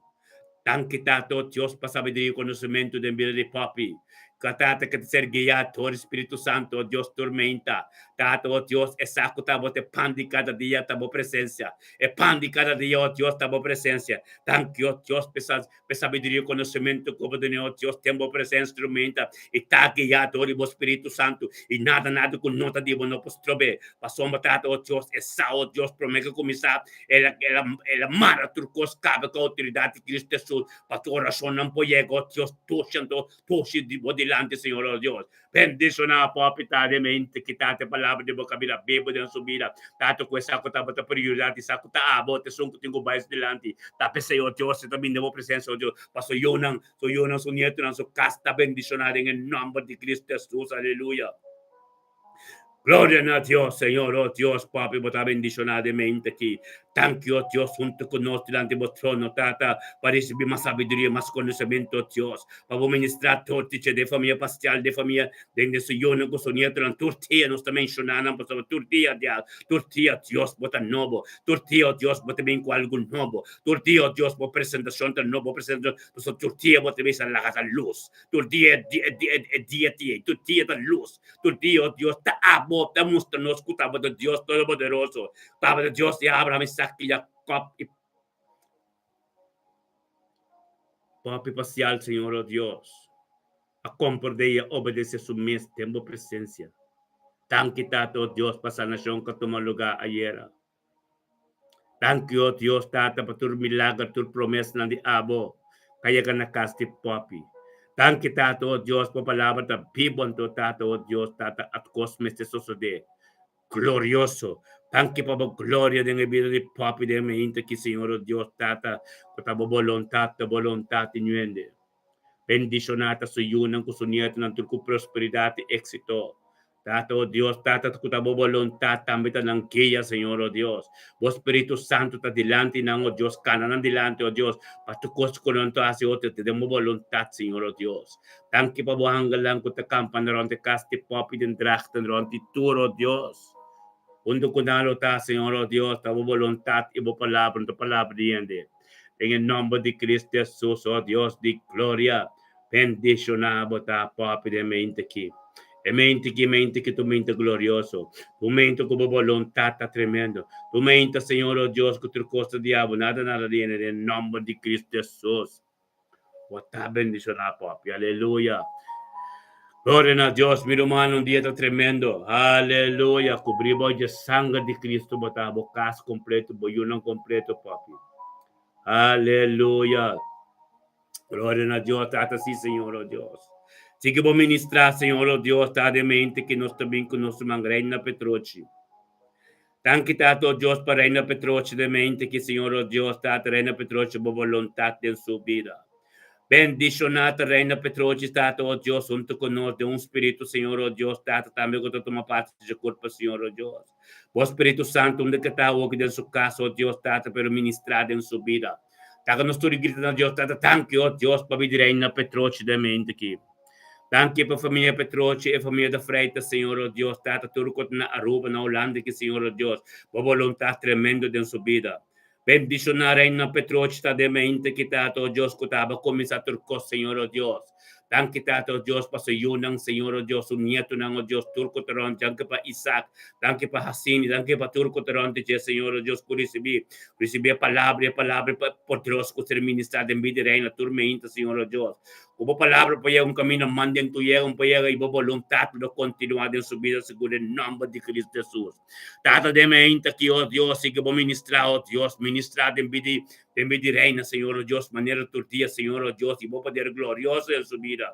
Danki Tata oh Dios pa sabiduria i konosementu den bida di Poppy. Ka Tata ke ta ser guiá dor di Spiritu Santu oh Dios turmenta. Tata oh Dios e sa ku ta bo ta e pan di kada dia ta bo presensia. E pan di kada dia oh Dios ta bo presensia. Danki oh Dios pa e sabiduria i konosementu ku bo duna oh Dios den bo presensia turmenta i ta guiá dor di bo Spiritu Santu i nada nada ku no ta di bo no por strob'é. Pasobra Tata oh Dios e sa oh Dios promé ke kuminsá El a, el a, el a mara tur kos kabe ku outoridat di Kristu Hesus, pa tur orashonnan por yega, o Dios, toshi anto, toshi di bo dilanti, Señor, o Dios. Bendishoná papi ta den mente, kita e palabra di bo kabida bibu den su bida. Tata ku esaki ku tabata prioridat, esaki ku ta abo, ta esun ku tin ku bai su dilanti. Ta p'esei, o Dios, e ta bini den bo presensia, o Dios, pa su yunan, su yunan, su nietunan, su kas ta bendishoná den e nòmber di Kristu Hesus. Aleluya. Gloria na Dios, Señor, oh Dios, Papi, bo ta bendiciona den mente aki. Danki, oh Dios, hunto cu nos dilanti bo trono, Tata, pa ricibi mas sabiduria, mas conocemento, oh Dios, pa bo ministra tur tiche den famia pastial, den famia, den den su yunan cu su nietonan, tur dia nos ta menciona nan, pasobra tur dia, Dios, tur dia, Dios, bo ta nobo, tur dia, oh Dios, bo ta bin cu algo nobo, tur dia, oh Dios, bo presentacion ta nobo, bo presentacion, pasobra tur dia bo ta bisa laga ta luz. Tur dia e dia ti ei, tur dia ta lus, tur dia, oh Dios, ta abo ta mustra nos ku tabata Dios Todopoderoso, tabata Dios di Abraham, Isaac i Jacob i Papi pasial, Señor, oh Dios, a komprendé i a obedesé su mes den bo presensia. Danki, Tata, oh Dios, pa sanashon ku a tuma lugá ayera. Danki, oh Dios Tata, pa tur milager, tur promesanan di Abo ka yega na kas di Poppy. Danki, Tata, oh Dios, bo palabra ta bibo anto, Tata, oh Dios Tata, at kos mester sosodé. Glorioso! Danki pa bo gloria den e bida di Poppy den e mainta aki, Señor, oh Dios Tata, ku ta bo bolontat, ta bolontat di ñuende. Bendishoná ta su yunan ku su nietonan tur ku prosperidat i éksito. Tata, o Dios, Tata, ku ta bo boluntat tambe ta nan guia, Señor, o Dios. Bo Spiritu Santu ta dilanti nan, o Dios, kana nan dilanti, o Dios, pa tur kos ku nan ta hasi, o Dios, ta den bo boluntat, Señor, o Dios. Danki pa bo angelnan ku ta kampando rònt e kas di pòpi den drachten rònt di tur, o Dios. Huntu ku nan lo ta, Señor, o Dios, ta bo boluntat i bo palabra, no ta palabra di hende. Den e nòmber di Cristo Hesus, o Dios di gloria, bendishoná bo ta pòpi den mente aki. E mente ki mente ki tu mente glorioso. Tu mente ku bo boluntat ta tremendo. Tu mente, Señor, o Dios, ku tur kos ta di abo, nada nada di hende, den nòmber di Cristo Hesus. Bo ta bendishoná, papi. Aleluya. Gloria na Dios, mi ruman, un dia ta tremendo. Aleluya. Kubrí bo dje sanger di Cristo, bo ta bo kas kompleto, bo yunan kompleto, papi. Aleluya. Gloria na Dios, Tata, sí, Señor, oh Dios. Sigui bo ministrá, Señor, oh Dios, ta den mente ku nos ta bin ku nos ruman Reina Petrochi. Danki, Tata, oh Dios, pa Reina Petrochi den mente ki, Señor, oh Dios, Tata, Reina Petrochi, bo boluntat den su bida. Bendishoná ta Reina Petrochi, Tata, o Dios, huntu ku nos den un spiritu, Señor, o Dios, Tata, tambe ku ta tuma parti dje kurpa, Señor, o Dios. Bo Spiritu Santu, unda ke ta awoki den su kas, o Dios, Tata, pero ministrá den su bida. Taka nos tur grita na Dios, Tata, danki, o Dios, pa bida di Reina Petrochi den mente aki. Danki pa famia Petrochi, e famia de Freitas, Señor, o Dios, Tata, tur ku ta na Aruba, na Hulanda aki, Señor, o Dios, bo boluntat tremendo den su bida. Bendiciona Reina Petroch ta den mente ki Tata o Dios ku ta aba kuminsá tur kos Señor o Dios. Danki Tata o Dios pa su yunan Señor o Dios su nietunan o Dios tur ku ta rònt danki pa Isaac danki pa Hasini danki pa tur ku ta rònt di dje Señor o Dios ku risibí risibí e palabra e palabra poderoso ku ser ministrá den bida di Reina tur meinta Señor o Dios ku bo palabra por yega un kaminda manden tu yega un por yega i bo boluntat lo kontinuá den su bida segun e nòmber di Cristo Jesus. Tata den meinta ki, oh Dios, si ke bo ministrá, oh Dios, ministrá den bida, den bida di reina, Señor, oh Dios, manera tur dia, Señor, oh Dios, i bo poder glorioso den su bida.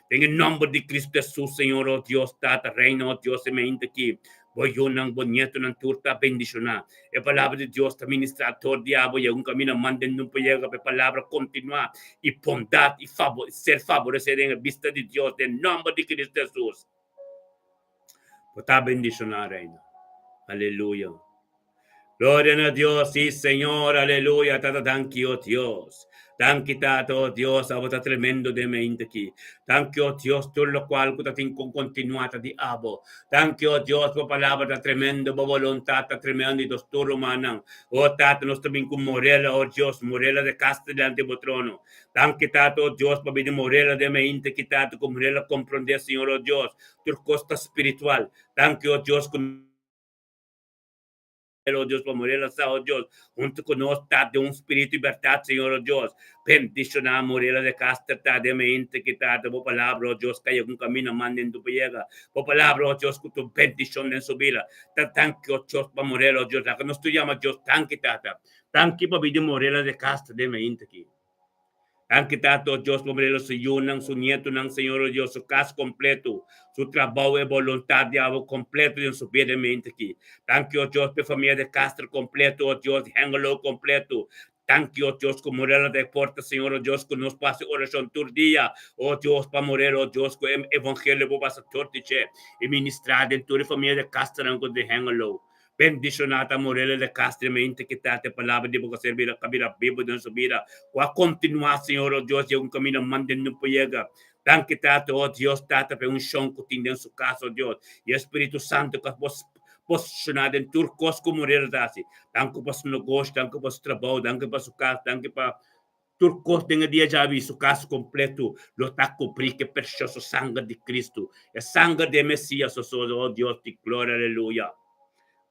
Den e nomber di Cristo Jesus, Señor, oh Dios, Tata, reina, oh Dios, e meinta ki, bo yunan, bo nietonan tur ta bendishoná. E palabra di Dios ta ministrá tur dia, bo yega un kaminda manden nun pa yega pa e palabra kontinuá i bondat i favo, ser favoresé den e bista di Dios, den nomber di Cristo Jesus. Bo ta bendishoná, Reina. Aleluya. Gloria na Dios, sí, Señor, aleluya. Tata, danki, oh Dios. Danki, Tata, oh Dios, abo ta tremendo den mente aki. Danki, oh Dios, tur locual cu ta tin cu continua ta di abo. Danki, oh Dios, bo palabra ta tremendo, bo voluntad ta tremendo y nos tur rumannan. Oh Tata, nos ta bin cu Morela, oh Dios, Morela de Castro dilanti bo trono. Danki, Tata, oh Dios, pa bini Morela den mente aki, Tata, cu Morela comprende, Señor, oh Dios, Tur kos ta spiritual. Danki, o Dios, ku o Dios, pa Morela sa, o Dios, huntu ku nos ta den un spiritu i bèrdat, Señor, o Dios. Bendishoná Morela de Caster ta den mente ki ta bo palabra, o Dios, ka yega un kaminda manden tu pa yega. Bo palabra, o Dios, ku tur bendishon den su bida. Ta danki, o Dios, pa Morela, o Dios. Laga nos tur yama Dios, danki, Tata. Danki pa bida Morela de Caster den mente ki. Danki Tata, o Dios, pa Morela su yunan, su nietunan, Señor, o Dios, su kas kompleto, su trabou, e boluntat di abo kompleto den su bida mente aki. Danki, o Dios, pa e famia de Castro kompleto, o Dios, di Hengelo kompleto. Danki, o Dios, ku Morela ta e porta, Señor, o Dios, ku nos por hasi orashon tur dia, o Dios, pa Morela, o Dios, ku e evangelio por pasa tur di dje i ministrá den tur e famia de Castronan ku di Hengelo. Bendishoná ta Morela de Castro mente ki ta te palabra di bo ka ser bira ka bira bibu den su bida ku a kontinuá Señor o Dios yega un kaminda manden no por yega. Danki Tata o Dios Tata pa e unshon ku tin den su kas o Dios i e Spiritu Santu ku a posishoná den tur kos ku Morela ta hasi. Danki pa su negoshi, danki pa su trabou, danki pa su kas, danki pa Tur kos den e dia djabi su kas kompletu lo ta kubrí ku e presioso sanger di Kristu, e sanger di e Mesias, o oh Dios di gloria, aleluya.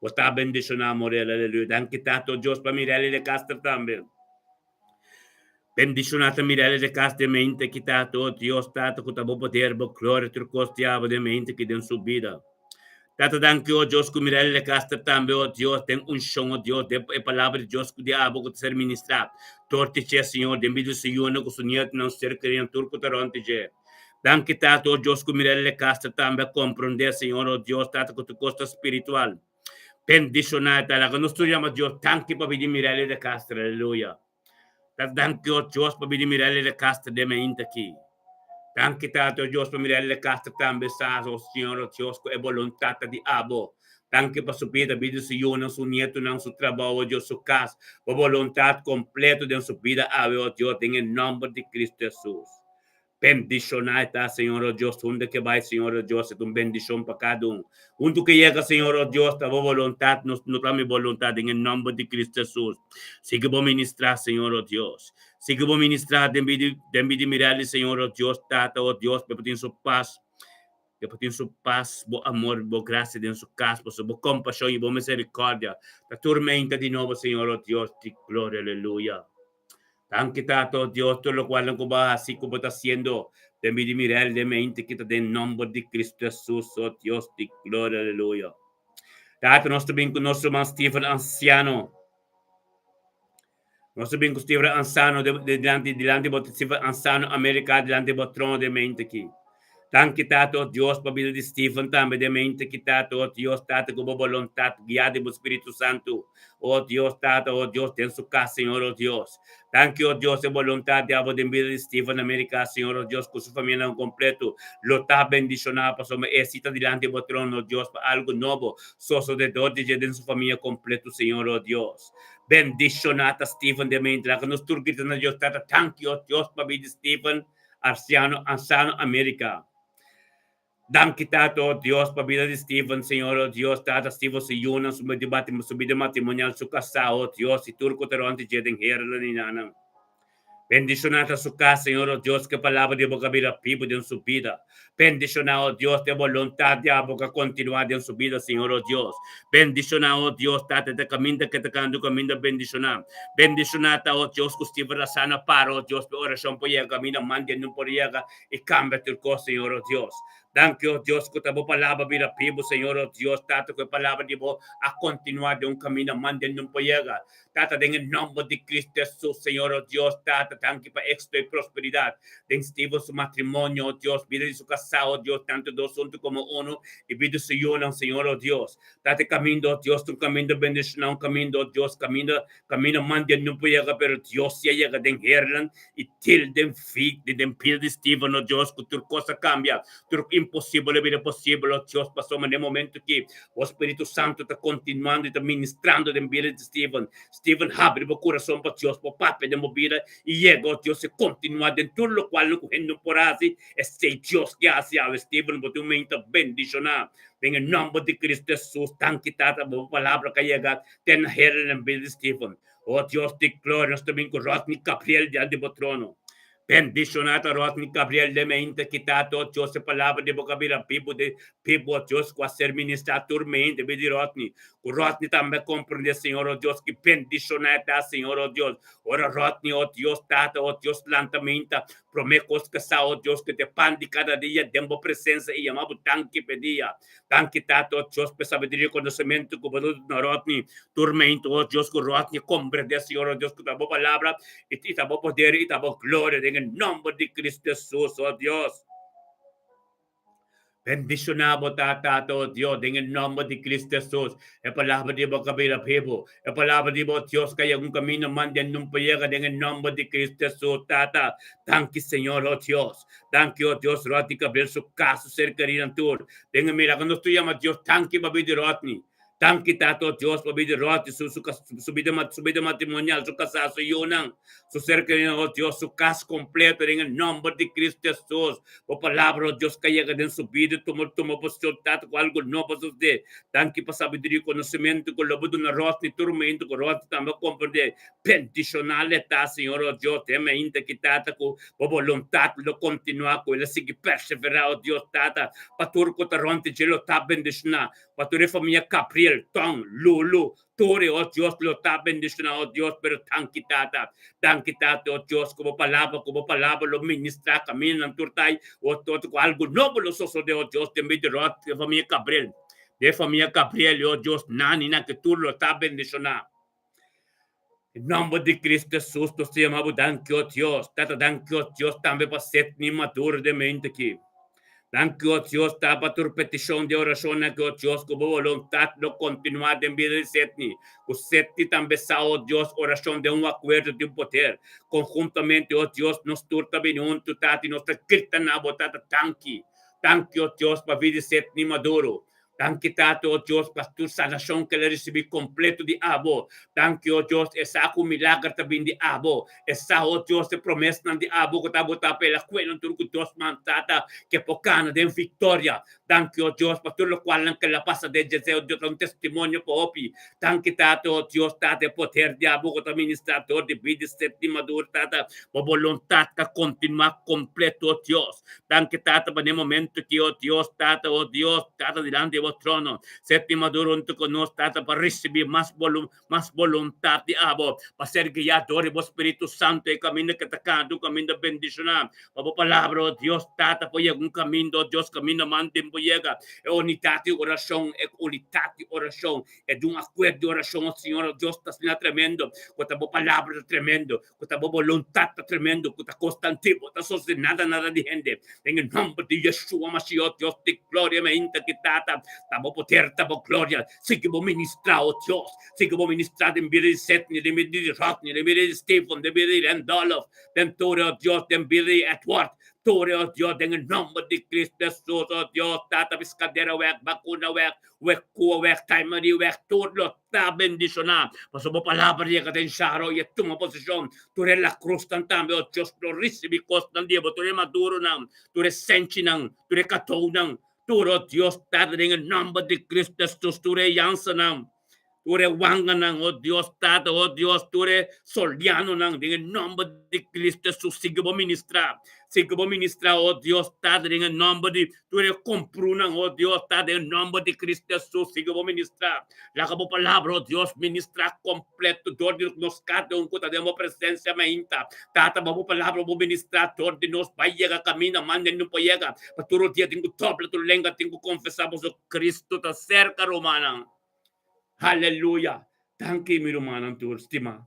Bo ta bendishoná, Morel, aleluya. Danki Tata, oh Dios, pa Mirelli de Castro tambe. Bendishoná ta Mirelli de Castro den mente ki Tata, oh Dios, Tata, ku ta bo poder, bo gloria, tur kos diablo den mente ki den su bida. Tata danki o Dios ku Mirella de Castro tambe o Dios den unshon o Dios den e palabra di Dios ku di abo ku ta ser ministrá dor di dje Señor den bida di su yunan ku su nietunan su ser kerinan tur ku ta rònt di dje danki Tata o Dios ku Mirella de Castro tambe a komprondé Señor o Dios Tata ku tur kos ta spiritual bendishoná e ta laga nos tur yama Dios danki pa bida di Mirella de Castro aleluya. Tata danki o Dios pa bini Mirella de Castro den mainta aki. Danki Tata o Dios pa Mirella de Castro tambe sa o Señor o Dios cu e boluntad ta di abo. Danki pa su bida, bida di su yunan, su nietonan, su trabao o Dios, su cas. Bo boluntad completo den su bida awe o Dios den e nomber di Cristo Jesus. Bendishoná e ta, Señor, o Dios, unda ke bai, Señor, o Dios, e ta un bendishon pa kada un. Huntu ke yega, Señor, o Dios, ta bo boluntat, nos no ta mi boluntat, den e nòmber di Cristo Jesus. Sigui bo ministrá, Señor, o Dios. Sigui bo ministrá den bida, den bida Mirelli, Señor, o Dios, Tata, o Dios, pa e por tin su pas, pa e por tin su pas, bo amor, bo grasia den su kas, pasobra bo kompashon i bo miserikòrdia ta turmenta di nobo, Señor, o Dios di gloria, aleluya. Danki Tata, oh Dios, tur locualnan cu bo a haci, cu bo ta haciendo den bida di Mirel, den mente kita den nomber di Cristo Jesus, oh Dios di gloria, aleluya. Tata, nos ta bin cu nos ruman Steven anciano. Nos ta bin cu Steven anciano de, de, dilanti, dilanti bo, Steven anciano America, dilanti bo trono den mente aki. Danki Tata, oh Dios, pa bida di Steven tambe den mente ki Tata, oh Dios, Tata, ku bo boluntat guiá di bo Spiritu Santu, oh Dios, Tata, oh Dios, den su kas, Señor, oh Dios. Danki, oh Dios, e boluntat di abo den bida di Steven na Amerika, Señor, oh Dios, ku su famianan kompletu lo ta bendishoná pasobra e si ta dilanti bo trono, oh Dios, pa algu nobo sosodé dor di dje den su famia kompletu, Señor, oh Dios. Bendishoná ta Steven den mente. Laga nos tur grita na Dios, Tata, danki, oh Dios, pa bida di Steven. Arciano Ansano America. Danki Tata oh Dios pa bida di Steven Señor oh Dios Tata Steven su yunan su su bida matrimonial su casá oh Dios y tur cu ta rond di dje den Heerlen y nanan. Bendiciona ta su cas Señor oh Dios cu e palabra di bo ka bira bibu den su bida. Bendiciona oh Dios te boluntad di abo ka continua den su bida Señor oh Dios. Bendiciona oh Dios Tata te caminda ke ta cana tu caminda bendiciona. Bendiciona ta oh Dios cu Steven Razana para oh Dios pe oracion por yega caminda mande nun por yega y cambia tur cos Señor oh Dios. Danki oh Dios cu ta bo palabra bira bibu Señor oh Dios Tata cu e palabra di bo a continua den un caminda mande nun por yega. Tata den e nomber di Cristo Jesus Señor oh Dios Tata danki pa exito y prosperidad den Steven su matrimonio oh Dios bida di su casa oh Dios tanto dos hunto como uno y bida su yunan Señor oh Dios Tata e caminda oh Dios ta un caminda bendiciona un caminda oh Dios caminda caminda mande no por yega pero Dios si a yega den Heerlen y til den fi den bida di Steven oh Dios cu tur cos a cambia tur imposibel a bira posibel oh Dios pasobra na e momento aki Bo Spiritu Santu ta kontinuando i ta ministrando den bida di Steven. Steven, habri bo kurason pa Dios por papia den bo bida i yega, oh Dios, i kontinuá den tur lokual no ku hende no por hasi. Esei Dios ke hasi awe, Steven. Bo tin un mente bendishoná. Den e nòmber di Kristu Hesus, danki Tata pa bo palabra ku a yega te na hera den bida di Steven. Oh Dios di gloria, nos ta bin ku Rodney Gabriel dilanti di bo trono. Bendiciona ta Rodney Gabriel de mente kita to Dios e palabra di bo ka bira bibu de bibu o Dios ku a ser ministra tur mente bi di Rodney ku Rodney tambe comprende Señor o Dios ki bendiciona e ta Señor o Dios ora Rodney o Dios tata o Dios lanta meinta prome kos ke sa o Dios ke te pan di kada dia den bo presencia i yama bo danki pe dia danki tata o Dios pe sabiduria i konosementu ku bo ta duna Rodney tur mente o Dios ku Rodney comprende Señor o Dios ku ta bo palabra I ta bo poder i ta bo gloria den e nomber di Cristo Jesus, oh Dios. Bendiciona bo ta, Tata, oh Dios, den e nomber di Cristo Jesus. E palabra di bo ka bira bibu. E palabra di bo, Dios, ka yega un camino mande nun por yega den e nomber di Cristo Jesus, Tata. Danki, Señor, oh Dios. Danki, oh Dios, Rodney Gabriel su caso cerca di nan tur. Den e mira nos tur yama Dios, danki pa bida di Rodney. Danki Tata o Dios pa bida Rodney, su, su, su, bida, su bida matrimonial, su casá, su yunan, su ser querido, o Dios, su cas completo, den e nomber di Cristo Jesus. Bo palabra, o Dios, ka yega den su bida, tuma, tuma posicion, Tata, cu algo nobo sucede. Danki pa sabiduria y conocimento cu lo bo duna Rodney tur momento, cu Rodney tambe a comprende. Bendicional e ta, Señor, o Dios, den mainta aki, Tata, cu bo boluntad lo continua, cu el a sigui persevera, o Dios, Tata, pa tur cu ta rond di dje lo ta bendiciona. Pa tur e famia Gabriel, Ton, Lulu, tur e oh Dios lo ta bendiciona oh Dios pero danki Tata, danki Tata oh Dios cu bo palabra cu bo palabra lo ministra camina nan tur tai oh tot cu algo nobo lo sosode oh Dios den bey di rot e famia Gabriel de famia Gabriel oh Dios nani nan ke tur lo ta bendiciona. En nomber di Cristo Jesus nos ta yama bo danki oh Dios, Tata danki oh Dios tambe pa Setni Maduro den mente aki. Danki oh Dios ta pa tur peticion di oracionnan aki oh Dios cu bo voluntad lo continua den bida di Setni. Cu Setni tambe sa oh Dios oracion den un acuerdo tin poder. Conjuntamente oh Dios nos tur ta bini hunto Tata y nos ta grita na bo Tata danki. Danki oh Dios pa vida di Setni Maduro. Danki Tata, o Dios, pa tur sanashon ku el a risibí kompleto di abo. Danki, o Dios, e sa ku milager ta bin di abo. E sa, o Dios, e promesnan di abo ku ta botá pa el a kuenan tur ku Dios man, Tata, ku e por kana den viktoria. Danki, o Dios, pa tur lokualnan ku el a pasa den dje, o Dios, ta un testimonio pa hopi. Danki, Tata, o Dios, Tata, e poder di abo ku ta ministrá dor di bida di Seti Maduro, Tata, bo boluntat ta kontinuá kompleto, o Dios. Danki, Tata, pa n'e momento aki, o Dios, Tata, o Dios, Tata, dilanti. bo trono. Seti Maduro huntu ku nos, Tata, pa risibí mas bolu mas boluntat di abo, pa ser guiá dor di bo Spiritu Santu e kaminda ke ta kantu, un kaminda bendishoná pa bo Palabra, o Dios Tata, por yega un kaminda, o Dios, kaminda manten por yega e unidat di orashon, e unitat di orashon, e di un akuerdo di orashon, o Señor, o Dios, ta asina tremendo, ku ta bo Palabra ta tremendo, ku ta bo boluntat ta tremendo, ku ta kos tan tipo ta sosode nada nada di hende. Den e nomber di Yeshua Mashiach, Dios di gloria, mi ainda ki Tata, ta bo poder, ta bo gloria. Sigui bo ministra, o Dios. Sigui bo ministra den bida di Sidney, den bida di Rodney, den bida di Stephen, den bida di Randolph, den tur, o Dios, den bida di Edward. Tur, o Dios, den e nomber di Cristo Jesus, o Dios, Tata, piscadera wek, bakuna wek, wek kua wek, taimari wek, tur lo ta bendishoná, pasobra bo palabra yega den sharo i e tuma posishon. Tur e lakrusnan tambe, o Dios, lo risibí kosnan di bo, tur e maduronan, tur e senchinan, tur e katounan, tur, o Dios, Tata, den e nòmber di Kristu Hesus, tur e yansanan, tur e wanganan, o Dios, Tata, o Dios, tur e solianonan, den e nòmber di Kristu Hesus, sigui bo ministrá, sigui bo ministrá, o Dios, Tata, den e nòmber di Tur e komprunan, o Dios, ta den nomber di Cristo Jesus, sigui bo ministrá. Laga bo palabra, o Dios, ministrá kompleto dor di nos kada un ku ta den bo presensia mainta. Tata, bo bo palabra bo ministrá dor di nos bai yega kaminda manda no por yega. Pa tur dia tin ku dobla tur lenga tin ku konfesá boso Cristo ta serka, rumannan. Aleluya! Danki, mi rumannan tur stimá.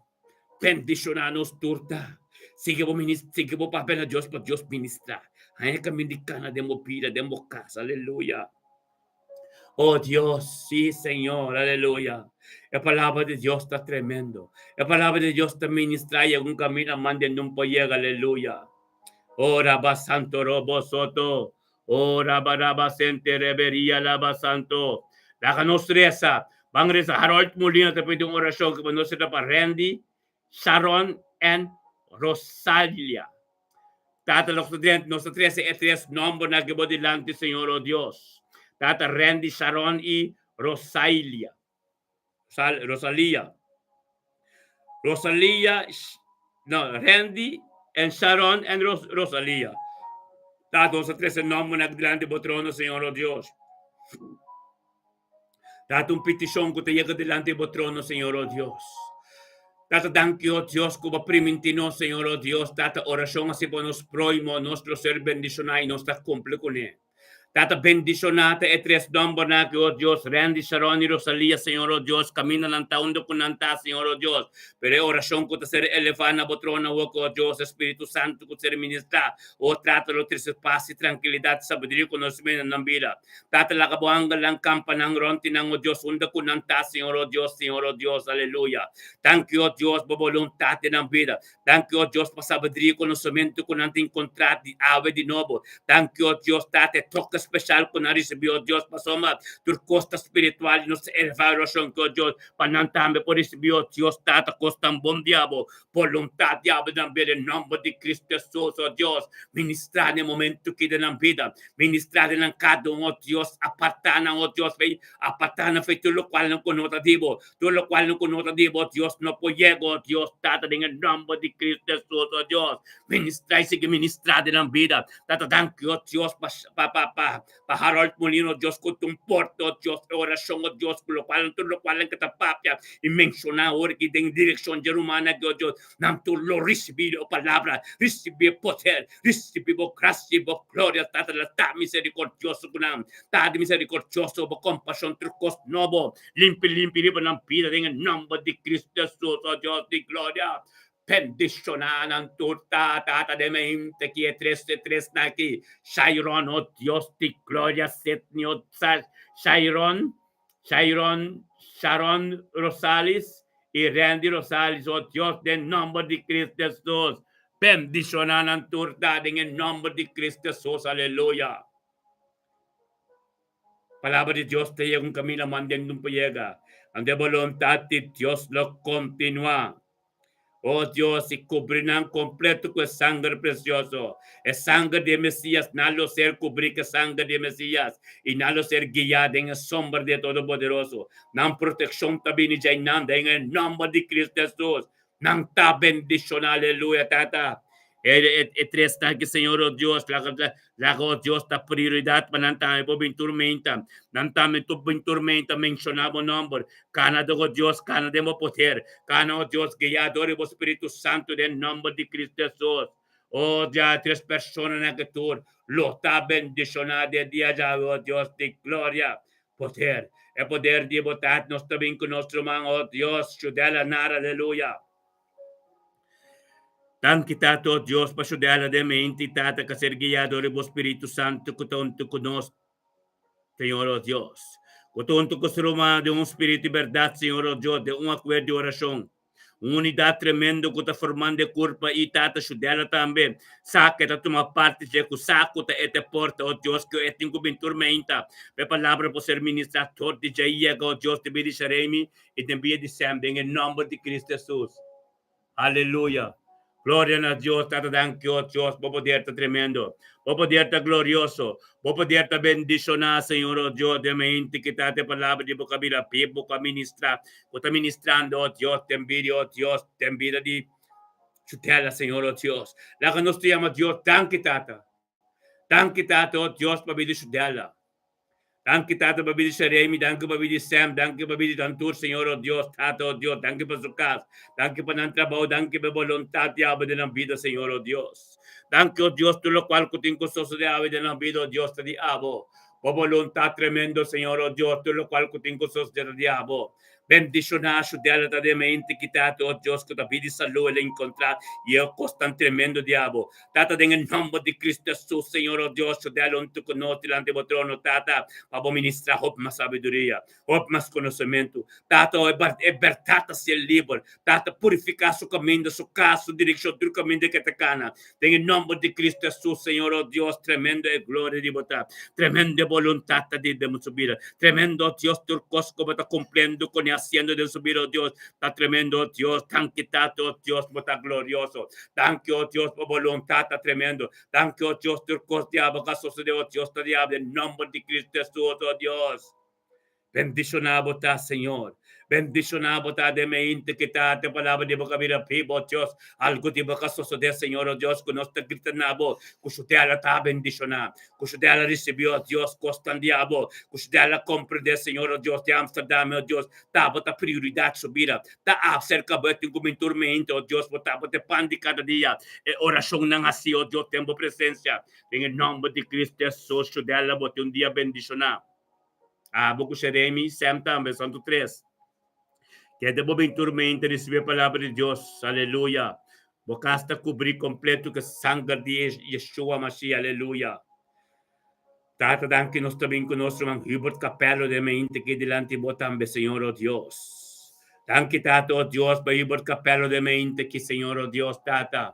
Bendishoná nos tur ta. Sigui bo minis, sigui bo papia na Dios pa Dios ministrá. Haña kamin di kana den bo bida, den bo kas. Aleluya! Oh Dios, sí Señor, aleluya. E palabra di Dios ta tremendo. E palabra di Dios ta ministrá i algun kaminda manda e nun por yega. Aleluya. Oh Rabba Santo Robo Soto. Oh Rabba Rabba Sente Reberia Laba Santo. Laga nos resa. Ban resa. Harold Molina ta pidi un orashon ku nos resa pa Randy, Sharon en Rosalia. Tata nos ta nos ta trese e tres nombernan aki bo dilanti Señor oh Dios. Tata Randy, Sharon i Rosalia. Sal, Rosalia. Rosalia, no, Randy en Sharon en Ros, Rosalia. Tata, nos a trese nombernan dilanti bo trono, Señor, oh Dios. Tata, un petishon ku ta yega dilanti bo trono, Señor, oh Dios. Tata, danki, oh Dios, ku bo primintí nos, Señor, oh Dios. Tata, orashon hasi pa nos próhimo, nos lo ser bendishoná i nos ta kumpli kuné. Tata bendishoná ta e tres nòmbernan aki, o Dios, Randy, Sharon i Rosalia, Señor, o Dios, kaminda nan ta unda ku nan ta, Señor, o Dios. Pero e orashon ku ta ser elevá na bo trono awoki, o Dios, e Spiritu Santu ku ta ser ministrá, o trata lo trese pas i trankilidat, sabiduria i konosementu na nan bida. Tata, laga bo angelnan kampa nan rònt di nan, o Dios, unda ku nan ta, Señor, o Dios, Señor, o Dios, aleluya. Danki, o Dios, bo boluntat den nan bida. Danki, o Dios, pa sabiduria i konosementu ku nan ta enkontrá di awe di nobo. Danki, o Dios, Tata, e toke speshal ku nan risibí, o Dios, pasobra tur kos ta spiritual i nos ta elevá orashon ki, o Dios, pa nan tambe por risibí, o Dios, Tata, kos tan bon di abo. Boluntat di abo den nan bida, den nòmber di Kristu Hesus, o Dios. Ministrá den e momentu ki den nan bida. Ministrá den nan kada un, o Dios. Apartá nan, o Dios, fei apartá nan fei tur lokual nan ku no ta di bo. Tur locual no cu no ta di bo, Dios, no por yega, oh Dios, Tata, den e nomber di Cristo Jesus, oh Dios. Ministra y sigui ministra den nan bida. Tata, danki, oh Dios, pa, pa, pa, pa, pa Harold Molina, oh Dios, cu ta un porta, oh Dios, e oracion, oh Dios, cu locual, tur locual nan ke ta papia y menciona awor aki den direccion dje rumannan aki, oh Dios, nan tur lo ricibi e palabra, ricibi e poder, ricibi bo gracia y bo gloria, Tata, la ta misericordioso cu nan. Tata misericordioso, bo compasion tur cos nobo. Limpi, limpi riba nan bida den e nomber di Cristo Jesus, oh Dios di gloria. Bendiciona nan tur, Tata, Tata, den mente ki e tres, e tres nan aki, Shairon, oh Dios di gloria, Sidney, oh Shairon, Shairon, Sharon Rosales y Randy Rosales, oh Dios, den nomber di Cristo Jesus. Bendiciona nan tur, Tata, den e nomber di Cristo Jesus, aleluya. Palabra di Dios ta yega un kaminda manden nun por yega. Ante boluntat di Dios lo kontinuá. O Dios, i kubri nan kompleto ku e sanger presioso, e sanger di e Mesias. Nan lo ser kubrí ku e sanger di e Mesias, i nan lo ser guiá den e sombra di e Todopoderoso. Nan protekshon ta bini djei nan den e nòmber di Kristu Hesus. Nan ta bendishoná. Aleluya, Tata. E, e, e tresnan aki, Señor, oh Dios, laga, laga, oh Dios, ta prioridat pa nan tambe por bin tur meinta. Nan tambe tur bin tur meinta menshoná bo nòmber. Kana dor, oh Dios, kana den bo poder. Kana, oh Dios, guiá dor di bo Spiritu Santu den nòmber di Cristo Jesus. Oh, dia tres personanan aki tur lo ta bendishoná den dia djawe, oh Dios di gloria. Poder, e poder di bo Tata nos ta bin ku nos ruman, oh Dios, Shudela Nar, aleluya. Danki Tata, oh Dios, pa Shudela den mente, Tata, ka ser guiá dor di bo Spiritu Santu ku ta huntu ku nos, Señor, oh Dios. Ku ta huntu ku su ruman den un spiritu di bèrdat, Señor, oh Dios, den un akuerdo di orashon. Un unidat tremendo ku ta formando e kurpa i Tata Shudela tambe sa ku e ta tuma parti dje ku sa ku ta e te porta, oh Dios, ku e tin ku bin tur meinta pa e palabra por ser ministrá tur di dje yega, oh Dios, den bida di Sharemi i den bida di Sam, den e nòmber di Cristo Hesus. Aleluya! Gloria na Dios, Tata danki, oh Dios, bo poder ta tremendo, bo poder ta glorioso, bo poder ta bendishoná, Señor, oh Dios, den mente ki ta e palabra di bo ka bira pip, bo ka ministrá, bo ta ministrando, oh Dios, den bida, oh Dios, den bida di Chutela, Señor, oh Dios. Laga nos ta yama Dios, danki, Tata. Danki, Tata, oh Dios, pa bida di Chutela. Danki Tata pa bida di Sharemi, danki pa bida di Sam, danki pa bida di nan tur, Señor, oh Dios, Tata, oh Dios, danki pa su kas, danki pa nan trabou, danki pa e boluntat di awe den nan bida, Señor, oh Dios. Danki, oh Dios, tur lokual ku tin ku sosode awe den nan bida, oh Dios, ta di abo. Bo boluntat tremendo, Señor, oh Dios, tur lokual ku tin ku sosode ta di abo. Bendishoná Shudela ta den mente ki Tata, oh Dios, ku ta bidi salú el a enkontrá i e kos tan tremendo di abo. Tata, den e nòmber di Kristu Hesus, Señor, oh Dios, Shudela huntu ku nos dilanti bo trono, Tata, pa bo ministrá hopi mas sabiduria, hopi mas konosementu. Tata, oh, e bèrdat ta ser liber. Tata, purifiká su kaminda, su kas, su direkshon, tur kaminda ku e ta kana. Den e nòmber di Kristu Hesus, Señor, oh Dios, tremendo e gloria di bo ta. Tremendo e boluntat ta di den su bida. Tremendo, oh Dios, tur kos ku bo ta kumpliendo kuné hasiendo den su bida, oh Dios, ta tremendo, oh Dios. Danki, Tata, oh Dios, bo ta glorioso. Danki, oh Dios, bo boluntat ta tremendo. Danki, oh Dios, tur kos di abo ka sosodé, oh Dios, ta di abo den nòmber di Kristu Hesus, oh Dios. Bendishoná bo ta, Señor. Bendishoná bo ta den mente ki ta te palabra di bo ka bira biba, o Dios. Algu di bo ka sosodé, Señor, o Dios, ku nos ta grita na bo, ku su tera ta bendishoná, ku su tera risibí, o Dios, kosnan di abo, ku su tera komprendé, Señor, o Dios, di Amsterdam, o Dios, ta bo ta prioridat su bida, ta aserka bo e tin ku bin tur mente, o Dios, bo ta bo te pan di kada dia, e orashonnan hasi, o Dios, den bo presensia, den e nòmber di Cristo Hesus, su tera bo tin un dia bendishoná. Abo ku Sheremi, Sem tambe, Santu tres. Keda bo bin tur mente risibí e palabra di Dios. Aleluya. Bo kas ta kubrí kompleto ku e sanger di Yeshua Mashiach. Aleluya. Tata, danki nos ta bin ku nos ruman Hubert Capello den mente aki dilanti bo tambe, Señor, o Dios. Danki, Tata, o Dios, pa Hubert Capello den mente aki, Señor, o Dios, Tata.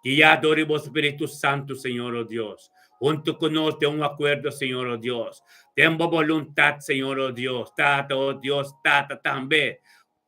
Guiá dor di bo Spiritu Santu, Señor, o Dios. Huntu ku nos den un akuerdo, Señor, o Dios. Den bo boluntat, Señor, o Dios. Tata, o Dios, Tata tambe.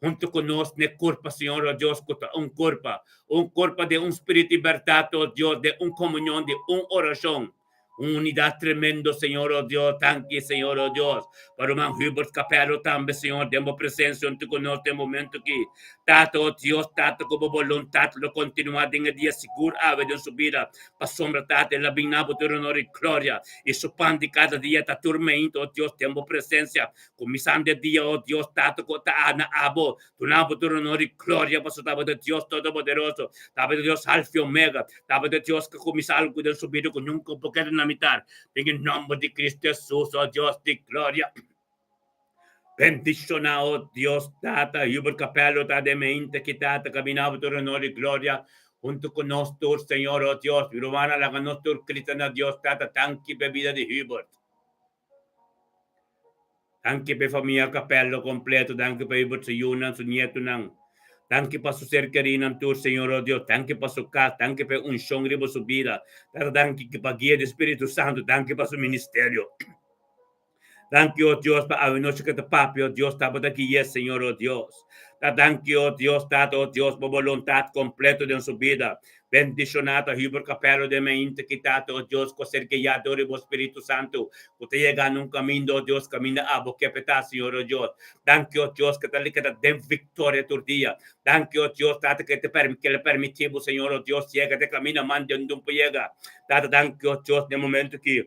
Huntu ku nos n'e kurpa, Señor, o Dios, ku ta un kurpa. Un kurpa den un spiritu di bèrdat, o Dios, den un komunion, den un orashon. Un unidat tremendo, Señor, oh Dios. Danki, Señor, oh Dios. Pa ruman Hubert Capello tambe, Señor, den bo presencia hunto cu nos den momento aki. Tata, oh Dios, Tata, cu bo boluntad lo continua den e dia sigur awe den su bida. Pasobra, Tata, el a bin na bo tur honor y gloria. Y su pan di cada dia ta tur meinto, oh Dios, den bo presencia. Cuminsando e dia, oh Dios, Tata, cu ta na abo. Duna bo tur honor y gloria, pasobra tabata Dios Todopoderoso, tabata Dios Alfa y Omega, tabata Dios cu cuminsa algo den su bida cu nunca por keda na mitar. Den e nomber di Cristo Jesus, oh Dios di gloria. Bendiciona, oh Dios, Tata, Hubert Capello ta den mente aki, Tata, camina bo tur honor y gloria hunto cu nos tur, Señor, oh Dios. Mi rumannan, laga nos tur grita na Dios, Tata, danki p'e bida di Hubert. Danki pa e famia Capello completo, danki pa Hubert su yunan, su nietonan. Danki pa su ser kerinan tur, Señor oh Dios. Danki pa su kas, danki pa e unshon riba su bida. Tata danki pa guia di Spiritu Santu, danki pa su ministerio. Danki oh Dios pa awe nochi ku ta papia oh Dios tabata gui'é, Señor oh Dios. Ta danki oh Dios, Tata oh Dios, pa bo boluntat completo den su bida. Bendishoná ta Hubert Capello den mainta ki Tata, o Dios, ku a ser guiá dor di bo Spiritu Santu, ku ta yega na un kaminda, o Dios, kaminda abo ke petá, Señor, o Dios. Danki, o Dios, ku ta keda den viktoria tur dia. Danki, o Dios, Tata, ku e ta ke el a permití bo, Señor, o Dios, yega te kaminda manda un por yega. Tata, danki, o Dios, den momento ki.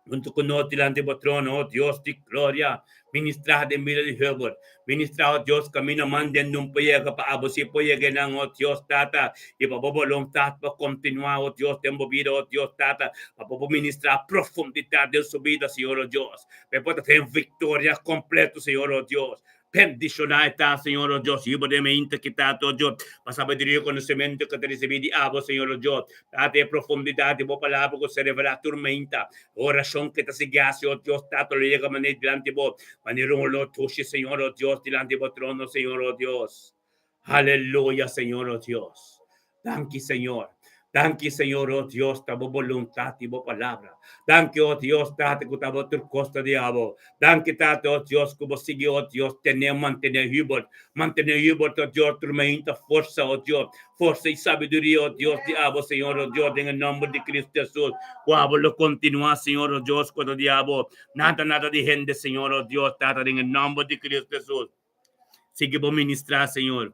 Huntu ku nos dilanti bo trono, o Dios di gloria, ministrá den bida di Hubert. Ministrá, o Dios, kaminda man den nun por yega pa abo si por yega einan, o Dios Tata, i pa bo boluntat por kontinuá, o Dios, den bo bida, o Dios Tata, pa bo por ministrá profundidat den su bida, Señor, o Dios, pa e por ta ten viktoria kompleto, Señor, o Dios. Bendishoná e ta, Señor, o Dios, hiba den mi inta kitá to, Dios, pa sabiduria i konosementu ku ta risibí di abo, Señor, o Dios. Tata, e profundidat di bo palabra ku se revelá tur mainta, orashon ku ta sigui hasi, o Dios, Tata, lo yega manera dilanti bo, manera un olor dushi, Señor, o Dios, dilanti bo trono, Señor, o Dios. Aleluya, Señor, o Dios. Danki, Señor. Danki, Señor, o Dios, ta bo boluntat i bo palabra. Danki, o Dios, Tata, ku ta bo tur kos ta di abo. Danki, Tata, o Dios, ku bo sigui, o Dios, tene, mantene Hubert. Mantene Hubert, o Dios, tur mainta forsa, o Dios. Forsa i sabiduria, o Dios, di abo, Señor, o Dios, den e nomber di Cristo Jesus. Ku abo lo kontinua, Señor, o Dios, ku ta di abo. Nada, nada di hende, Señor, o Dios, Tata, den e nomber di Cristo Jesus. Sigui bo ministrá, Señor.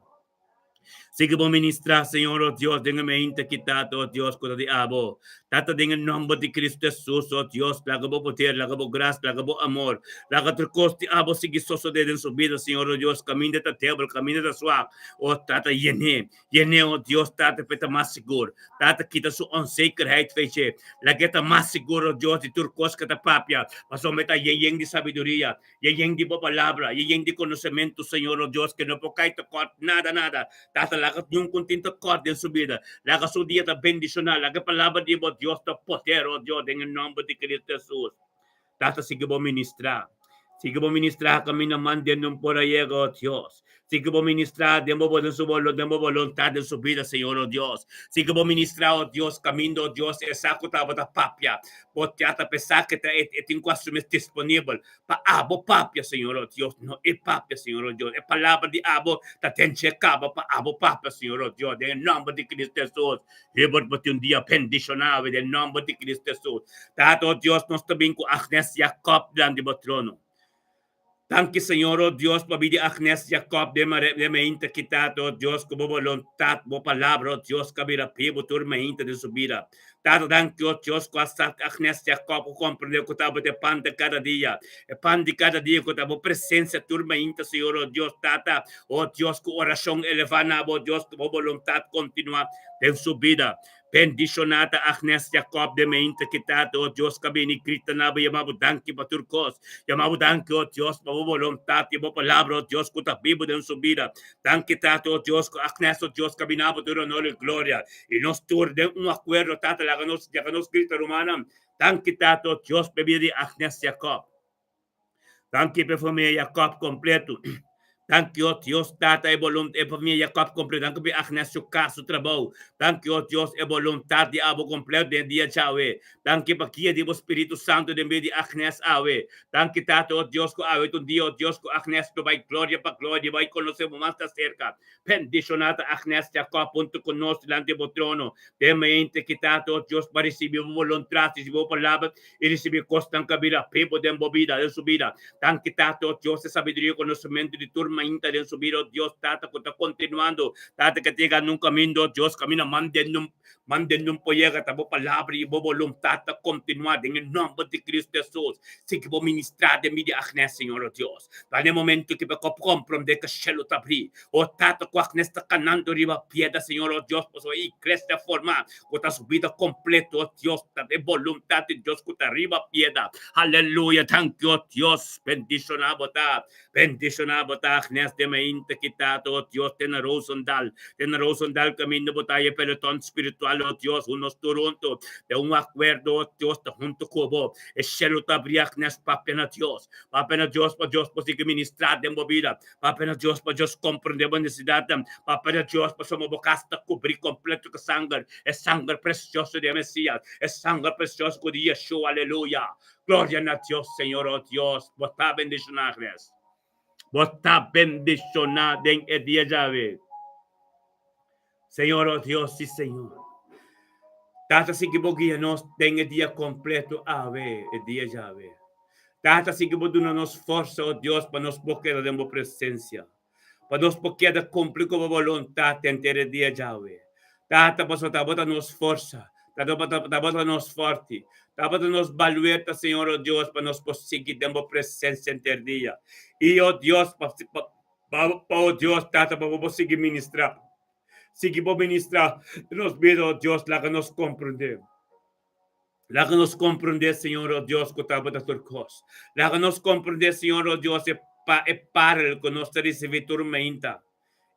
Sigui bo ministrá, Señor, o Dios, den e mainta ki Tata, o Dios, ku ta di abo. Tata, den e nòmber di Cristo Jesus, o Dios, laga bo poder, laga bo gras, laga bo amor, laga tur kos di abo sigui sosodé den su bida, Señor, o Dios, kaminda ta debel, kaminda ta swak, o Tata, yen'é, yen'é, o Dios, Tata, p'e ta mas sigur. Tata, kita su onzekerheid fei dje. Lag'é ta mas sigur, o Dios, di tur kos ku e ta papia, pasobra e ta yen yen di sabiduria. Yeyen di bo palabra, yeyen di konosementu, Señor, o Dios, ke no por kai tekòrt nada, nada. Tata, laga niun ku tin tekòrt den su bida. Laga su dia ta bendishoná. Laga e palabra di bo Dios ta poder, o Dios, den e nòmber di Cristo Hesus. Tata, sigui bo ministrá. Sigui bo ministrá kaminda man den un por a yega, o Dios. Sigui bo ministrá den bo den su den bo boluntat den su bida, Señor, o Dios. Sigui bo ministrá, o Dios, kaminda, o Dios, e sa ku tabata papia. Bo tia ta pensá ke ta e tin ku hasi su mes disponibel pa abo papia, Señor, o Dios. No e papia, Señor, o Dios. E palabra di abo ta den dje kaba pa abo papia, Señor, o Dios. Den e nòmber di Cristo Hesus. Hubert bo tin un dia bendishoná awe den e nòmber di Cristo Hesus. Tata, o Dios, nos ta bin ku Agnes Jacob dilanti bo trono. Danki Señor, o Dios, pa bida di Agnes Jacob den den mainta ki Tata, o Dios, ku bo boluntat, bo palabra, o Dios, ka bira bibu tur mainta den su bida. Tata, danki, o Dios, ku a sa Agnes Jacob ku komprende ku tabata e pan di kada dia, e pan di kada dia ku ta bo presensia tur mainta, Señor, o Dios, Tata, o Dios, ku orashon elevá na bo, Dios, ku bo boluntat kontinua den su bida. Bendishoná ta Agnes Jacob den mente ki Tata, o Dios, ka bini grita na bo, yama bo danki pa tur kos. Yama bo danki, o Dios, pa bo boluntat i bo palabra, o Dios, ku ta bibu den su bida. Danki, Tata, o Dios, ku Agnes, o Dios, ka bina bo tur honor i gloria. I nos tur den un akuerdo, Tata, laga nos, laga nos grita, rumannan, Danki, Tata, o Dios, pa e bida di Agnes Jacob. Danki pa e famia Jacob kompleto. Danki, o Dios, Tata, e bolunt e famia Jacob kompleto. Danki pa Agnes su kas, su trabou. Danki, o Dios, e boluntat di abo kompleto den e dia djawe. Danki pa guia di bo Spiritu Santu den bida di Agnes awe. Danki, Tata, o Dios, ku awe ta un dia, o Dios, ku Agnes lo bai gloria pa gloria, bai konosé bo mas ta serka. Bendishoná ta Agnes Jacob huntu ku nos dilanti bo trono. Den mente ki, Tata, o Dios, pa risibí bo boluntad, risibí bo palabra, i risibí kosnan ku a bira bibu den bo bida, den su bida. Danki, Tata, o Dios, e sabiduria i konosementu di tur mainta den su bida, o Dios, Tata, ku ta kontinuando, Tata, ku ta yegando un kaminda, o Dios, kaminda manden un, manden un por yega, ta bo palabra i bo boluntat ta kontinuá den e nòmber di Kristu Hesus. Sigui bo ministrá den bida di Agnes, Señor, o Dios. Ta na e momento ki bo komprondé ku shelu ta abrí, o Tata, ku Agnes ta kanando riba piedra, Señor, o Dios, pasobra e iglesia formá Ku ta su bida kompleto, oh Dios, ta e boluntat di Dios ku ta riba piedra. Aleluya, danki, oh Dios, bendishoná bo ta, bendishoná bo ta, Agnes de mainta ki tata, oh Dios, te na Rosendal, te na Rosendal kaminda bo ta e peloton spiritual, oh Dios, un nos tur huntu, den un akuerdo, oh Dios, ta huntu ku bo, e shelu ta abri, Agnes, papia na Dios, papia na Dios pa Dios por sigui ministrá den bo bida. Papia na Dios pa Dios komprendé bo nesesidatnan. Papia na Dios pasobra bo kas ta kubrí kompleto ku sanger, e sanger presioso di e Mesias, e sanger presioso ku di Yeshua. Aleluya! Gloria na Dios, Señor, o Dios, bo ta bendishoná, Agnes. Bo ta bendishoná den e dia djawe. Señor, oh Dios, sí Señor. Tata, sigui bo guia nos den e dia kompleto awe, e dia djawe. Tata, sigui bo duna nos forsa, oh Dios, pa nos por keda den bo presensia. Pa nos por keda kumpli ku bo boluntat henter e dia djawe. Tata, pasobra ta bo ta nos forsa, ta bo ta nos fòrti, ta bo ta nos baluerta, Señor, oh Dios, pa nos por sigui den bo presensia henter dia. I, oh Dios, pa Pa, oh Dios, Tata, pa bo sigui ministrá. Sigui bo ministrá den nos bida, oh Dios, laga nos komprendé. Laga nos komprendé, Señor, oh Dios, ku tabata tur kos. Laga nos komprendé, Señor, oh Dios, e pa e parel ku nos ta risibí tur meinta.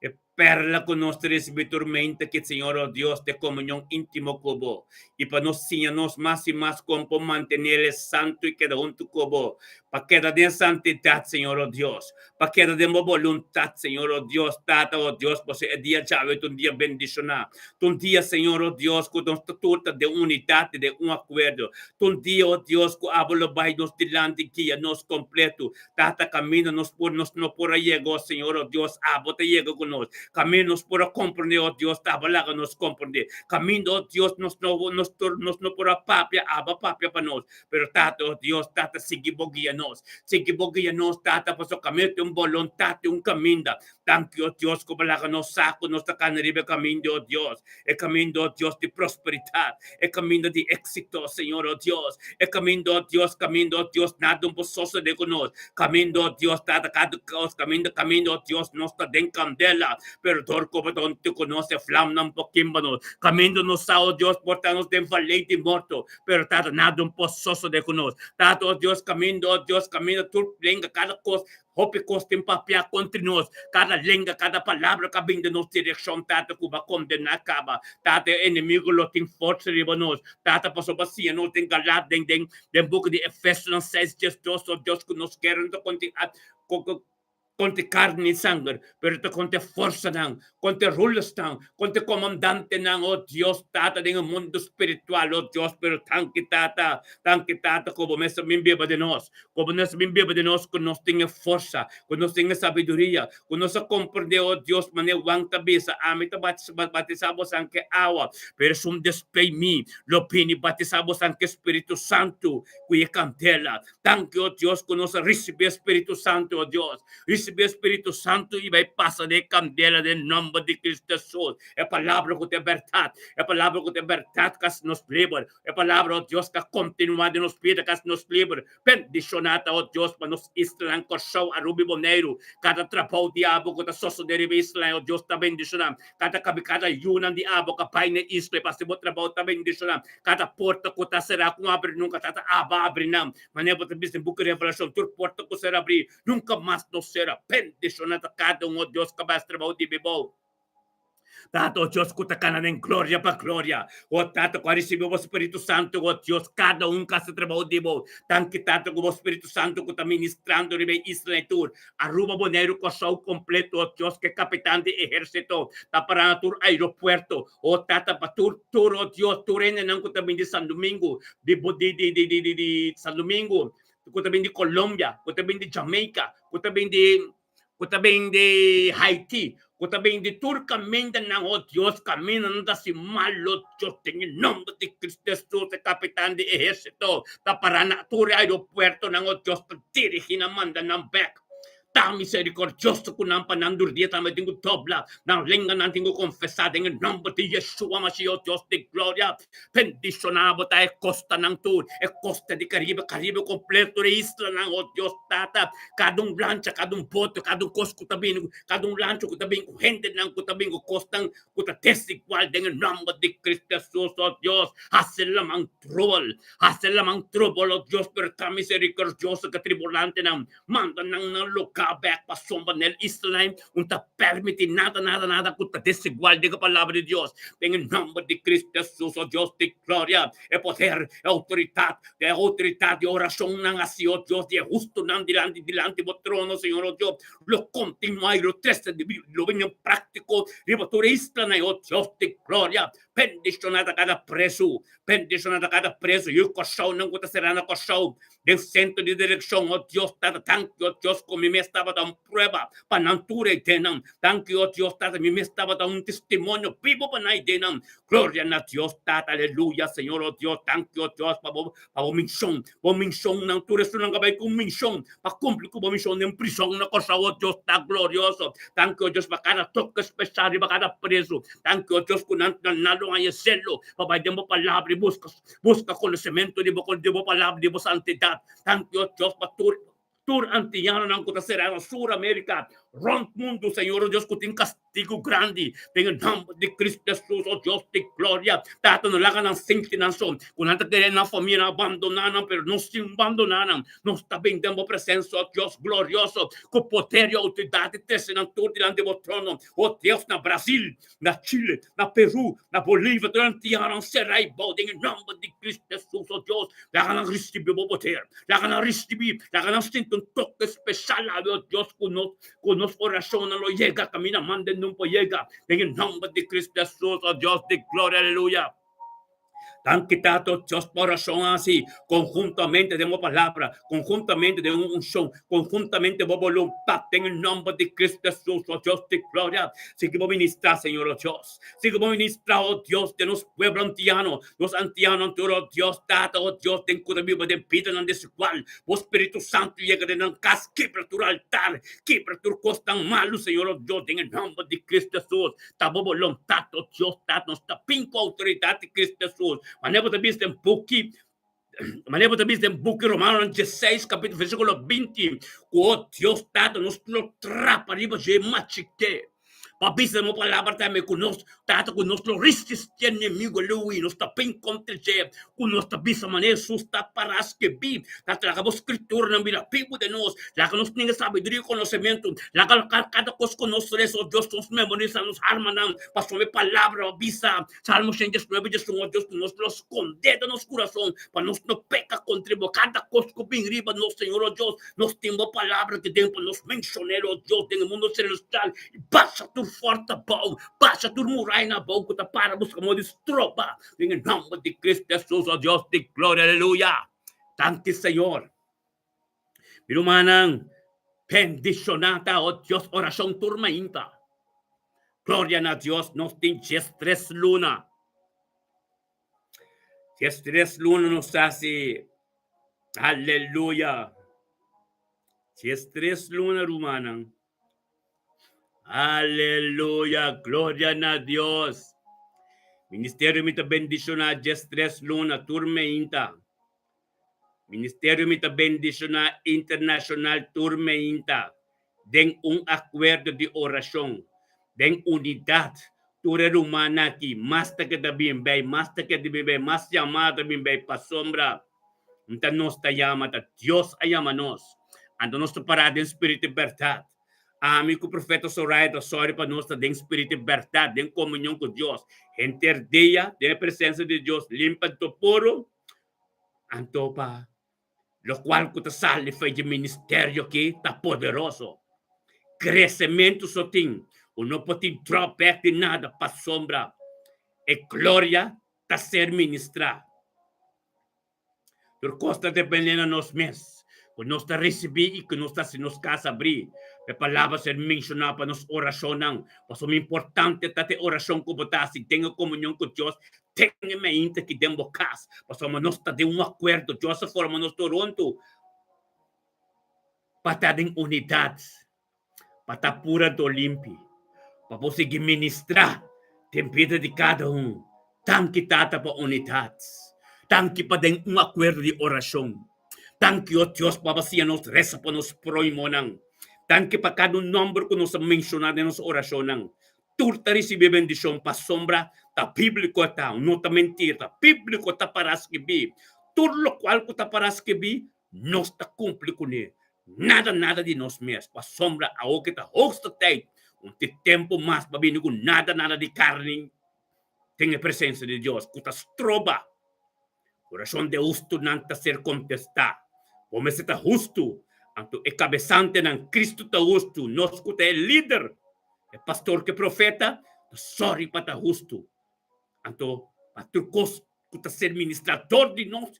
E perla ku nos ta risibí tur meinta ki, Señor, oh Dios, ta e komunion íntimo ku bo. I pa nos siña nos mas i mas kon por mantené el santu i keda huntu ku bo. Pa keda den santidat, Señor, oh Dios. Pa keda den bo boluntat, Señor, oh Dios, Tata, oh Dios, pasobra e dia djawe ta un dia bendishoná. Ta un dia, Señor, oh Dios, ku nos ta tur ta den unidat i den un akuerdo. Ta un dia, oh Dios, ku abo lo bai nos dilanti guia nos kompletu. Tata, kaminda nos por, nos no por a yega, oh Señor, oh Dios, abo ta yega ku nos. Kaminda nos por a komprendé, oh Dios, ta abo laga nos komprendé. Kaminda, oh Dios, nos no, nos tur, nos no por a papia, abo a papia pa nos. Pero Tata, oh Dios, Tata, sigui bo guia nos. Sigui bo guia nos, Tata, pasobra kaminda tin un boluntat, tin un kaminda. Danki, oh Dios, ku bo laga nos sa ku nos ta kana riba e kaminda, oh Dios. E kaminda, oh Dios, di prosperitat. E kaminda di éksito, Señor, oh Dios. E kaminda, oh Dios, kaminda, oh Dios, nada no por sosodé ku nos. Kaminda, oh Dios, Tata, kada kos, kaminda, kaminda, oh Dios, nos ta den kandela. Pero dor ku bo ta huntu ku nos, e flamnan por kimba nos. Kaminda nos sa, oh Dios, por ta nos den valei di morto. Pero Tata, nada no por sosode ku nos. Tata, oh Dios, kaminda, oh Dios, kaminda tur lenga, kada kos, hopi kos tin papia kontra nos. Kada lenga, kada palabra ka bin den nos direkshon, Tata, ku bo a kondená kaba. Tata, e enemigu lo tin forsa riba nos. Tata, pasobra bo a siña nos den Galat, den, den, den buki di Efesonan seis, diesdos, oh Dios, ku nos guera no ta konti, Kontra karni i sanger, pero ta kontra e forsanan, kontra e rulersnan, kontra e komandantenan, o Dios Tata, den e mundu spiritual, o Dios, pero tanki Tata, tanki Tata, ku bo mes a bin biba den nos, ku bo mes a bin biba den nos, ku nos tin e forsa, ku nos tin e sabiduria, ku nos a komprendé, o Dios, manera Juan ta bisa, Ami ta batisá bosan ku awa, pero esun despues mi lo bini batisá bosan ku e Spiritu Santu, ku e kandela. Danki, o Dios, ku nos a risibí e Spiritu Santu, o Dios. Risibí e Spiritu Santu i bai pasa den e kandela den nòmber di Kristu Hesus. E palabra ku ta e bèrdat, e palabra ku ta e bèrdat ku hasi nos liber. E palabra, o Dios, ku a kontinuá den nos bida ku hasi nos liber. Bendishoná ta, o Dios, pa nos islanan Kòrsou, Aruba i Boneiru. Kada trabou di abo ku ta sosodé riba e islanan, o Dios, ta bendishoná. Kada kabi, kada yunan di abo ku a bai na e isla i pasa bo trabou ta bendishoná. Kada porta ku ta será ku no abri nunka ta ta aba abri nan. Manera bo ta bisa den buki Revelashon, tur porta ku ser abrí nunka mas no sera. Bendishoná ta kada un, o Dios, ku a bai trabou di bibou. Tata, o Dios, ku ta kana den gloria pa gloria. O Tata, ku a risibí bo Spiritu Santu, o Dios, kada un ku hasi trabou di bo. Danki, Tata, ku bo Spiritu Santu ku ta ministrando riba e isla ei tur. Aruba, Boneiru, Kòrsou kompleto, o Dios, ku e kapitan di ehérsito ta pará na tur aeropuerto. O Tata, pa tur, tur, o Dios, tur hendenan ku ta bin di San Domingo, di, di, di, di, di, di, di San Domingo, ku ta bin di Colombia, ku ta bin di Jamaica, ku ta bin di, ku ta bin di Haiti, ku ta bin di tur kamindanan, o Dios, kamindanan ta hasi mal, o Dios, den e nomber di Cristo Jesus, e kapitan di ehérsito, ta pará na tur e aeropuertonan, o Dios, pa dirigí nan, manda nan bèk. Ta misericordioso cu nan pa nan dur dia tambe tin cu dobla nan lenga, nan tin cu confesa den e nomber di Yeshua Mashiach, Dios di gloria. Bendiciona bo ta e costanan tur, e costa di Caribe, Caribe completo, e islanan, oh Dios Tata, cada un lancha, cada un bote, cada un cos cu ta bini, cada un lancha cu ta bini cu hendenan cu ta bini cu cosnan cu ta desigual den e nomber di Cristo Jesus, oh Dios, haci laman trobel, haci laman trobel, oh Dios, pero ta misericordioso cu e tribulantenan. Manda nan nan lugá bèk pasobra nel Israel un ta pèrmití nada, nada, nada ku ta desigual den e Palabra di Dios. Den e nòmber di Cristo Hesus, o Dios di gloria, e poder, e outoridat, e outoridat di orashonnan hasi, o Dios, di e hustunan dilanti, dilanti bo trono, Señor, o Dios, lo kontinuá i lo trese, lo bini práktiko riba tur e islanan, o Dios di gloria. Bendishoná ta kada presu, bendishoná ta kada presu, yu Kòrsounan ku ta será na Kòrsou den sentro di direkshon. O Dios Tata, danki o Dios ku mi mes tabata un prueba pa nan tur e idenan. Danki o Dios Tata, mi mes tabata un testimonio bibu pa nan idenan. Gloria na Dios Tata, aleluya Señor o Dios, danki o Dios pa bo pa bo mishon, bo mishonnan, tur esunnan ku a bai ku mishon pa kumpli ku bo mishon den prison na Kòrsou, o Dios ta glorioso. Danki o Dios pa kada toke speshal riba kada prezu. Danki o Dios ku nan nan lo haña selo pa bai den bo palabra i buska buska konosementu di bo di bo palabra di bo santidat. Danki o Dios pa tur tur antianonan ku ta será na Sur Amerika, rònt mundu, Señor o Dios, ku tin kastigu grandi den e nòmber di Kristu Hesus, o Dios di gloria. Tata, no laga nan sinti nan so, ku nan ta kere nan famianan abandoná nan, pero nos sin bandoná nan. Nos ta bin den bo presensia, o Dios glorioso, ku poder i outoridat di trese nan tur dilanti bo trono, o Dios, na Brasil, na Chile, na Peru, na Bolivia, tur antianonan será i bou den e nòmber di Kristu Hesus, o Dios. Laga nan risibí bo poder. Laga nan risibí, laga nan sinti un toke speshal awe, o Dios, ku nos, ku nos orashonnan lo yega kaminda manda e nun por yega, den e nòmber di Kristu Hesus, o Dios di gloria, aleluya. Danki Tata, o Dios, pa orashon hasi konhuntamente den bo palabra, konhuntamente den un unshon, konhuntamente bo boluntat, den e nòmber di Kristu Hesus, o Dios di gloria. Sigui bo ministrá, Señor, o Dios. Sigui bo ministrá, o Dios, den nos pueblo antiano, Nos antianonan tur, o Dios Tata, o Dios, den ku ta biba den bidanan desigual, bo Spiritu Santu yega den nan kas, kibra tur altar, kibra tur kosnan malu, Señor, o Dios, den e nòmber di Kristu Hesus. Ta bo boluntat, o Dios Tata, nos ta bin ku outoridat di Kristu Hesus. Manera bo ta bisa den buki, manera bo ta bisa den buki Romanonan dieseis, kapítulo, versíkulo 20, ku o Dios Tata, nos lo trapa riba dje machik'é. Pa bisa mo palabra tambe ku nos Tata ku nos lo risisti enemigo lo hui nos ta bin kontra dje ku nos ta bisa manera Hesus ta para skibí ta traga bo skrituranan bira bibu den nos laga nos ninga sabiduria i konosementu laga kada kos ku nos resa o Dios nos memorisa nos armanan pasobra e palabra a bisa Salmo 119 diesun o Dios ku nos lo skonde den nos kurason pa nos no peka kontra bo kada kos ku bin riba nos Señor o Dios Nos tin bo palabra ki den pa nos menshon'el, o Dios, den e mundu selestial, i basha tur fòrta abou, basha tur murainan abou ku ta para buska moda di stroba, den e nòmber di Kristu Hesus, o Dios di gloria, aleluya. Danki, Señor. Mi rumannan, bendishoná ta, o Dios, orashon tur mainta. Gloria na Dios, nos tin diestres luna. 13 luna nos ta hasi. Aleluya. 13 luna, rumannan. Aleluya. Gloria na Dios. Ministerio Mi Ta Bendishoná 13 luna tur meinta. Ministerio Mi Ta Bendishoná Internashonal tur meinta den un akuerdo di orashon, den unidat. Tur e rumannan aki mas ta keda bin bei, mas ta keda bin bei, mas yamada ta bin bei pasobra ta nos ta yama, ta Dios a yama nos. Anto nos ta pará den spiritu i bèrdat. Ami ku Profeta Soraya ta sòri pa nos ta den spiritu i bèrdat, den komunion ku Dios henter dia den e presensia di Dios limpi anto puru. Anto pa lokual ku ta sali for di ministerio aki ta poderoso. Kresementu so tin, u no por tin drawback di nada pasobra e gloria ta ser ministrá. Tur kos ta dependé na nos mes, ku nos ta risibí i ku nos ta hasi nos kas abrí pa e palabra ser menshoná pa nos orashonnan. Pasobra importante ta ta e orashon ku bo ta hasi den e komunion ku Dios Ten e mainta ki den bo kas, pasobra nos ta den un akuerdo. Dios a forma nos tur huntu pa ta den unidat, pa ta puru anto limpi, pa por sigui ministrá den bida di kada un. Danki, Tata, pa unidat. Danki pa den un akuerdo di orashon. Danki, o Dios, pa bo a siña nos resa pa nos próhimonan. Danki pa kada un nòmber ku nos a menshoná den nos orashonnan. Tur ta risibí bendishon pasobra ta bíbliko ta, no ta mentira, ta bíbliko ta pará skibí. Tur lokual ku ta pará skibí, nos ta kumpli kuné. Nada nada di nos mes, pasobra awor ke ta hoogste tijd, un tin tempu mas pa bini ku nada nada di karni den e presensia di Dios ku ta stroba. Orashon de hustunan ta ser kontestá. Bo mester ta hustu. Anto e kabesantenan, Kristu ta hustu, nos ku ta e lider, e pastor ku e profeta, ta sòri pa ta hustu. Anto pa tur kos ku ta ser ministrá dor di nos,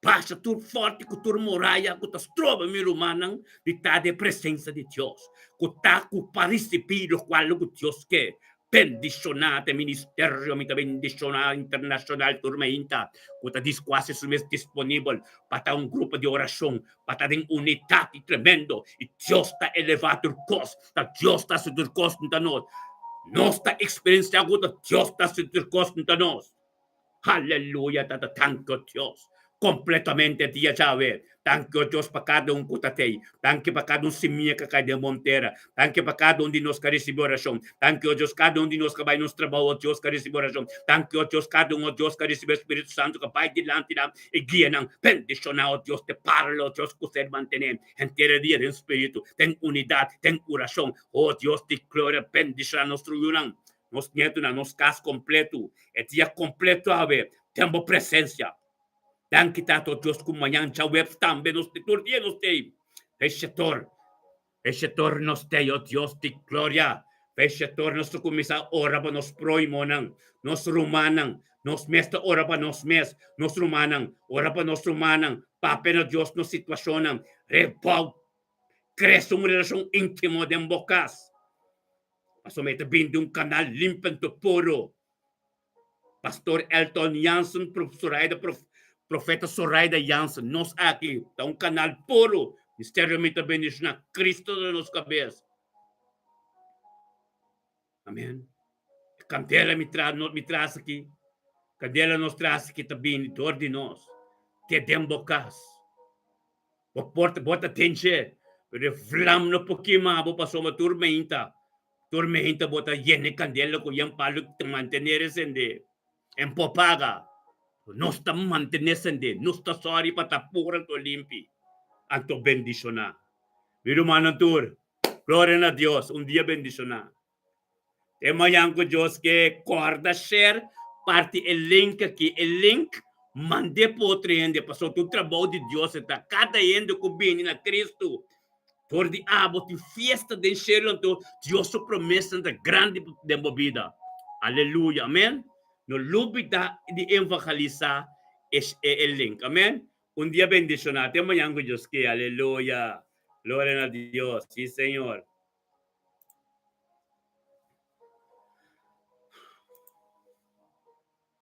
basha tur fòrti ku tur muraya ku ta stroba mi rumannan di ta den presensia di Dios, ku ta ku pa risibí lokual ku Dios ke. Bendishoná ta e ministerio, mi ta bendishoná Internashonal tur mainta ku ta diskuasi su mes disponibel pa ta un grupo di orashon, pa ta den unidat i tremendo, i Dios ta elevá tur kos, ta Dios ta hasi tur kos nta nos. Nos ta eksperensiá ku ta Dios ta hasi tur kos nta nos. Aleluya tata danki Dios kompletamente dia djawe danki Dios pa kada un ku ta tei danki pa kada un simia ku a kai den bon tera danki pa kada un di nos ku a risibi orashon danki o Dios kada un di nos ku a bai nos trabou o Dios ku a risibi orashon danki o Dios kada un o Dios ku a risibi e Spiritu Santu ku a bai dilanti nan i guia nan bendishona o Dios te parla o Dios ku ser mantene henter e dia den spiritu den unidat den orashon o Dios di gloria bendishona nos yunan Nos nietunan, nos kas kompletu, e dia kompletu awe den bo presensia. Danki Tata o Dios ku mañan djaweps tambe nos tur dia nos tei. Fechetor, fechetor nos tei o Dios di gloria. Fechetor nos ta kuminsá ora pa nos prohimonan, nos rumannan, nos mes ta ora pa nos mes, nos rumannan, ora pa nos rumannan, papia na Dios nos situashonnan, rebou, krese un relashon íntimo den bo kas. Pasobra e ta bini di un kanal limpi anto puro. Pastor Elton Jansen, Prof. Zoraida, Prof. Profeta Zoraida Jansen, nos aki ta un kanal puro. Misterio mi ta bendiciona Cristo na nos cabes. Amen. E candela mi tra, no, mi tras aki. Candela nos tras aki ta bini door di nos. Te den bo cas. Bo por bo ta den dje, pero e vlam no por kima bo pasobra tur meinta, tur meinta bo ta yena e kandela ku yen palu ta mantené esende. En por paga. Nos ta mantené esende, nos ta sòri pa ta pur anto limpi, anto bendishoná. Mi rumannan tur, gloria na Dios, un dia bendishoná. Te mañan ku Dios ke kòrda share parti e link aki e link mand'é pa otro hende pasobra ta un trabou di Dios e ta kada hende ku bini na Cristo for di abo tin fiesta den shelu anto Dios su promesanan ta grandi den bo bida aleluya amen no lubida di evangelisa e link amen un dia bendishona te mañan ku Dios ke aleluya gloria na Dios si señor.